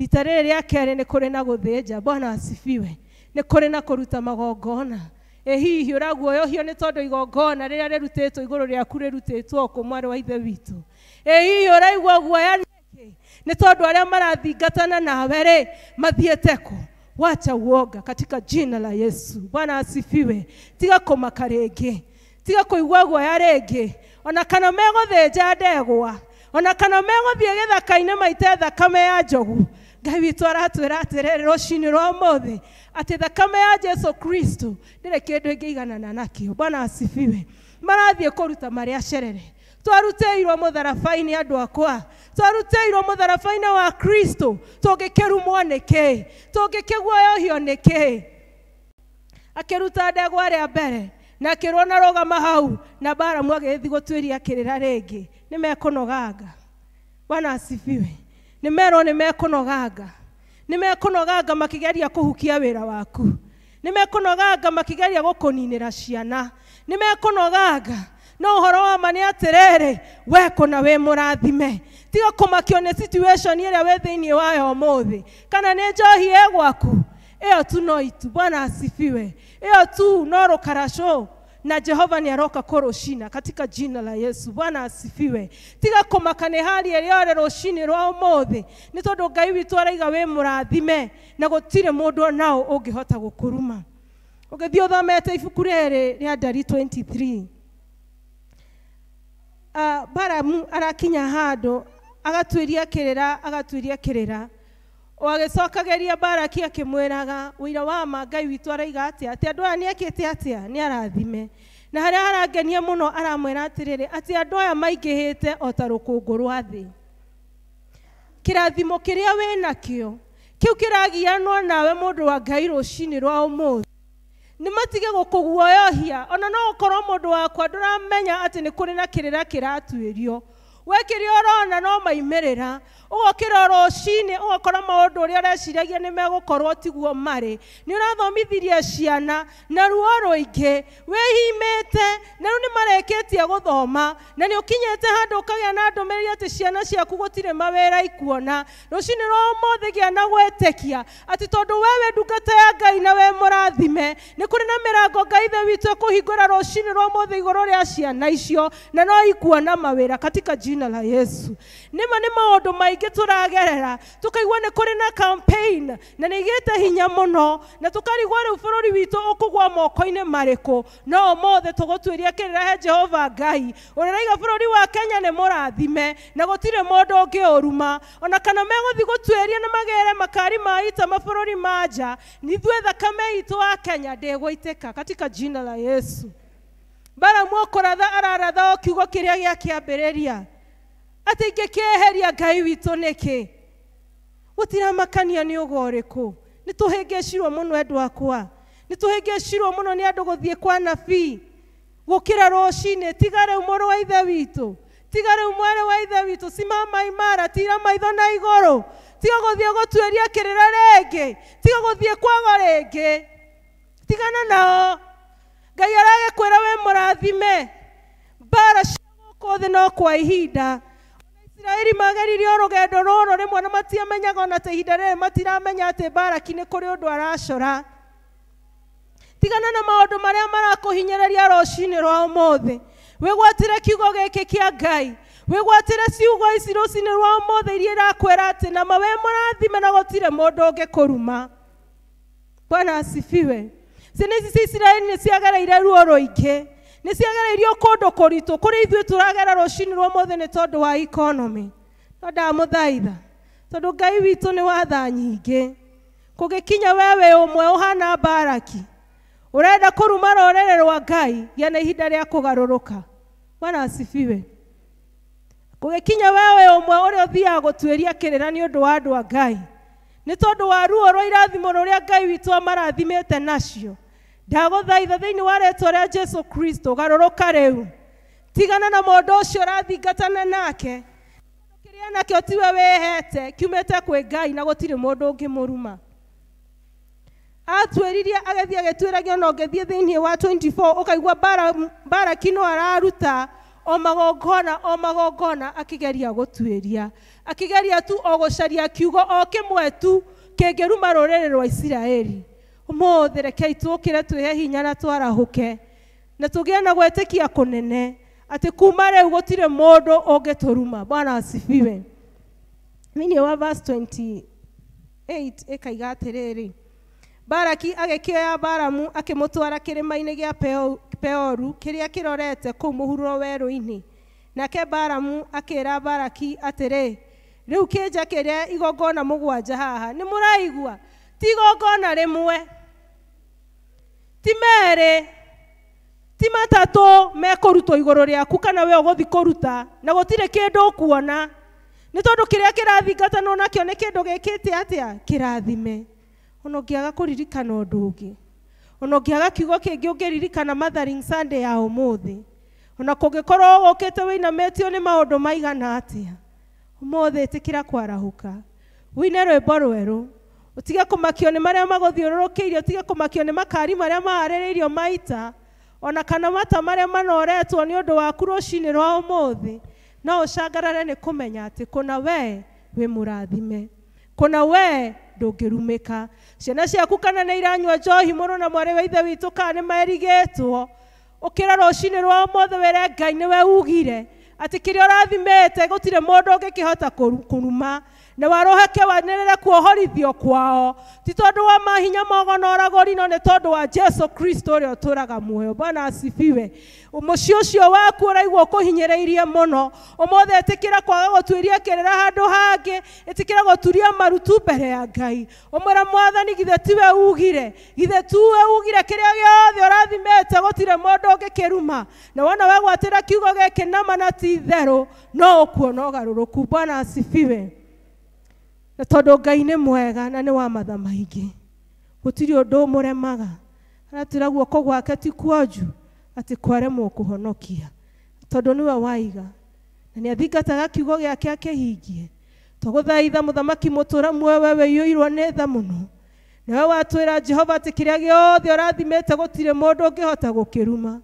rita rĩrĩ rĩa kerĩ nĩ kũrĩ na gũthĩnja. Bwana asifiwe. Nĩ kũrĩ na kũruta magongona. Ĩ hihi ũraguoyohio nĩ tondũ igongona rĩrĩa rĩrutĩtwo igũrũ rĩaku rĩrutĩtwo kũ, mwarĩ wa ithe witũ? Ĩ hihi ũraigua guoya nĩkĩ? Nĩ tondũ arĩa marathingatana nawe rĩ mathiĩte kũ? Wacha uoga katika jina la Yesu. Bwana asifiwe. Tiga kũmaka rĩngĩ, tiga kũigua guoya rĩngĩ, ona kana megũthĩnja ndegwa, ona kana megũthiĩ gĩthaka-inĩ maite thakame ya njogu. Ngai witũ aratwĩra atĩrĩrĩ rũcinĩ rwa ũmũthĩ atĩ thakame ya Jesu Kristo ndĩrĩ kĩndũ ĩngĩiganana nakĩo. Bwana asifiwe. Marathiĩ kũruta marĩa cerere. Twarutĩirwo mũtharaba-inĩ andũ akwa, twarutĩirwo mũtharaba-inĩ wa Kristo, tũngĩkĩrumwo nĩkĩ? Tũngĩkĩguoyohio nĩkĩ? Akĩruta ndegwa rĩa mbere na akĩrwo na rũgama hau, na Balamu agĩthiĩ gũtuĩria kĩrĩra rĩngĩ. Nĩ mekũnoganga. Bwana asifiwe. Nĩ merwo nĩ mekũnoganga, nĩ mekũnoganga makĩgeria kũhukia wĩra waku, nĩ mekũnoganga makĩgeria gũkũninĩra ciana, nĩ mekũnoganga. No ũhoro wa ma nĩ atĩrĩrĩ, we kũna wĩ mũrathime. Tiga kũmakio nĩ situation ĩrĩa wĩ thĩinĩ wayo ũmũthĩ, kana nĩ njohi ĩ gwaku, ĩyo tu no itu. Bwana asifiwe. Ĩyo tu no rũkaracũ, na Jehova nĩ aroka kũrũcina katika jina la Yesu. Bwana asifiwe. Tiga kũmaka nĩ hali ĩrĩa ũrĩ rũcinĩ rwa ũmũthĩ, nĩ tondũ Ngai witũ araiga wĩ mũrathime na gũtirĩ mũndũ onao ũngĩhota gũkũruma. Ũngĩthiĩ ũthomete ibuku rĩrĩ rĩa Ndari 23, Balamu arakinya handũ agatuĩria kĩrĩra, agatuĩria kĩrĩra, o agĩcokageria Baraki akĩmwĩraga ũira wa ma Ngai witũ araiga atĩa, atĩ andũ aya nĩekĩte atĩa, nĩ arathime. Na harĩa harangenia mũno aramwĩra atĩrĩrĩ, atĩ andũ aya maingĩhĩte o ta rũkũngũ rwa thĩ. Kĩrathimo kĩrĩa wĩ nakĩo kĩu kĩragianwo nawe mũndũ wa Ngai rũcinĩ rwa ũmũthĩ, nĩ matige gũkũguoyohia. Ona no ũkorwo mũndũ wakwa ndũramenya atĩ nĩ kũrĩ na kĩrĩra kĩratuĩrio. We kĩrĩa ũrona no maimĩrĩra, ũgokĩra rũcinĩ ũgakora maũndũ ũrĩa ũreciragia nĩ megũkorwo tiguo marĩ. Nĩ ũrathomithirie ciana na ruo rũingĩ, wĩhimĩte na rĩu nĩ marĩkĩtie gũthoma, na nĩ ũkinyĩte handũ ũkagĩa na ndũmĩrĩri atĩ ciana ciaku gũtirĩ mawĩra ikuona. Rũcinĩ rwa ũmũthĩ gĩa na gwĩtĩkia atĩ tondũ we wĩ ndungata ya Ngai na wĩ mũrathime, nĩ kũrĩ na mĩrango Ngai Ithe witũ ĩkũhingũra rũcinĩ rwa ũmũthĩ igũrũ rĩa ciana icio, na no ikuona mawĩra katika jina la Yesu. Nĩma nĩ maũndũ maingĩ tũragerera, tũkaigua nĩ kũrĩ na campaign na nĩ igĩte hinya mũno, na tũkarigwo rĩu bũrũri witũ ũkũgwa moko-inĩ marĩkũ. No ũmũthĩ tũgũtuĩria kĩrĩra he Jehova Ngai ũrĩa ũraiga bũrũri wa Kenya nĩ mũrathime na gũtirĩ mũndũ ũngĩũruma. Ona kana megũthiĩ gũtuĩria na magere makari ma ita mabũrũri ma nja, ithuĩ thakame itũ wa Kenya ndĩgũitĩka katika jina la Yesu. Balamu okũratha araratha o kiugo kĩrĩa gĩa kĩambĩrĩria atĩ ingĩkĩeheria Ngai witũ nĩkĩ? Gũtiramakania nĩ ũgo ũrĩkũ. Nĩ tũhĩngĩcirwo mũno andũ akwa, nĩ tũhĩngĩcirwo mũno nĩ andũ gũthiĩ kwa nabii gũkĩra rũcinĩ. Tiga rĩu mũrũ wa ithe witũ, tiga rĩu mwarĩ wa ithe witũ, simama imara, tira maitho na igũrũ, tiga gũthiĩ gũtuĩria kĩrĩra rĩngĩ, tiga gũthiĩ kwago rĩngĩ, tigana nao. Ngai aragĩkwĩra wĩ mũrathime. Mbara cia gũkũ thĩ no kwa ihinda. Isiraeli mageririe rũgendo rũrũ rĩmwe na matiamenyaga ona ta ihinda rĩrĩ matiramenya atĩ Baraki nĩ kũrĩ ũndũ aracora. Tigana na maũndũ marĩa marakũhinyĩrĩria rũcinĩ rwa ũmũthĩ. Wĩgwatĩre kiugo gĩkĩ kĩa Ngai, wĩgwatĩre ciugo ici rũcinĩ rwa ũmũthĩ iria irakwĩra atĩ nama wĩ mũrathime na gũtirĩ mũndũ ũngĩkũruma. Bwana asifiwe. Ciana ici cia Isiraeli nĩ ciagereire ruo rũingĩ, nĩ ciagereirio kũndũ kũritũ kũrĩa ithuĩ tũragera rũcinĩ rwa ũmũthĩ nĩ tondũ wa economy. No ndamũthaitha tondũ Ngai witũ nĩ wa tha nyingĩ, kũngĩkinya we wĩ ũmwe ũhana Baraki ũrenda kũruma rũrĩrĩ rwa Ngai, gĩa na ihinda rĩa kũgarũrũka. Bwana asifiwe. Kũngĩkinya we wĩ ũmwe ũrĩa ũthiaga gũtuĩria kĩrĩra nĩ ũndũ wa andũ a Ngai, nĩ tondũ wa ruo rwa irathimo rũrĩa Ngai witũ amarathimĩte nacio, ndagũthaitha thĩinĩ wa rĩtwa rĩa Jesu Kristo, garũrũka rĩu. Tigana na mũndũ ũcio ũrathingatana nake, kĩrĩa nakĩo tiwe wĩhete, kiumĩte kwĩ Ngai na gũtirĩ mũndũ ũngĩmũruma. Atuĩririe agĩthiĩ agĩtuĩragia, ona ũngĩthiĩ thĩinĩ wa 24 ũkaigua Baraki no araruta o magongona o magongona akĩgeria gũtuĩria, akĩgeria tu o gũcaria kiugo o kĩmwe tu kĩngĩruma rũrĩrĩ rwa Isiraeli. Ũmũthĩ rekei tũũkĩre twĩhe hinya na twarahũke na tũgĩe na gwĩtĩkia kũnene atĩ kuma rĩu gũtirĩ mũndũ ũngĩtũruma. Bwana asifiwe. Thĩinĩ wa verse 28 ĩkaiga atĩrĩrĩ, Baraki agĩkĩoya Balamu akĩmũtwara kĩrĩma-inĩ gĩa Peoru kĩrĩa kĩrorete kũu mũhuro werũ-inĩ. Nake Balamu akĩra Baraki atĩrĩ, rĩu kĩnjakĩre igongona 7 haha. Nĩ mũraigua? Ti igongona rĩmwe, ti merĩ, ti matatũ mekũrutwo igũrũ rĩaku kana we ũgũthiĩ kũruta, na gũtirĩ kĩndũ ũkuona. Nĩ tondũ kĩrĩa kĩrathingatanwo nakĩo nĩ kĩndũ gĩkĩte atĩa? Kĩrathime. Ona ũngĩaga kũririkana ũndũ ũngĩ, ona ũngĩaga kiugo kĩngĩ ũngĩririkana Mothering Sunday ya ũmũthĩ, ona kũngĩkorwo ũkĩte wĩinamĩtio nĩ maũndũ maigana atĩa, ũmũthĩ ĩtĩkĩra kwarahũka, wĩine rwĩmbo rwerũ, ũtige kũmakio nĩ marĩa magũthiũrũrũkĩirie, ũtige kũmakio nĩ makari marĩa maharĩrĩirio maita, ona kana mata marĩa manoretwo nĩ ũndũ waku rũcinĩ rwa ũmũthĩ. No ũcangarare nĩ kũmenya atĩ kũna we wĩ mũrathime, kũna we ndũngĩrumĩka. Ciana ciaku kana nĩ iranyua njohi mũrũ na mwarĩ wa ithe witũ kana nĩ merigĩtwo, ũkĩra rũcinĩ rwa ũmũthĩ wĩre Ngai nĩwe ugire atĩ kĩrĩa ũrathimĩte gũtirĩ mũndũ ũngĩkĩhota kũruma, na waroheke wanĩrĩre kuohorithio kwao, ti tondũ wa mahinya mogo na ũragũri, no nĩ tondũ wa Jesu Kristo ũrĩa ũtũũraga muoyo. Bwana asifiwe. Mũciĩ ũcio waku ũraigua ũkũhinyĩrĩirie mũno, ũmũthĩ ĩtĩkĩra kwaga gũtuĩria kĩrĩra handũ hangĩ, ĩtĩkĩra gũturia marutu mbere ya Ngai. Ũmwĩre Mwathani, githĩ tiwe ugire, githĩ tiwe ugire kĩrĩa gĩothe ũrathimĩte gũtirĩ mũndũ ũngĩkĩruma, na wona wegwatĩra kiugo gĩkĩ nama na ti itherũ, no ũkuona ũgarũrũku. Bwana asifiwe. Na tondũ Ngai nĩ mwega na nĩ wa matha maingĩ, gũtirĩ ũndũ ũmũremaga. Aratwĩra guoko gwake ti kuonju atĩ kwaremwo kũhonokia, tondũ nĩwe waiga na nĩ athingataga kiugo gĩake akĩhingie. Tũgũthaitha mũthamaki mũtũra muoyo, we wĩiyũirwo nĩ tha mũno, nawe watwĩra Jehova atĩ kĩrĩa gĩothe ũrathimĩte gũtirĩ mũndũ ũngĩhota gũkĩruma.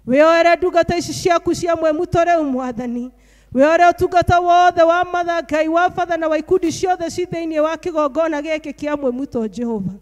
Wĩoere ndungata ici ciaku cia Mwemuto rĩu Mwathani, wĩoere ũtungata wothe wa matha Ngai wa batha na wa ikundi ciothe ci thĩinĩ wa kĩgongona gĩkĩ kĩa Mwemuto Jehova.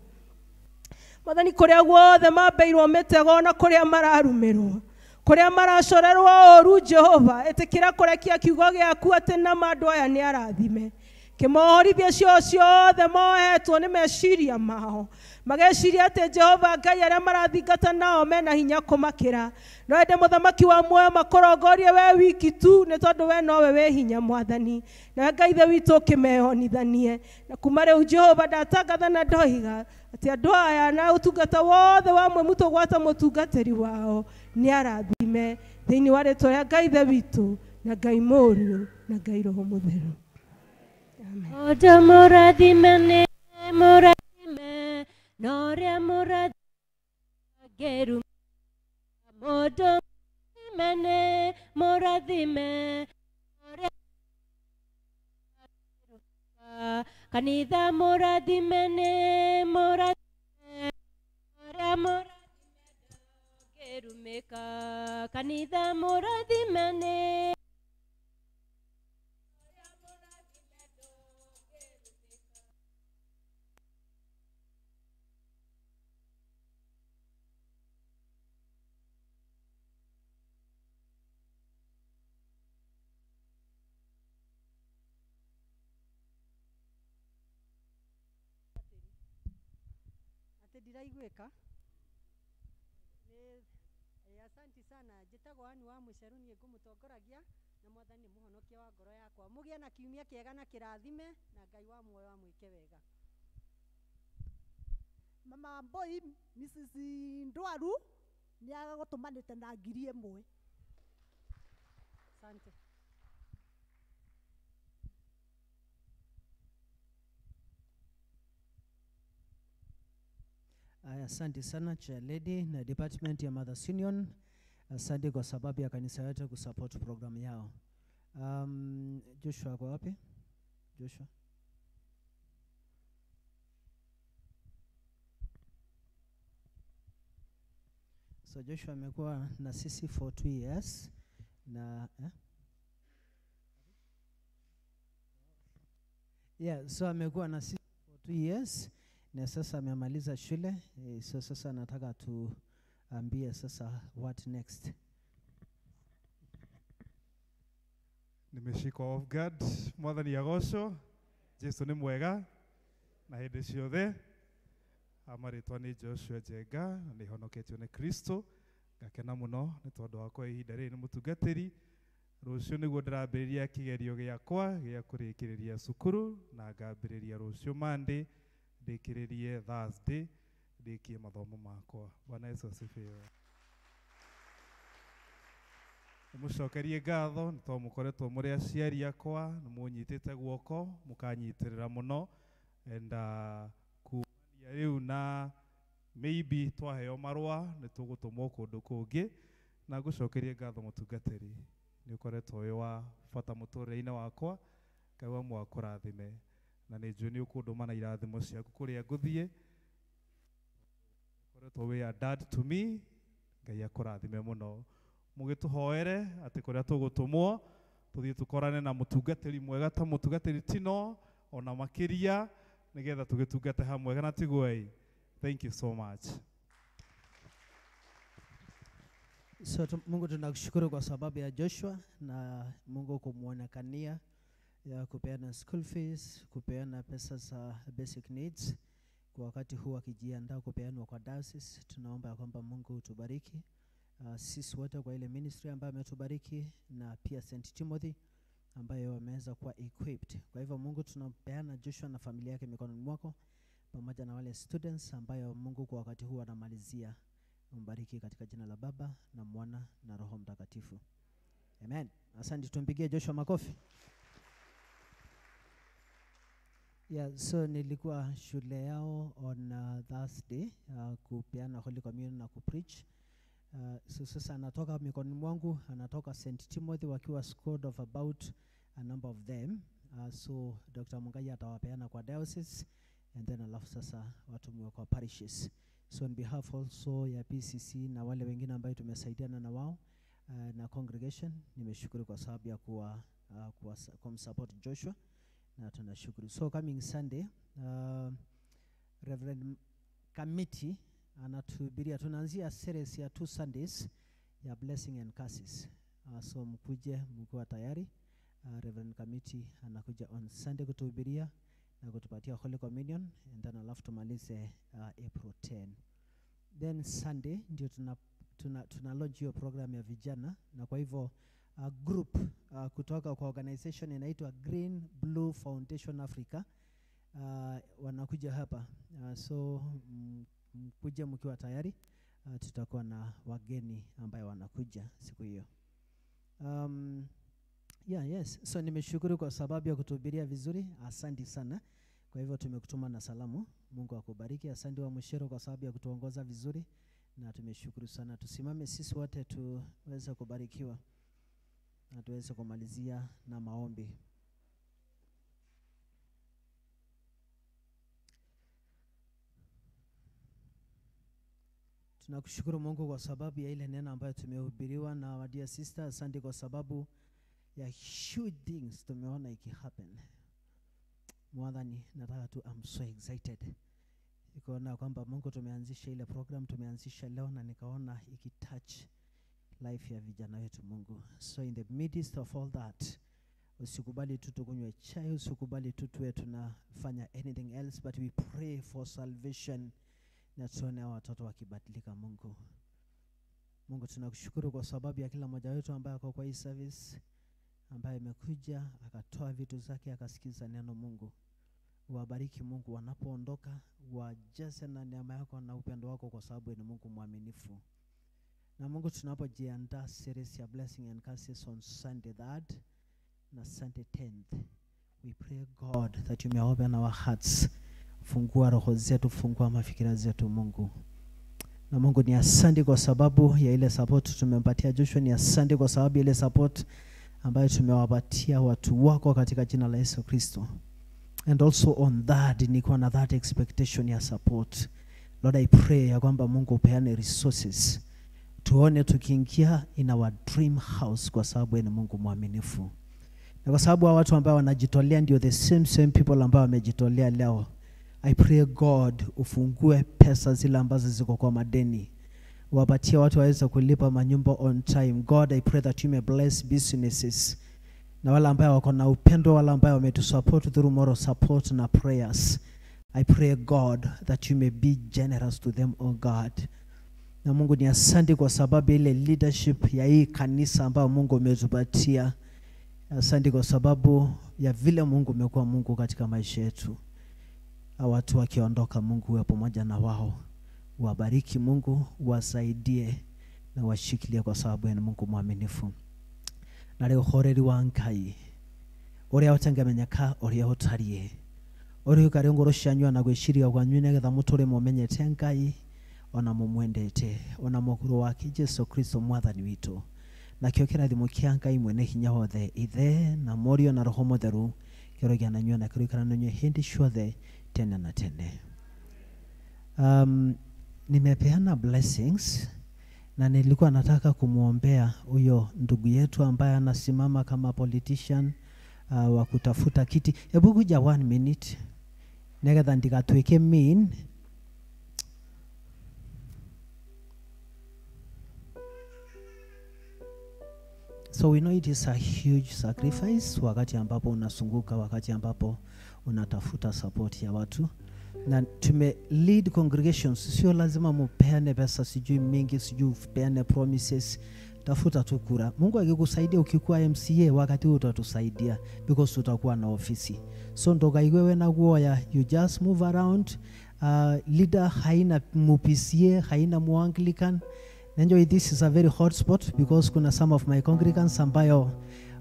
Mwathani, kũrĩa guothe mambĩirwo mĩtego na kũrĩa mararumĩrwo, kũrĩa maracorerwo ũũru Jehova, ĩtĩkĩra kũrekia kiugo gĩaku atĩ nama andũ aya nĩ arathime. Kĩmohorithie cio ciothe mohetwo nĩ meciria mao, mageciria atĩ Jehova Ngai arĩa marathingata nao mena hinya kũmakĩra. No ende mũthamaki wa muoyo makũrongorie we wiki tu, nĩ tondũ we nowe wĩ hinya Mwathani. Nawe Ngai ithe witũ ũkĩmeyonithanie. Na kuma rĩu Jehova ndatangatha na ndoiga atĩ andũ aya na ũtungata wothe wa Mwemuto gwata mũtungatĩri wao nĩ arathime thĩinĩ wa rĩtwa rĩa Ngai ithe witũ na Ngai Mũriũ na Ngai Roho Mũtheru. Mũndũ mũrathime nĩ mũrathime, na ũrĩa mũrathime ndangĩruma. Mũndũ mũrathime nĩ mũrathime, ũrĩa ndangĩruma. Kanitha mũrathime nĩ mũrathime, ũrĩa mũrathime ndangĩrumĩka. Kanitha mũrathime nĩ ndiraiguĩka. Asanti sana. Njĩtagwo Ann wa Mũceru, niĩ ngũmũtongoragia na Mwathani nĩ mũhonokia wa ngoro yakwa. Mũgĩe na kiumia kĩega na kĩrathime, na Ngai wa muoyo amwĩke wega. Mama Mboi Mrs Ndwaru nĩ agũtũmanĩte na 1000. Asante. Asante sana Chair Lady na Department ya Mothers Union. Asante kwa sababu ya kanisa yote kusupport program yao. Joshua kwa wapi? Joshua. So Joshua amekuwa na sisi for 2 years na Yeah, so amekuwa na sisi for 2 years na sasa amemaliza shule. So sasa nataka tuambie sasa what next. Nimeshikwa off guard. Mwathani agocwo. Jesu nĩ mwega na hĩndĩ ciothe. Amarĩtwa nĩ Joshua Njenga na nĩ honoketio nĩ Kristo. Ngakena mũno nĩ tondũ wakwa ihinda rĩrĩ nĩ mũtungatĩri. Rũciũ nĩguo ndĩrambĩrĩria kĩgerio gĩakwa gĩa kũrĩkĩrĩria cukuru na ngambĩrĩria rũciũ Monday ndĩkĩrĩrie Thursday ndĩkie mathomo makwa. Bwana Yesu asifiwe. Mũcokerie ngatho nĩ tondũ mũkoretwo mũrĩ aciari akwa, nĩ mũnyitĩte guoko mũkanyitĩrĩra mũno and kumania rĩu na maybe twaheo marũa nĩ tũgũtũmwo kũndũ kũngĩ, na ngũcokerie ngatho mũtungatĩri, nĩ ũkoretwo wĩ wa bata mũtũrĩre-inĩ wakwa. Ngai wa muoyo akũrathime, na nĩ njũĩ nĩ ũkũndũma na irathimo ciaku kũrĩa ngũthiĩ. Ũkoretwo wĩ a dad to me. Ngai akũrathime mũno. Mũgĩtũhoere atĩ kũrĩa tũgũtũmwo tũthiĩ tũkorane na mũtungatĩri mwega ta mũtungatĩri Tino ona makĩria, nĩgetha tũgĩtungate hamwe, kana tiguo? Thank you so much. So Mungu tunakushukuru kwa sababu ya Joshua na Mungu kumuonekania ya kupeana school fees, kupeana pesa za basic needs kwa wakati huu akijiandaa kupeanwa kwa diocese. Tunaomba ya kwamba Mungu utubariki sisi wote kwa ile ministry ambayo ametubariki na pia St. Timothy ambayo wameweza kuwa equipped. Kwa hivyo Mungu tunampeana Joshua na familia yake mikononi mwako pamoja na wale students ambayo Mungu kwa wakati huu anamalizia. Mbariki katika jina la Baba na Mwana na Roho Mtakatifu. Amen. Asante, tumpigie Joshua makofi. Yeah, so nilikuwa shule yao on Thursday kupeana Holy Communion na kupreach. So sasa anatoka mikononi mwangu, anatoka St. Timothy wakiwa squad of about a number of them. So Dr. Mungai atawapeana kwa diocese and then alafu sasa watumiwe kwa parishes. So on behalf also ya PCC na wale wengine ambao tumesaidiana na wao na congregation, nimeshukuru kwa sababu ya kuwa kumsupport Joshua na tunashukuru. So coming Sunday, Reverend Committee anatuhubiria, tunaanzia series ya 2 Sundays ya blessing and curses. So mkuje mkiwa tayari. Reverend Committee anakuja on Sunday kutuhubiria na kutupatia Holy Communion and then alafu tumalize April 10. Then Sunday ndio tuna launch hiyo program ya vijana, na kwa hivyo group kutoka kwa organization inaitwa Green Blue Foundation Africa wanakuja hapa. So mkuje mkiwa tayari. Tutakuwa na wageni ambayo wanakuja siku hiyo. Yeah, yes. So nimeshukuru kwa sababu ya kutuhubiria vizuri. Asante sana. Kwa hivyo tumekutuma na salamu. Mungu akubariki. Asante wa Mushero kwa sababu ya kutuongoza vizuri na tumeshukuru sana. Tusimame sisi wote tuweze kubarikiwa na tuweze kumalizia na maombi. Tunakushukuru Mungu kwa sababu ya ile neno ambayo tumehubiriwa na our dear sister. Asante kwa sababu ya huge things tumeona iki happen. Mwadhani nataka tu, I'm so excited. Nikaona kwamba Mungu tumeanzisha ile program, tumeanzisha leo na nikaona iki touch life ya vijana wetu Mungu. So in the midst of all that, usikubali tu tukunywe chai, usikubali tu tuwe tunafanya anything else, but we pray for salvation na tuone watoto wakibadilika Mungu. Mungu tunakushukuru kwa sababu ya kila mmoja wetu ambaye ako kwa hii service, ambaye amekuja akatoa vitu zake akasikiza neno Mungu. Wabariki Mungu wanapoondoka, wajaze na neema yako na upendo wako kwa sababu ni Mungu mwaminifu. Na Mungu tunapojiandaa series ya blessing and curses on Sunday 3rd na Sunday 10th, we pray God that you may open our hearts. Fungua roho zetu, fungua mafikira zetu Mungu. Na Mungu ni asante kwa sababu ya ile support tumempatia Joshua, ni asante kwa sababu ya ile support ambayo tumewapatia watu wako katika jina la Yesu Kristo. And also on that, niko na that expectation ya support. Lord, I pray ya kwamba Mungu upeane resources. Tuone tukiingia in our dream house kwa sababu ni Mungu mwaminifu. Na kwa sababu watu ambao wanajitolea ndio the same people ambao wamejitolea leo. I pray God ufungue pesa zile ambazo ziko kwa madeni. Wapatie watu waweze kulipa manyumba on time. God, I pray that you may bless businesses. na wale ambao wako na upendo, wale ambao wametusupport through moral support na prayers. I pray God that you may be generous to them, oh God. Na Mungu ni asante kwa sababu ile leadership ya hii kanisa ambayo Mungu umetupatia. Asante kwa sababu ya vile Mungu umekuwa Mungu katika maisha yetu. Watu wakiondoka, Mungu uwe pamoja na wao. Wabariki Mungu, wasaidie na washikilie kwa sababu ya Mungu mwaminifu. Na leo horeri wa Ngai uria utangemenyeka uria utarie uri ukari ngoro cianyu na gwiciria gwanyu nigetha muture mumenyete Ngai ona mumwendete ona mukuru wake Jesu Kristo mwathani witu. Nakio kirathimo kia Ngai mwene hinya wothe, Ithe na Mũriũ na Roho Mũtheru, kĩrogia na inyuĩ na kĩroikara na inyuĩ hĩndĩ ciothe tene na tene. Nimepeana blessings na nilikuwa nataka kumuombea huyo ndugu yetu ambaye anasimama kama politician wa kutafuta kiti. Hebu kuja 1 minute nigetha ndigatuike mean. So we know it is a huge sacrifice wakati ambapo unasunguka, wakati ambapo unatafuta support ya watu. Na tume lead congregations, sio lazima mupeane pesa sijui mingi, sijui peane promises. Tafuta tu kura. Mungu akikusaidia ukikuwa MCA wakati utatusaidia because utakuwa na ofisi. So ndogaigwewe na guoya, you just move around. Leader haina mu PCA, haina mu Anglican. Enjoy, this is a very hot spot because kuna some of my congregants ambayo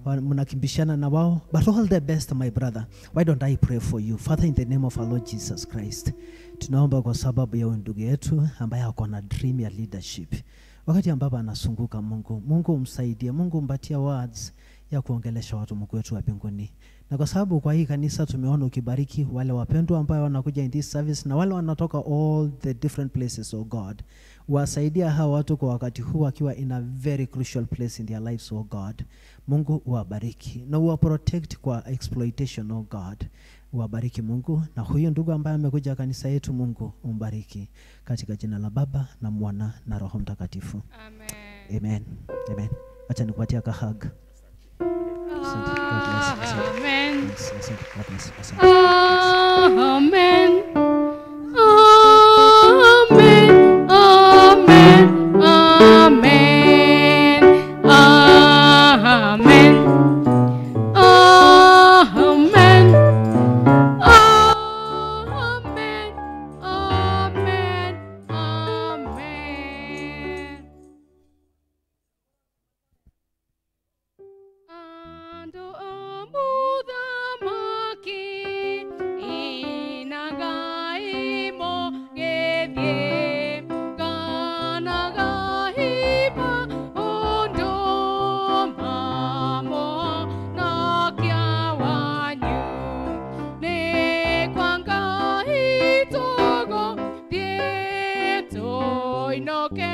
mnakimbishana na wao. But all the best, my brother. Why don't I pray for you? Father, in the name of our Lord Jesus Christ, tunaomba kwa sababu ya ndugu yetu ambaye ako na dream ya leadership. Wakati ambapo anasunguka, Mungu, Mungu umsaidie, Mungu umpatie words ya kuongelesha watu, Mungu wetu wa mbinguni. Na kwa sababu kwa hii kanisa tumeona ukibariki wale wapendwa ambao wanakuja in this service na wale wanatoka all the different places, oh God. Wasaidia hawa watu kwa wakati huu wakiwa in a very crucial place in their lives, oh God. Mungu uwabariki na uwa protect kwa exploitation, oh God. Uwabariki Mungu, na huyu ndugu ambaye amekuja kanisa yetu, Mungu umbariki katika jina la Baba na Mwana na Roho Mtakatifu. Amen. Amen. Amen. Acha nikupatie ka hug. Amen. Amen. Amen. Amen. Amen. Amen. Amen. Amen. Amen. Amen. Ando amuthamaki inagaimo gethie kanagahiba ondo mamo nakia wanyu ne kwanga hitogo tieto inoke.